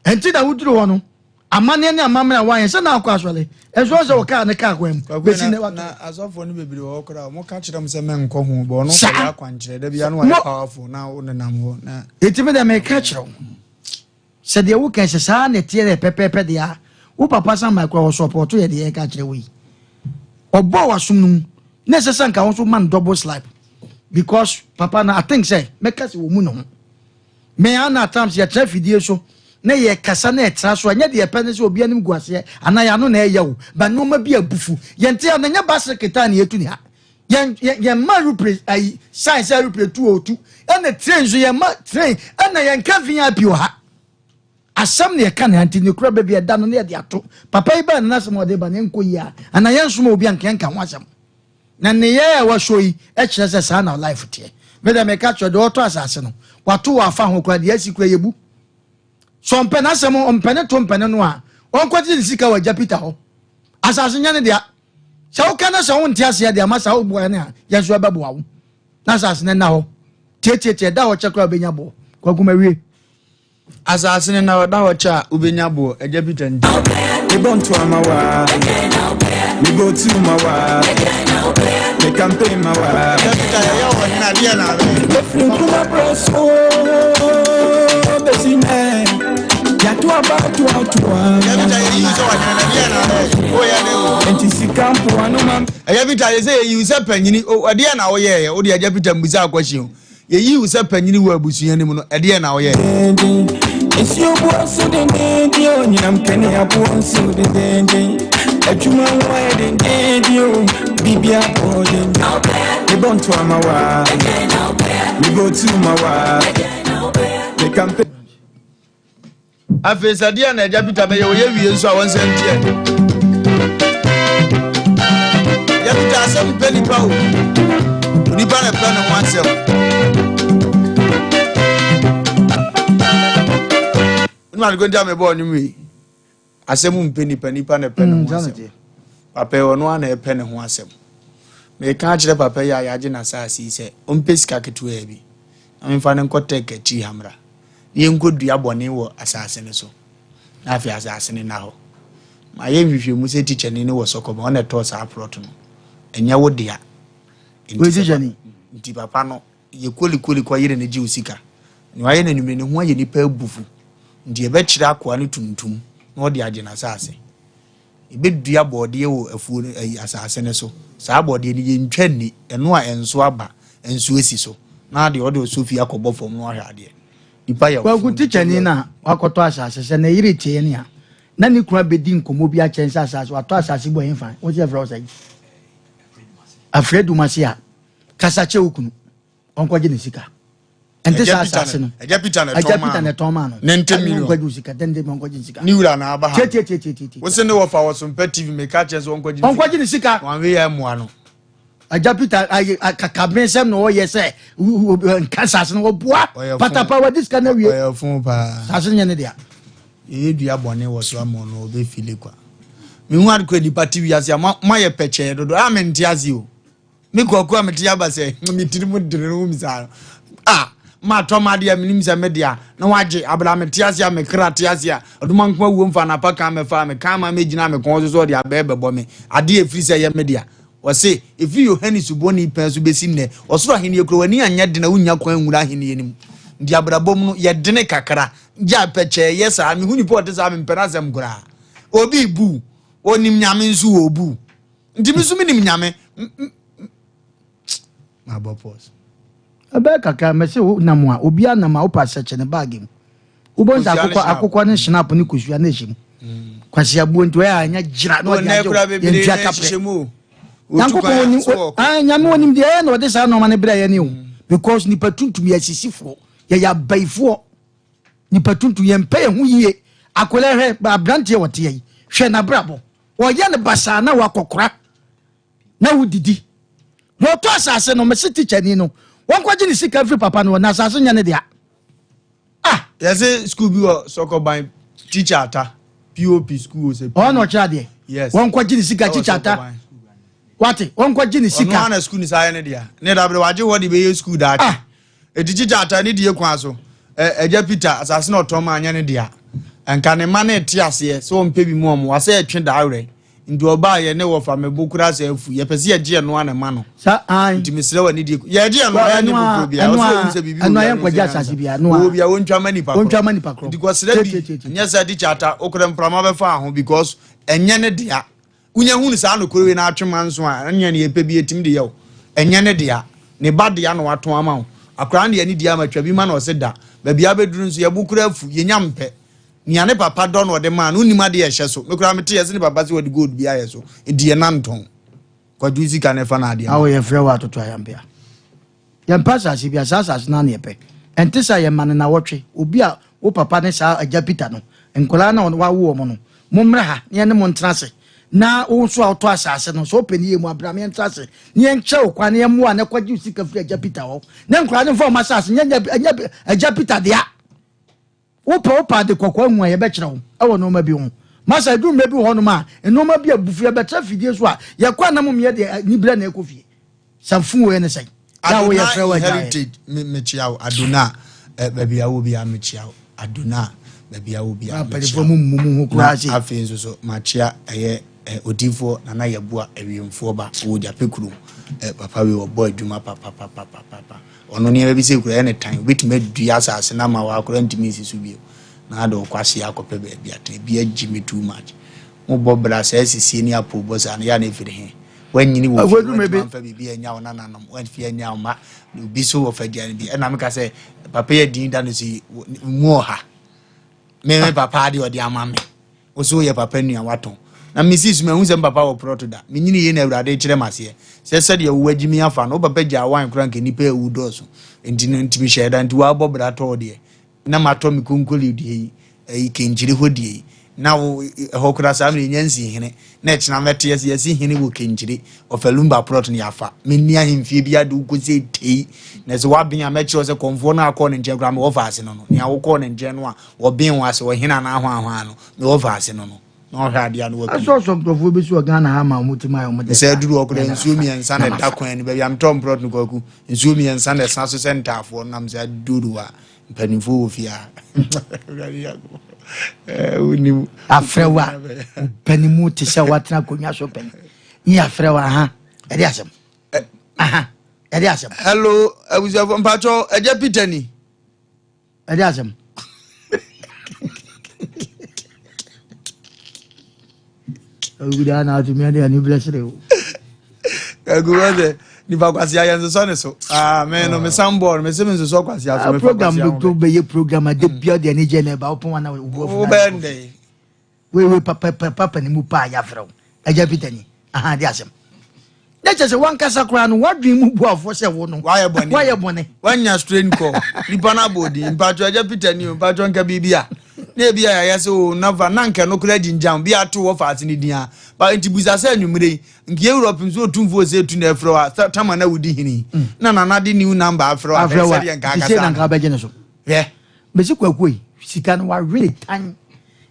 ɛnti na woduru hɔ no Amanneɛ ne amammerɛ a woanyɛ sɛ na akɔ asɔre ɛnso sɛ wo kaa ne kaa kwan mu bɛsi nnɛ watɔ. Na asɔfoɔ no bebree wɔ hɔ koraa wɔn ka kyerɛ wɔn sɛ mɛnkɔ ho bɔ ɔno kɔyɛ akwankyerɛ da bi ano ayɛ powerful na wo nenam hɔ na. Eti mi dɛ meka kyerɛ wo sɛ deɛ woka sɛ saa na ɛteɛ dɛ pɛpɛɛpɛ deɛ a wo papa san ma kora ɔsɔpɔto yɛ deɛ ɛka kyerɛ wo yi ɔbɔɔ w'asom no mu na ɛsɛ sɛ nka wo nso ma no double slap because papa no I think sɛ mɛka sɛ wɔ mu ne ho. Me ana at times yɛtra afidie so na yɛkasa na ɛtra so a ɛnyɛ deɛ yɛpɛ ne sɛ obi anim gu aseɛ anaa yɛn ano na ɛyɛ o ba nneɛma bi abufu yɛn te a na ɛnyɛ basere ketaa na yɛtu ne ha yɛn yɛn yɛn ma aeroplane ayi sign sɛ aeroplane tu o tu ɛna train nso yɛn ma train ɛna yɛn ka vip wɔ ha asɛm na yɛka ne ha nti ne kura baabi ɛda no na yɛde ato papa yi baa ne n'asɛm a ɔde ba ne nkɔ yie a anaa yɛn soma obi anka yɛn ka ho asɛm. Na nneyɛɛ a wasɔ yi kyerɛ sɛ saa na life teɛ. Me deɛ meka kyerɛ deɛ ɔtɔ asase no wato wɔ afa ho koraa deɛ asi koraa yɛbu. Sɛ ɔmpɛ n'asɛm ɔmpɛ ne to mpɛ ne no a ɔnkɔgye ne sika wɔ agya Peter hɔ. Asase nyɛ ne dea. Sɛ woka na sɛ wonte aseɛ deɛ ama saa woboa ne a yɛn nso ɛbɛboa wo. Na asase no nna hɔ. Tietietie ɛda hɔ kyɛ koraa wobɛnya boɔ. Kwaku mawie. Asase no na ɔda hɔ kyɛ a wobɛnya boɔ agya Peter nti. Mebɔ ntoa ma wa, mebɔ tu ma wa, me campaign ma wa. Agya Peter yɛyɛ wɔ hene adeɛ na abɛyɛ. Mefiri nkuma brɛ so bɛsi nɛ, yɛato aba toatoa. Agya Peter yɛyi sɛ wɔ hene na adeɛ na abɛyɛ. Woyɛ ne o. Enti sika mpoano ma. Agya Peter yɛ sɛ yɛyi sɛ panyini ɛdeɛ na woyɛɛyɛ wode Agya Peter mbisa akɔhye o. Yeyii wo sɛ panyin wɔ abusua no mu no, ɛdeɛn na woyɛe? Nsuo boɔ so dendeenden o, nyinam kanea boɔ nso dendeenden. Adwuma ho ayɛ dendeenden o, biribi abɔ denden. Mebɔ ntoa ma wa, mebɔ tu ma wa, me kampe. Afei sɛ deɛ na agya Peter bɛyɛ ɔyɛ wie nso a wɔnsa ntiɛ. Agya Peter asɛm pɛ nipa o. Onipa na pɛ ne ho asɛm. Wọ́n máa dùkọ́ ní àmì bọ́ọ̀ ní wei. Asɛm mpɛ nipa, nipa na ɛpɛ ne ho mm, asɛm. Papa yi ɔno ara na ɛpɛ ne ho asɛm. Meka akyerɛ papa yi a yɛagye n'asase yi sɛ ɔmpɛ sika ketewaa bi na memfa no nkɔ tɛk akyiri ha mmra. Na yɛnkɔdua bɔne wɔ asase no so na afei asase no nna hɔ. Mayɛ nhwehwɛmu sɛ tikyani no wɔ Sɔkɔba, ɔna ɛtɔɔ saa plɔt no. Ɛnyɛ wo dea. Nti papa no yɛ kolikoli kɔ yere no gye wo sika. Nea wayɛ no anwummere no ho ayɛ nipa abufu. Nti yɛbɛkyerɛ akoa no tuntum na ɔde agye n'asase. Yɛbɛdua bɔɔdeɛ wɔ afuo no ayi asase no so. Saa bɔɔdeɛ no yɛntwa nni, ɛno a ɛnso aba nso asi so. Na deɛ ɔde ɔsɔ fie akɔbɔ fam no ahwɛ adeɛ. Nipa yɛ Kwaku tikyani no a wakɔtɔ asase sɛ ne yere tee ne a na ne kunu abɛdi nkɔmmɔ bi akyɛn sɛ asase watɔ asase bi wɔ hefa wo sɛ yɛfrɛ wo sɛn afrɛ dumase a kasa kyɛ wo kunu ɔnkɔgye ne sika ɛnte saa asase no ɛgya peter na ɛtɔn maa no ne nte million ɔnkɔgye wo sika tɛnte mi ɔnkɔgye ne sika ne wura na aba ha tietietie wo se ne wɔfa wɔ so mpɛ tv meka kyerɛ sɛ ɔnkɔgye ne ɔnkɔgye ne sika wɔn yɛ mmoa no agya peter ayi akakabe nsɛm na ɔyɛ sɛ nka asase no ɔboa patapa wadi sika no awie ɔyɛ fon paa asase no nyɛ ne dea yɛyɛ dua bɔne wɔ so ama ɔno ɔbɛfili kwa mehu ade kɔ nipa te wiase a moayɛ pɛkyɛɛ dodo a mente ase o Me kwaku a mete aba sɛ me tiri mu dene no saa no a matɔ m'adeɛ a menim sɛ me dea na wagye abena mete ase a me kra te ase a ɔdoma nko awuo mfa napa kan mɛfa me kan ma mɛgyina me kɔn so sɛ ɔde abɛɛ bɛbɔ me adeɛ ɛfiri sɛ ɛyɛ me dea wɔse ɛfiri Yohane subɔni pɛn so bɛsi nnɛ ɔsoro ahennie kura w'ani anyɛ den a wonnya kwan nwura ahennie no mu nti abrabɔ mu no yɛdene kakra gya pɛkyɛɛ yɛ saa mehu nipa ɔte saa mempɛ no asɛm koraa obi bu onim nyame nso wɔ obu Nti me nso menim Nyame. Mabɔ pause. Ɛbɛyɛ kakra mɛsɛ wo nam a obi anam a wopɛ asɛkyɛ ne baage mu. Wobɔ nsa akokɔ akokɔ ne snap ne kosua na ɛhyɛ mu. Mm. Kwasi abuo nti ɔyɛ a ɛnyɛ gyira na ɔde agye wo yɛntua kaprɛ. Nyankopɔn onim ah nyame onim deɛ ɛyɛ na ɔde saa nneɛma no brɛ yɛ ne o. Mm. Because nipa tuntum yɛ asisifoɔ yɛyɛ abayifoɔ nipa tuntum yɛmpɛ yɛn ho yie akwadaa hwɛ aberanteɛ wɔteɛ yi hwɛ n'abrabɔ. Wɔyɛ no basaa na wakɔkora na wodidi. Na ɔtɔ asase no, mese tikyani no, wɔnkɔgye ne sika mfiri papa no hɔ, na asase nyɛ ne dea. Ah! Yɛse school bi wɔ Sɔkɔban, teacher ata, POP school o sɛ. Ɔno na ɔkyerɛ adeɛ. Yes. Wɔnkɔgye ne sika, teacher ata. Wate, wɔnkɔgye ne sika. Ɔno ana school ne saa yɛ ne dea. Ne dabere wagye hɔ de bɛyɛ school daakye. Ah! Eti teacher ata ne die kwan so. Ɛ, Agya Peter, asase na ɔtɔn ma anyɛ ne dea. Nka ne mma no rete aseɛ sɛ ɔmpɛ bi mu ɔmo wasɛ ɛtwe daa werɛ nti ɔbaa yɛ ne wɔfa me bo koraa sɛ afu yɛpɛ sɛ yɛgye ɛno a na ɛma no nti mesrɛ wɔ anidie yɛgye ɛno a ɛnyɛ foforɔ biara ɔsɛ ɔhu sɛ biribi wɔ wiase no sɛ ɔwɔ bia wɔntwa ma nipa korɔ nti kɔsrɛ bi nyɛ sɛ de kyata wokora mprama bɛfa ho because ɛnyɛ ne dea Wonya hunu saa nokorɛ wei na atwe manso a, ɛneɛ ne yɛpɛ bi yɛtumi de yɛ wo. Ɛnyɛ ne dea. Ne ba dea na watɔn ama wo. Akwadaa no deɛ ne dea ma twa bi ma no ɔse da. Baabi a abɛduru nso yɛbo koraa afu, yɛnya mpɛ. Nea ne papa dɔ na ɔde maa no, wonnim adeɛ a ɛhyɛ so. Me koraa mete yɛse ne papa se ɔde gold bi ayɛ so, nti yɛna ntɔn. Kwadwo sika no fa no adeɛ ma. Awo yɛfrɛ wo atoto ayampea. Yɛmpɛ asase biara, saa asase no ara na yɛpɛ. Ɛnte saa, yɛma no nnawɔtwe. Obi a wo papa ne saa agya Peter no, nkwadaa no a wawo wɔn no, mommra ha na yɛne mo ntena ase. Na wo nso a wotɔ asase no, sɛ wopɛ no yie mu a, bra ma yɛntena ase na yɛnkyerɛ wo kwan na yɛmmoa na kɔgye wo sika firi agya Peter hɔ. Na nkwadaa no mfa wɔn asase nyɛ ɛnyɛ agya Peter dea. Wopɛ wopɛ ade kɔkɔɔ ahu a, yɛbɛkyerɛ wo wɔ nnoɔma bi ho. Masa, ɛduru mmerɛ bi wɔ hɔnom a, nnoɔma bi abufu, yɛbɛtra fidie so a, yɛkɔ a na mom yɛ deɛ aniberɛ na ɛkɔ fie. Sa fun wei ne sɛn? Yɛ a woyɛ frɛ wo agya yɛ. Heritage, me mekyia wo. Adona, eh, baabi a wɔ biara mekyia wo. Adona, baabi a wɔ biara mekyia wo. Mpanimfoɔ mu mmu mu ho koraa se. Na afei nso so makyia ɛyɛ eh, odiifoɔ Nana Yabua Awiemfoɔ ba wɔ Gyape kurom. Eh, papa wei ɔbɔ adwuma papapapapapa. Ɔno nneɛma bi sei koraa ɛyɛ no tan. Obetumi adua asase no ama wo ara koraa ntumi nsi so bio. Na ade ɔkɔ ase akɔpɛ baabi atena. Ebi agye me too much. Mobɔ bra saa asisie ne apoobɔ saa no, yɛ a na ɛfiri he? Woanyini wɔ fie, woantumi amfa biribi annya wo nananom, woamfi annya wo mma, obi so wɔfa aduane bi. Ɛna meka sɛ, papa yi a din da no so yi, mu ɔha. Me me papa adeɛ ɔde ama me. Wo so woyɛ papa nua watɔn. Na mesii so mahu sɛ me papa wɔ prɔto da. Menyini yei na Awurade rekyerɛ me aseɛ. Sɛ sɛdeɛ wo agyi me afa no, wo papa gyaa wine koraa nka nnipa awu dɔɔso. Nti no nti mehyɛɛ da nti woabɔ bra tɔɔ deɛ. Na matɔ me konkoli deɛ yi, ɛyi kenkyiri hɔ deɛ yi. Na wo ɛhɔ koraa saa mmerɛ yɛnya nsii hene. Na ɛkyena mɛte ase yɛasi hene wɔ kenkyiri. Ɔfa lumba prɔto no yɛafa. Menni ahemfie biara de wo kɔsɛ tei. Na sɛ woaben a mɛkyerɛ wo sɛ kɔmfoɔ no a akɔɔ ne nkyɛn koraa mewɔ faase no no. Nea wokɔɔ ne nkyɛn no a Wɔben wo ase, ɔhene anaa hwanhwan no, na wɔfa ase no no, na ɔhwɛ adeɛ a na wapue. Asɔsɔ nkurɔfoɔ bi so wɔ Ghana ha ma wɔn ti ma yɛ wɔn de saa. Sɛ aduru hɔ koraa nsuo mmiɛnsa na ɛda kwan no baabi a metɔ mprɔt no kwaku nsuo mmiɛnsa na ɛsa so sɛ ntaafoɔ nam sɛ aduru hɔ a mpanimfoɔ wɔ fie a wonim. Afrɛ wo a mpanimu te sɛ woatena akonnwa so pɛn ne afrɛ wo aha ɛde asɛm aha ɛde asɛm. Hello abusuafo mpatsɔ ɛgya Peter ni. Ɛde asɛm. Awuda na atumi ade ani brɛ sere o. Kaku wɔ sɛ nipa kwasi ayɛ nsosɔ ne so. Ah, me no me san bɔɔl me se me nsosɔ kwasi aso me fa Program kwasi bi ahome. to bɛyɛ program ade bia de ani gye na ɛba wopɔn ana wo bu afu Wo na bɛyɛ ndɛ. Wei wei papa papa ne mu paa yɛafrɛ wo agya Peter ni aha de asɛm na kyerɛ sɛ wankasa koraa no wadwen mu buafoɔ sɛ wo no wayɛ bɔne wayɛ bɔne wanya strain kɔ nipa no abɔ odin mpatwɔ agya Peter ni o mpatwɔ nka biribi a na ebi a yɛayɛ sɛ o nafa na nka no koraa gyingyam bi ato wɔ faase ne din a ba nti busa sɛ anwummere yi nka Europe nso otumfoɔ sɛ etu na ɛfrɛ wa tama na wodi hene mm. na nana de new number afrɛ wa sɛdeɛ nka akasa na nka abɛgye ne so hwɛ Mesi kwaku yi sika no wawere tan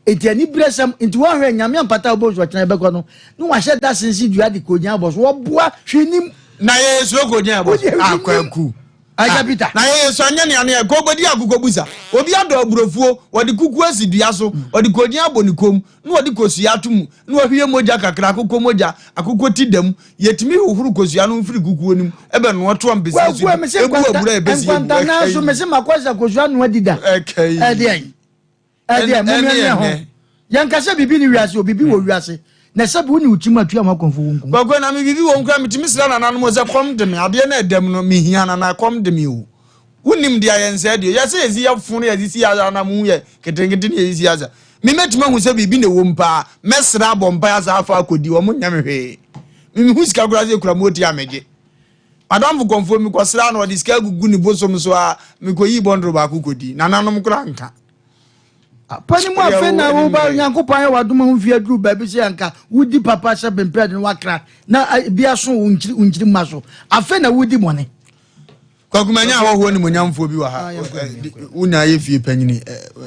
eti anibrɛsɛm nti wɔhwɛ nyame ampata wobɔ nso ɔkyena ɛbɛkɔ no ne wahyɛ da sense dua de kogyan abɔ so wɔboa hwee nim. Na yɛyɛ suro kogyan abɔ so ah kwaku Agya Peter. Na yɛyɛ suro anyɛ nea ne yɛ kɔbɔdi akokɔ busa obi adɔ aburofuo wɔde kuku asi dua so wɔde kogyan abɔ ne kɔn mu na wɔde kosua ato mu na wɔahwie mogya kakra akokɔ mogya akokɔ ti da mu Yɛtumi hohoro kosua no mfiri kukuo no mu bɛnoa to ampesie so di, ebu abura a ɛbɛsi ebu. Nkwantanaa so mese makɔ sɛ kosua noa di da. Ɛka yi. Ɛdeɛn? Ɛdeɛn? Momeɛmeɛ ho. Yɛnka sɛ biribi ne wiase o, biribi wɔ wiase. Na sɛ bi wo ne wo tirim atua ho akɔmfo wo nko. Kwaku na me biribi wɔ mu koraa metumi srɛ nananom sɛ kɔm de me adeɛ no ɛda mu no mehia nana kɔm de me o. Wonim deɛ yɛn nsɛɛ deɛ yɛsɛ yɛsi yɛ fo no yɛsi si yɛ anam ho yɛ ketenkete ne yɛsi si asa. Me mɛtumi ahu sɛ biribi na ɛwɔ mu paa mɛsrɛ abɔ mpaeɛ asa afa akɔdi wɔn nyɛ me hwee. Me mehu sika koraa sɛ ekura moti a megye. Madamfo kɔmfoɔ mekɔsra na ɔde sika agugu ne bosom so a mekɔyii bɔndoro baako kɔdi. Nananom koraa nka. Pani mu afei na woba Onyankopɔn ayɛ w'adom ho mfe aduru baabi sɛ anka wodi papa sɛ bemprɛ de no wakra na bi aso wo nkyiri wo nkyiri mma so. Afei na wodi bɔne. Kwaku manya ahɔhoɔ nimonyamfoɔ bi wɔ ha wo na ayɛ fie panyini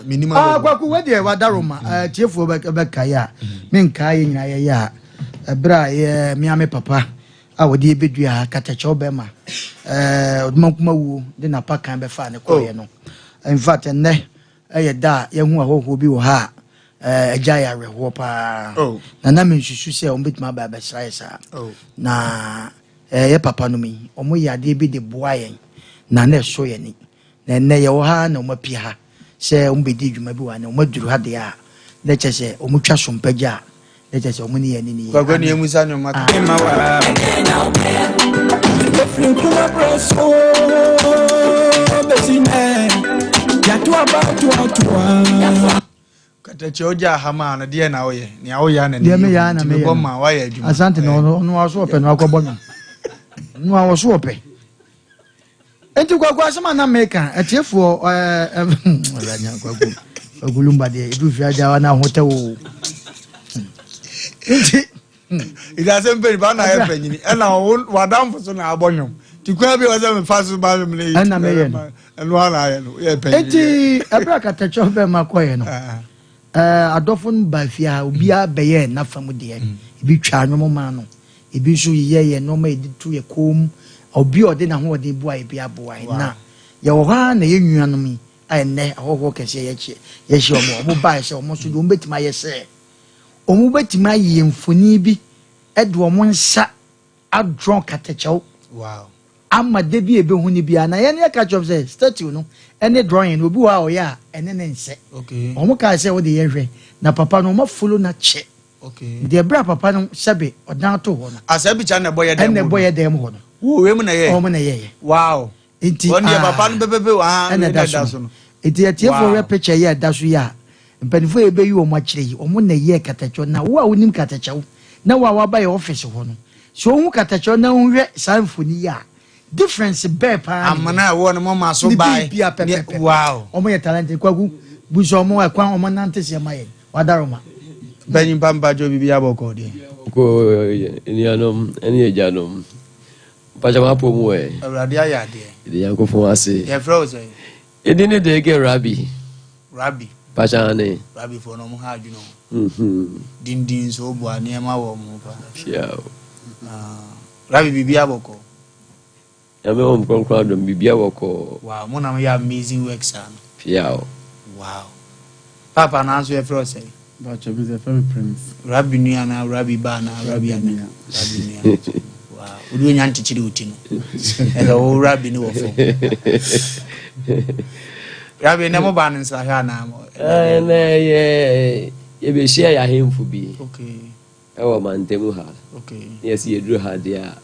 menim ah, Kwaku wei deɛ wadaroma tiefoɔ bɛkae a menkaa yɛ nyinaa yɛyɛ a ɛberɛ a yɛ mea me papa a wɔde yɛbɛdua ha katakyɛw bɛma ɔdomankoma wuo de napa kan bɛfaa ne kɔeɛ no in fact ɛnnɛ ɛyɛ da a yɛhu ahɔhoɔ bi wɔ ha a. Eh, agya yɛ awerɛhoɔ paa. Oh. Na na mensusu sɛ wɔbɛtumi aba abɛsra yɛ saa. Oh. Na eh, yɛ papa nom yi, wɔyɛ adeɛ bi de boa yɛn na na ɛsɔ yɛn ani. Na ɛnnɛ yɛwɔ ha na wɔapue ha sɛ wɔbɛdi dwuma bi wɔ ha na wɔaduru ha deɛ a, na kyerɛ sɛ wɔtwa so mpagya a, na kyerɛ sɛ wɔn ne yɛn ani ne yie. Kwaku ne emu sa nnwom aka. Katakyie ogya aha maa no deɛ na woyɛ nea woyɛ na ne Deɛ meyɛ ara na nti meyɛ mebɔ no. ma woayɛ adwuma. Asante na ɔno ɔno aso ɔpɛ no akɔbɔ no. Ɔno a ɔso ɔpɛ. Enti Kwaku asɛm a na meka atiefoɔ ɛɛ ɛɛ nya Kwaku Kwaku Lumba deɛ edu fi agya wa na ahotɛ wo. Nti Nti asɛm pɛ nipa na ayɛ panyini ɛna wadamfo so na abɔ nwom nti kwan bi wɔ sɛ mefa so ba nwom no yi Ɛna meyɛ no. ɛno ara na ayɛ no yɛ panyin Enti ɛberɛ a katakyɛ bɛma kɔɛ no ɛɛ adɔfo no baa fie ha obiara bɛyɛɛ n'afa mu deɛ ebi twaa nwom maa no ebi nso yeyɛɛ yɛn nneɛma a yɛde to yɛn kɔn mu obi a ɔde n'ahoɔden boa yɛ bi aboa yɛn na yɛwɔ hɔ ara na yɛn nuanom yi a ɛnnɛ ahɔhoɔ kɛseɛ yɛkyɛ yɛhyɛ wɔn wɔn baeɛ sɛ wɔn nso deɛ wɔbɛtumi ayɛ sɛ wɔbɛtumi ayɛ mfoni bi de wɔn nsa adrɔ katakyɛw ama da bi a ɛbɛhu no biara na yɛn yɛka kyerɛ sɛ statue no ne drawing no obi wɔ hɔ a ɔyɛ a ɛne ne nsɛ wɔn kaa sɛ wode yɛhwɛ na papa no wɔn afolo no akyɛ nti ɛberɛ a papa no sɛbe ɔdan to hɔ no asɛ bi kya na ɛbɔ yɛ dɛm ɛna ɛbɔ yɛ dɛm hɔ no wo wei mu na yɛ wɔn na yɛyɛ wow nti wɔn deɛ papa no pɛpɛpɛ wɔ ha ɛna ɛda so no nti atiefoɔ hwɛ picture yi a ɛda so yi a mpanimfoɔ a yɛbɛyi wɔn akyerɛ yi wɔn na ɛyɛɛ katakyɛw na wo a wonim katakyɛw na wo a waba yɛ office hɔ no sɛ wohu katakyɛw na wohwɛ saa mfoni yi a difference bɛɛ paa amena a ɛwɔ no mo ma so ne bae biribia pɛpɛpɛ wow wɔn yɛ talented kwaku bu sɛ wɔn ɛkwan wɔn nante seɛ ma yɛn wadaroma. Mpanyin pa mpakyɛw biribi abɔkɔ deɛ. Kɔ nuanom ne agyanom. Mpakyɛ m'apɔ mu ɛ. Awurade ayɛ adeɛ. Yɛde Nyankopɔn ase. Yɛfrɛ wo sɛn? Yɛdin ne Dege Rabi. Rabi. Mpakyɛ ane. Rabi foɔ no ɔmo ha adwene o. Dindin nso woboa nneɛma wɔ ɔmo ho paa. Fia o. Rabi biribi abɔkɔ. Nyame hom kronkron adom bibia bɔkɔɔ. Wow mo na mo yɛ amazing work saa no. Piaw. Wow paapa nanso yɛfrɛ wo sɛn. Mpakyɛ me yɛfrɛ me prince. Rabbi nua anaa rabbi ba anaa rabbi ana rabbi nua wow wode onya nkyekyere wo ti no ɛsɛ wo rabbi ne wɔ fam rabbi nɛ mo ba no nsrahwɛ anaa mo ɛnɛ yɛ yɛbɛhyia yɛ ahemfo bi okay Ɛwɔ mantam ha. Na yɛse yɛduru ha deɛ a,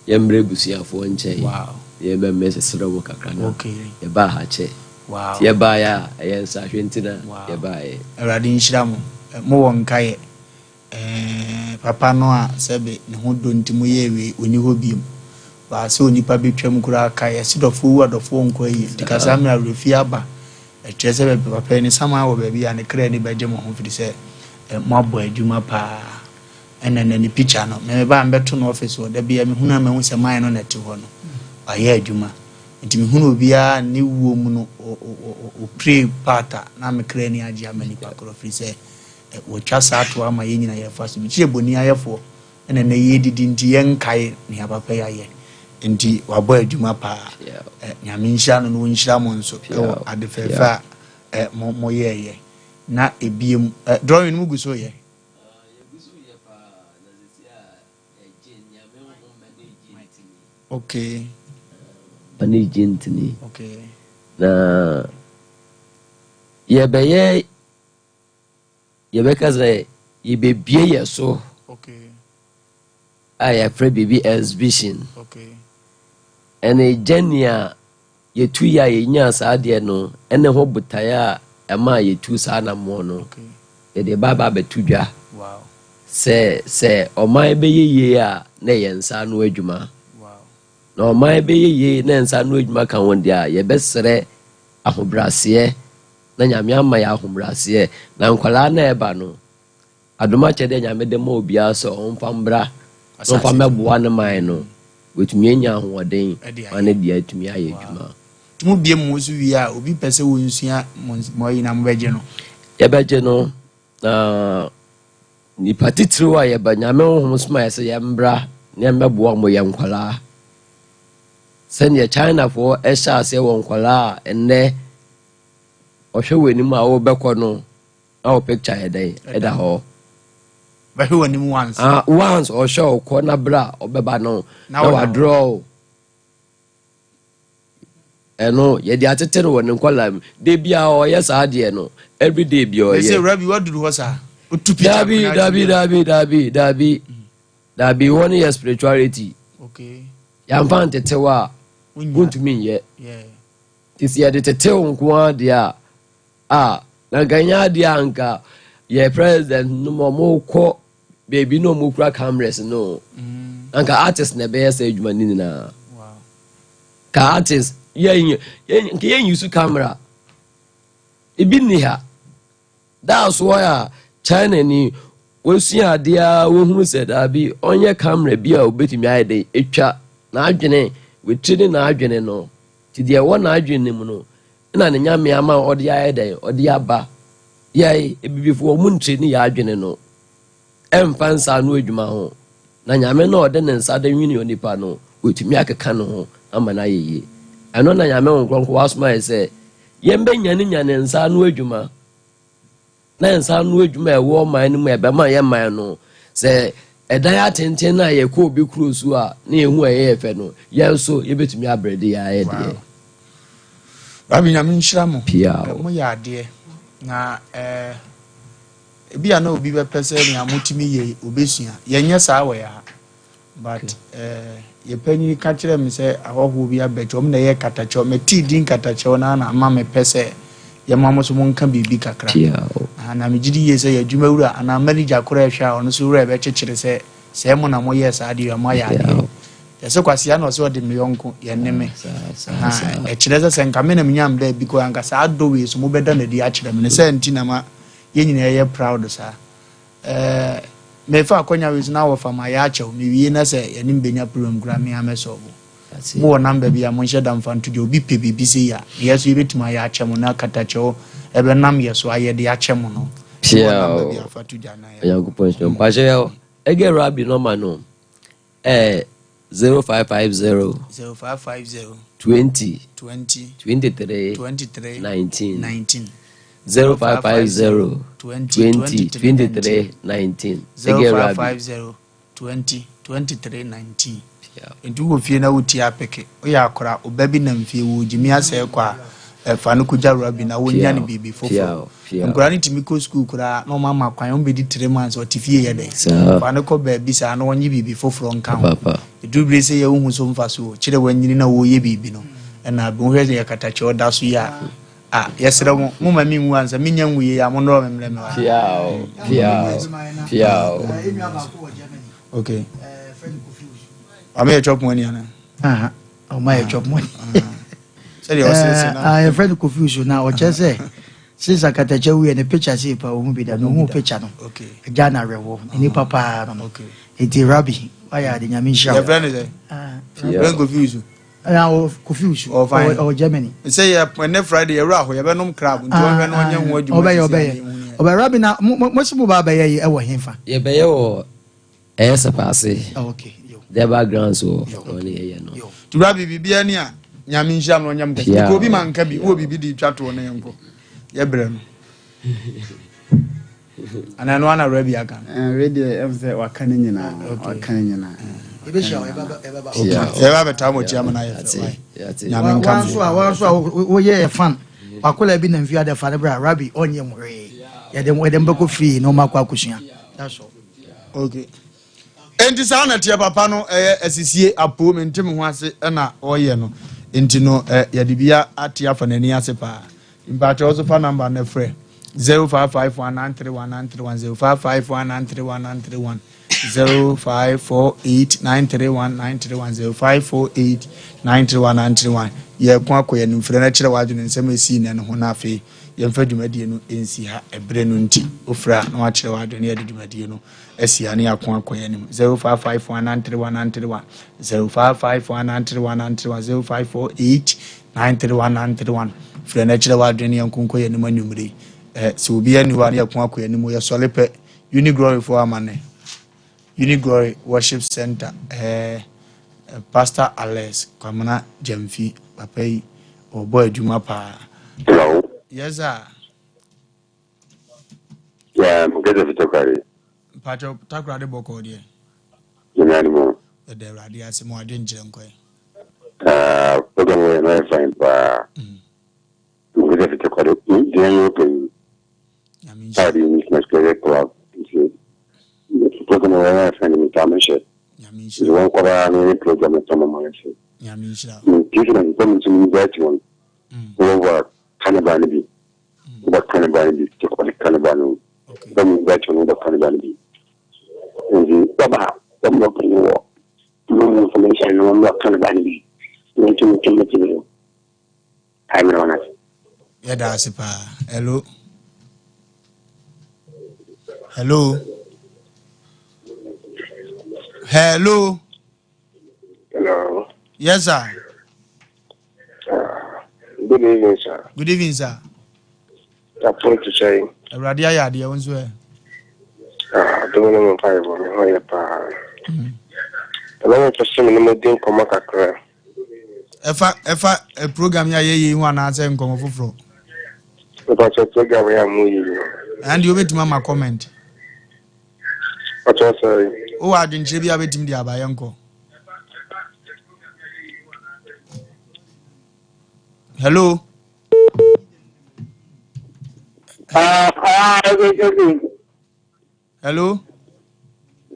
yɛmmrɛ abusuafoɔ nkyɛn na yɛmmɛsrɛ wɔn kakra na yɛbaa ha kyɛ. Nti yɛbaeɛ a, ɛyɛ nsrahwɛ nti na yɛbaeɛ. Awurade nhyira mo. Mowɔ nkaeɛ. Ɛɛ papa no a sɛbe ne ho dɔ nti moyɛɛ wei, ɔnni hɔ biom. Baa sɛ onipa bɛtwam koraa kae. Yɛse dɔfoɔ wu a dɔfoɔ nkɔ ayie. Nti ka saa mmerɛ awerɛfie aba. Ɛkyerɛ sɛ baabi papa yi ne saman wɔ baabi a ne kra ani bɛgye mo ho firi sɛ moabɔ adwuma paa. Ɛna na ne picture no, me meba a mebɛto no office hɔ, da biara mehunu a mahu sɛ man no na ɛte hɔ no, wayɛ adwuma. Nti mehunu obiara ne wuo mu no, ɔpire part a na me kra ani agye ama nipa korɔ firi sɛ wɔatwa saa to ama yɛn nyina yɛfa so. Mekyerɛ bɔni ayɛfoɔ ɛna nɛ yɛdidi nti yɛnkae nea papa yi ayɛ nti wabɔ adwuma paa Nyame nhyira no na ɔnhyira mo nso ɛwɔ ade fɛfɛ a mo mo yɛɛyɛ na ebiem drawing no mo gu so yɛ. Okay. Mane gye ntini. Okay. Na yɛbɛyɛ Yɛbɛka sɛ yɛbɛbue yɛ so a yɛfrɛ biribi exhibition. Ɛne journey a yɛtu yɛ a yɛnyaa saa adeɛ no ɛne ho botaeɛ a ɛmaa yɛtu saa anammɔn no yɛde ba aba abɛto dwa sɛ sɛ ɔman bɛyɛ yie a na ɛyɛ nsa ano adwuma na ɔman bɛyɛ yie na nsa ano adwuma ka ho deɛ a yɛbɛsrɛ ahobrɛaseɛ Na Nyame ama yɛ ahobraseɛ. Na nkwadaa no a ɛba no, adom akyɛdeɛ a Nyame de ma obiara sɛ ɔmfa mbra na ɔmfa mmɛboa ne man no, watumi anya ahoɔden ma ne deɛ atumi ayɛ adwuma. Nti mo bie mo ho so wie a, obi pɛ sɛ ɔnsua mo ayi no a, mobɛgye no? Yɛbɛgye no, na nipa titiriw a yɛba, Nyame honhom soma yɛ sɛ yɛmbra na yɛmmɛboa mo yɛ nkwadaa. Sɛdeɛ Chinafoɔ hyɛ aseɛ wɔ nkwadaa a ɛnnɛ ɔhwɛ w'anim a wobɛkɔ no Na wo picture yɛ dɛn? Ɛda hɔ. Bɛhwɛ w'anim once. Ah, once ɔhwɛ wo kɔ na bra ɔbɛba no na wadraw wo. Ɛno yɛde atete no wɔ ne nkɔla mu. Da biara ɔyɛ saa adeɛ no. Every day bi ɔyɛ. Ɛsɛ wura bi waduru hɔ saa. Otu picture. Dabi dabi dabi dabi dabi dabi wɔn yɛ spirituality. Okay. Yɛnfa ntetew a wontumi nyɛ. Te sɛ yɛde tetew nko ara deɛ a a na nka nyɛ adeɛ a nka yɛ president no ma ɔmo kɔ baabi na ɔmo kura cameras no mm. na nka artist na ɛbɛyɛ sɛ adwuma no nyinaa ka artist yɛn nka yɛn use camera ebi nni ha that's why a China ni wɔsua adeɛ a wɔhunu sɛ daabi ɔnyɛ camera bi a obetumi ayɛ den etwa n'adwene wetiri ne n'adwene no ti deɛ ɛwɔ n'adwene no mu no na ne Nyame ama ɔde ayɛ dɛn? Ɔde aba. Yɛn, Abibifoɔ, ɔmo ntire ne yɛn adwene no ɛmfa nsa ano adwuma ho. Na Nyame no a ɔde ne nsa de nwene onipa no, ɔtumi akeka ne ho ama no ayɛ yie. Ɛno na Nyame Honhom Kronkron wasoma yɛn sɛ yɛmbɛnyane nyane nsa ano adwuma. Na nsa ano adwuma a ɛwɔ ɔman no mu a ɛbɛma yɛn man no, sɛ ɛdan atenten no a yɛkɔ obi kuro so a na yɛhu a ɛyɛ fɛ no, yɛn nso yɛbɛtumi abrɛ de yɛayɛ deɛ. Rabi nyame nhyira mo. Pia o. Mo yɛ adeɛ na eh, ebi a na obi bɛpɛ sɛ nea motumi yɛ obɛsua. Yɛnyɛ saa wɔ yɛ ha. But eh, yɛ panyin ka kyerɛɛ me sɛ ahɔhoɔ bi abɛkyɛ, wɔn na ɛyɛ katakyɛw. Metee din katakyɛw no ara na ama mepɛ sɛ yɛma mo so monka biribi kakra. Ah, na megye di yie sɛ yɛ adwumawura anaa manager koraa ɛhwɛ a ɔno nso werɛ bɛkyekyere sɛ sɛ mo na moyɛɛ saa adeɛ yi a moayɛ adeɛ. Yɛsɛ kwasea na ɔsɛ ɔde me yɔnko yɛne me. Ah, ɛkyerɛ sɛ sɛ nka me na menya me baabi kɔ anka saa dɔ wei so mobɛda no adi akyerɛ me no sɛ nti na ma yɛn nyinaa yɛ proud saa. Eh, mefa akwanya wei so na wɔfa ma yɛ akyɛw mewie na sɛ yɛne me bɛnya problem koraa me a mɛsɔɔbo. Mowɔ number bi a monhyɛ da mfa nto dwa obi pɛ biribi sei a yɛ so yɛbɛtumi ayɛ akyɛ mo na katakyɛw ɛbɛnam yɛ so ayɛ de akyɛ mo no. Mowɔ number bi a fa to dwa na yɛ. Onyankopɔn nhyira mo. Mpakyɛ yɛ ɛgɛ rabi nɔma no. Eh, 0550. 0550. 20. 20. 23. 23. 19. 19. 0550. 20. 20. 23. 19. 0550. 20. 23. 19. Nti wowɔ fie na wotie apeke woyɛ akora ɔba bi nam fie wɔ gyimi asɛe kɔ a ɛfa no kɔgya rabi na wonya no biribi foforɔ Nkwadaa no tumi kɔ sukuu koraa na wɔn ama kwan, wɔn bɛdi 3 months ɔte fie yɛ dɛ. Fa no kɔ baabi saa na wɔnye biribi foforɔ nka ho. Ɛduru bere sɛ yɛ wohu so mfa so kyerɛ wanyini na wɔyɛ biribi no. Ɛna bi wohwɛ sɛ yɛ katakyɛ ɔda so yi a, a yɛsrɛ mo, mo ma me nwu ansa, menya nwu yie a mo nnɔɔ me mmerɛ me wa. Piao, piao, piao. Okay. Ɔmo yɛ chop money ana? Aha, ɔmo ayɛ chop money. Sɛdeɛ ɔsese na. Ah, yɛfrɛ no Kofi Usu na ɔkyerɛ sɛ since Akatakyɛ wuiɛ ne picture sei pa ɔhu bi da na ɔhu picture no agya no awerɛhoɔ ne nipa paa no no nti Rabbi wayɛ ade Nyame nhyira wo. Yɛfrɛ no sɛ? Yɛfrɛ no Kofi Usu. Na Kofi Usu ɔwɔ Germany. Sɛ yɛ ɛnɛ Friday yɛwura hɔ yɛbɛnom crab nti ɔhwɛ no ɔnyɛ ho adwuma. Ɔbɛyɛ ɔbɛyɛ ɔbɛyɛ Rabbi na mo se mo ba abɛyɛ yi ɛwɔ hefa? Yɛbɛyɛ wɔ Ɛyɛ sɛpaase. Dɛba grounds wɔ hɔ ne yɛyɛ no. Tura biribiara ni a Nyame nhyira no ɔnyɛ mo kɛse. Mekɔ obi ma nka bi wowɔ biribi de twa toɔ na yɛnkɔ. Yɛbrɛ no. Ana ɛno ana Rabi aka no? Eh, wei deɛ ɛm sɛ waka ne nyinaa. Waka ne nyinaa. Yɛbɛhyia wo, yɛbɛba. Yɛbɛba bɛtaa mo akyi ama no ayɛ fɛ. Nyame nka mo. Wanso a wanso a woyɛ yɛ fan. Wakola bi nam fie ade fa no bra Rabi ɔnyɛ mo hwee. Yɛde yɛde mbɛkɔ free na ɔmo akɔ akosua. That's all. Okay. Enti saa na teɛ papa no ɛyɛ asisie apoo me nte me ho ase ɛna ɔyɛ no nti no ɛ yɛde bi ate afa n'ani ase paa mpakyɛ ɔso fa number no frɛ 0551 931 931 0551 931 931 0548 931 931 0548 931 931 yɛko akɔ yɛn mfrɛ no kyerɛ w'adwene nsɛm ɛsii nɛ no ho no afei yɛmfa dwumadie no nsi ha ɛberɛ no nti wofrɛ a na wakyerɛ w'adwene yɛde dwumadie no asi ha ne yɛako akɔ yɛn anim 0551 931 931 0551 931 931 0548 931 931 frɛ no kyerɛ w'adwene yɛnko nkɔ yɛn anim anwummere yi sɛ obi ani hɔ a ne yɛko akɔ yɛn anim yɛsɔre pɛ Uniglory foɔ amane Uniglory Worship Center eh, Pastor Alex Kwamina Gyamfi papa yi ɔbɔ adwuma paa. Hello. Yes sir. Yeah, mekasa fi Takoradi. Mpakyɛw, Takoradi bɔkɔɔ deɛ? Nyame adom o. Yɛda Awurade ase, ma w'adwenkyerɛ nkɔ ɛ. Ah, program wɔ yɛ no ayɛ fine paa. Mekasa fi Takoradi, gyina yɛ ɔpɛ yi. Nyame nhyira. Takoradi Missionary Square Club. Nti, program wɔ yɛ no ayɛ fine, metaa mehyɛ. Nyame nhyira. Nti wɔn kɔdaa no yɛ program no tɔmɔ ma yɛ se. Nyame nhyira. Nti sɛ na mpɛ me nso me invite wɔn. Wɔwɔ wɔ carnival no bi. Woba carnival no bi, Takoradi carnival no. Woba me invite wɔn, woba carnival no bi. Nti wɔba a, wɔn bɛ kɔn wɔ wɔn mu information no wɔn bɛ carnival no bi. Wɔn nso mo twɛn bɛ ti bi. Ayi mi na wɔn ase. Yɛda ase paa. Hello. Hello. Hello. Hello. Yes, sir. Good evening, sir. Good evening, sir. Apon to say. Awurade ayɛ adeɛ wo nso ɛ. Ah, dɔm no mu mpaebɔ me ho yɛ paa. Ɛna mepɛ sɛ me ne mo di nkɔmmɔ kakra. Ɛfa ɛfa eh, program yi a yɛyɛ yi ho anaasɛ nkɔmmɔ foforɔ? Mepakyɛ program yi a moyɛ yi. Ɛn deɛ wobɛtumi ama comment. Ɔkyɛ sɛ. Wowɔ adwenkyerɛ bi a wobɛtumi de aba yɛnkɔ. Hello. Hello.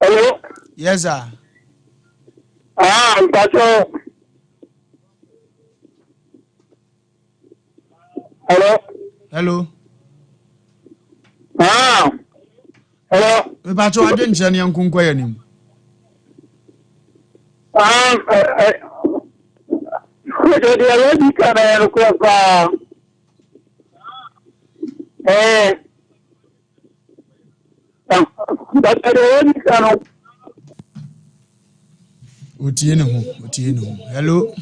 Hello. Yes, sir. Ah, mpatsɔ. Hello. Hello. Ah. Hello. Mpatsɔ adwenkyerɛ ne yɛn nko yɛn anim. Ah, eh, eh. Deɛ yɛdi ka na yɛ nokorɛ paa. Eh. Deɛ yɛdi ka no. Otie ne ho, otie ne ho. Hello.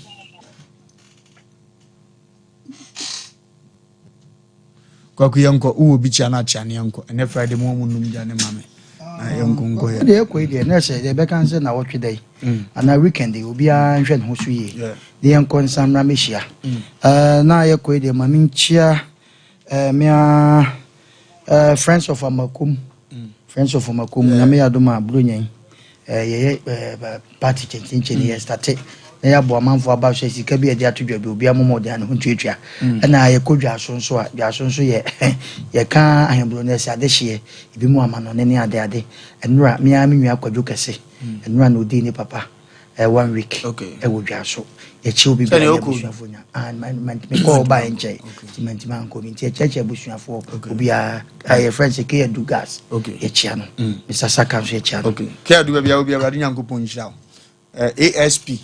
Kwaku yɛnkɔ, wowɔ bi kyia no akyia ne yɛnkɔ. Ɛnɛ Friday mu ɔmu num gya ne ma me. Na yɛnkɔ nkɔ yɛ. Deɛ ɛkɔ yi deɛ na ɛsɛ deɛ ɛbɛka sɛ na wɔtwe da yi anaa weekend yi obiara nhwɛ ne ho so yie ne yɛnkɔ nsa mmra mɛhyia na yɛkɔ yi deɛ ma menkyia mea Friends of Amakom Friends of Amakom Nyame yɛ adom a Buronya yi yɛyɛ party kyɛnkyɛnkyɛn yɛ starte na yɛabɔ amanfoɔ aba so sika bi a yɛde ato dwa bi obiara mmɔ mmɔden a ne ho ntuatua ɛna yɛkɔ dwaso nso a dwaso nso yɛ yɛka ahemburo no ɛsɛ adehyeɛ ebi mu amanɔne ne ade ade ɛnora me ara me nua Kwadwo kɛse ɛnora na ɔdii ne papa one week ɛwɔ dwaso yɛkyɛ obi biara ne abusuafoɔ nya ah mekɔ ɔba yɛ nkyɛn nti mantimi ankɔ bi nti yɛkyerɛkyerɛ abusuafoɔ obiara yɛfrɛ no sɛ keyadu gas yɛkyia no Mr Saka nso yɛkyia no. Keyadu baabi a obi Awurade Nyankopɔn nhyira wo. ASP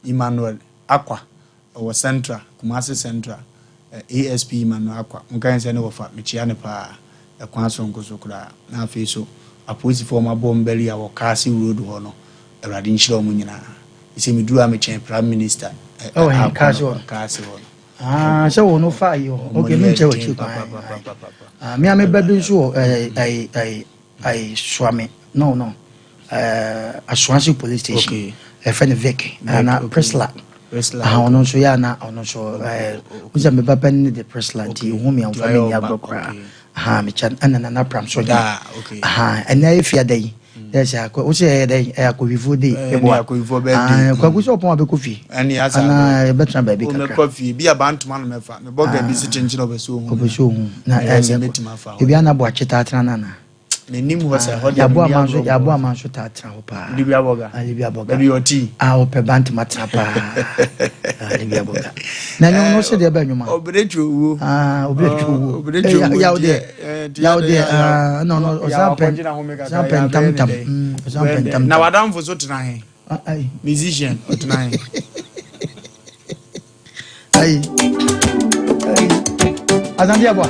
Emmanuel Akwa ɔwɔ Central, Kumasi Central. ASP Emmanuel Akwa, monka yɛn sɛ ne wɔfa, mekyia no paa. Ɛkwan soronko so koraa. Na afei so apolisifoɔ a wɔabɔ wɔn bɛli a wɔ Kaase Road hɔ no, Awurade nhyira wɔn nyinaa. Ɛsɛ meduru a mekyɛn Prime Minister Ɛwɔ he? Kaase hɔ no? Kaase hɔ no. Ah, sɛ wɔn no fa ayi hɔ. Okay, me nkyɛn wɔ akyi kwan. Ah, me a me ba bi nso wɔ ɛɛ ɛɛ ɛɛ ɛɛ Suame. No, no. Ɛɛ Asuansi police station. Okay. Ɛfɛ no Vic. Ana Priscilla. Priscilla. Ah, ɔno nso yɛ ana ɔno nso ɛɛ n sɛ me ba pɛ ne de Priscilla nti ohun mi anfa mi ni agorɔ koraa. Aha, me kyɛn ɛna nana pram so nya. Aha, ɛnna yɛ fia da yi. Dɛ sɛ akɔ wo sɛ ɛyɛ dɛn ɛyɛ akɔhwifoɔ day. Ɛne akɔhwifoɔ birthday. Ah, kwaku sɛ ɔpɔn abɛkɔ fie. Ɛne asa. Ana yɛbɛtena baabi kakra. Mɛkɔ fie bi a bantoma no mɛfa. Mebɔ ga bi si kyenkyen ɔbɛsɛ ohun. Ɔbɛsɛ ohun. Na ɛsɛ mɛtumi afa hɔ. Ebi ana bo akye taa tena nana. Menim hɔ sɛ hɔ deɛ Yɛabo ama nso yɛabo ama nso taa tena hɔ paa. Libya bɔga. Ah, Libya bɔga. Baabi ɔti. Ah, ɔpɛ bantoma tena paa. Ah, Libya bɔga. Na nnwom no sɛ deɛ bɛ nnwom a. Obere twe owuo. Ah, obere twe owuo. Obere twe owuo. Yaw deɛ. Yaw deɛ. Ah, no no ɔsan pɛ. Ɔsan pɛ ntam ntam. Ɔsan pɛ ntam. Na wadamfo so tena he. Musician ɔtena he. Ayi. Ayi. Asante aboa.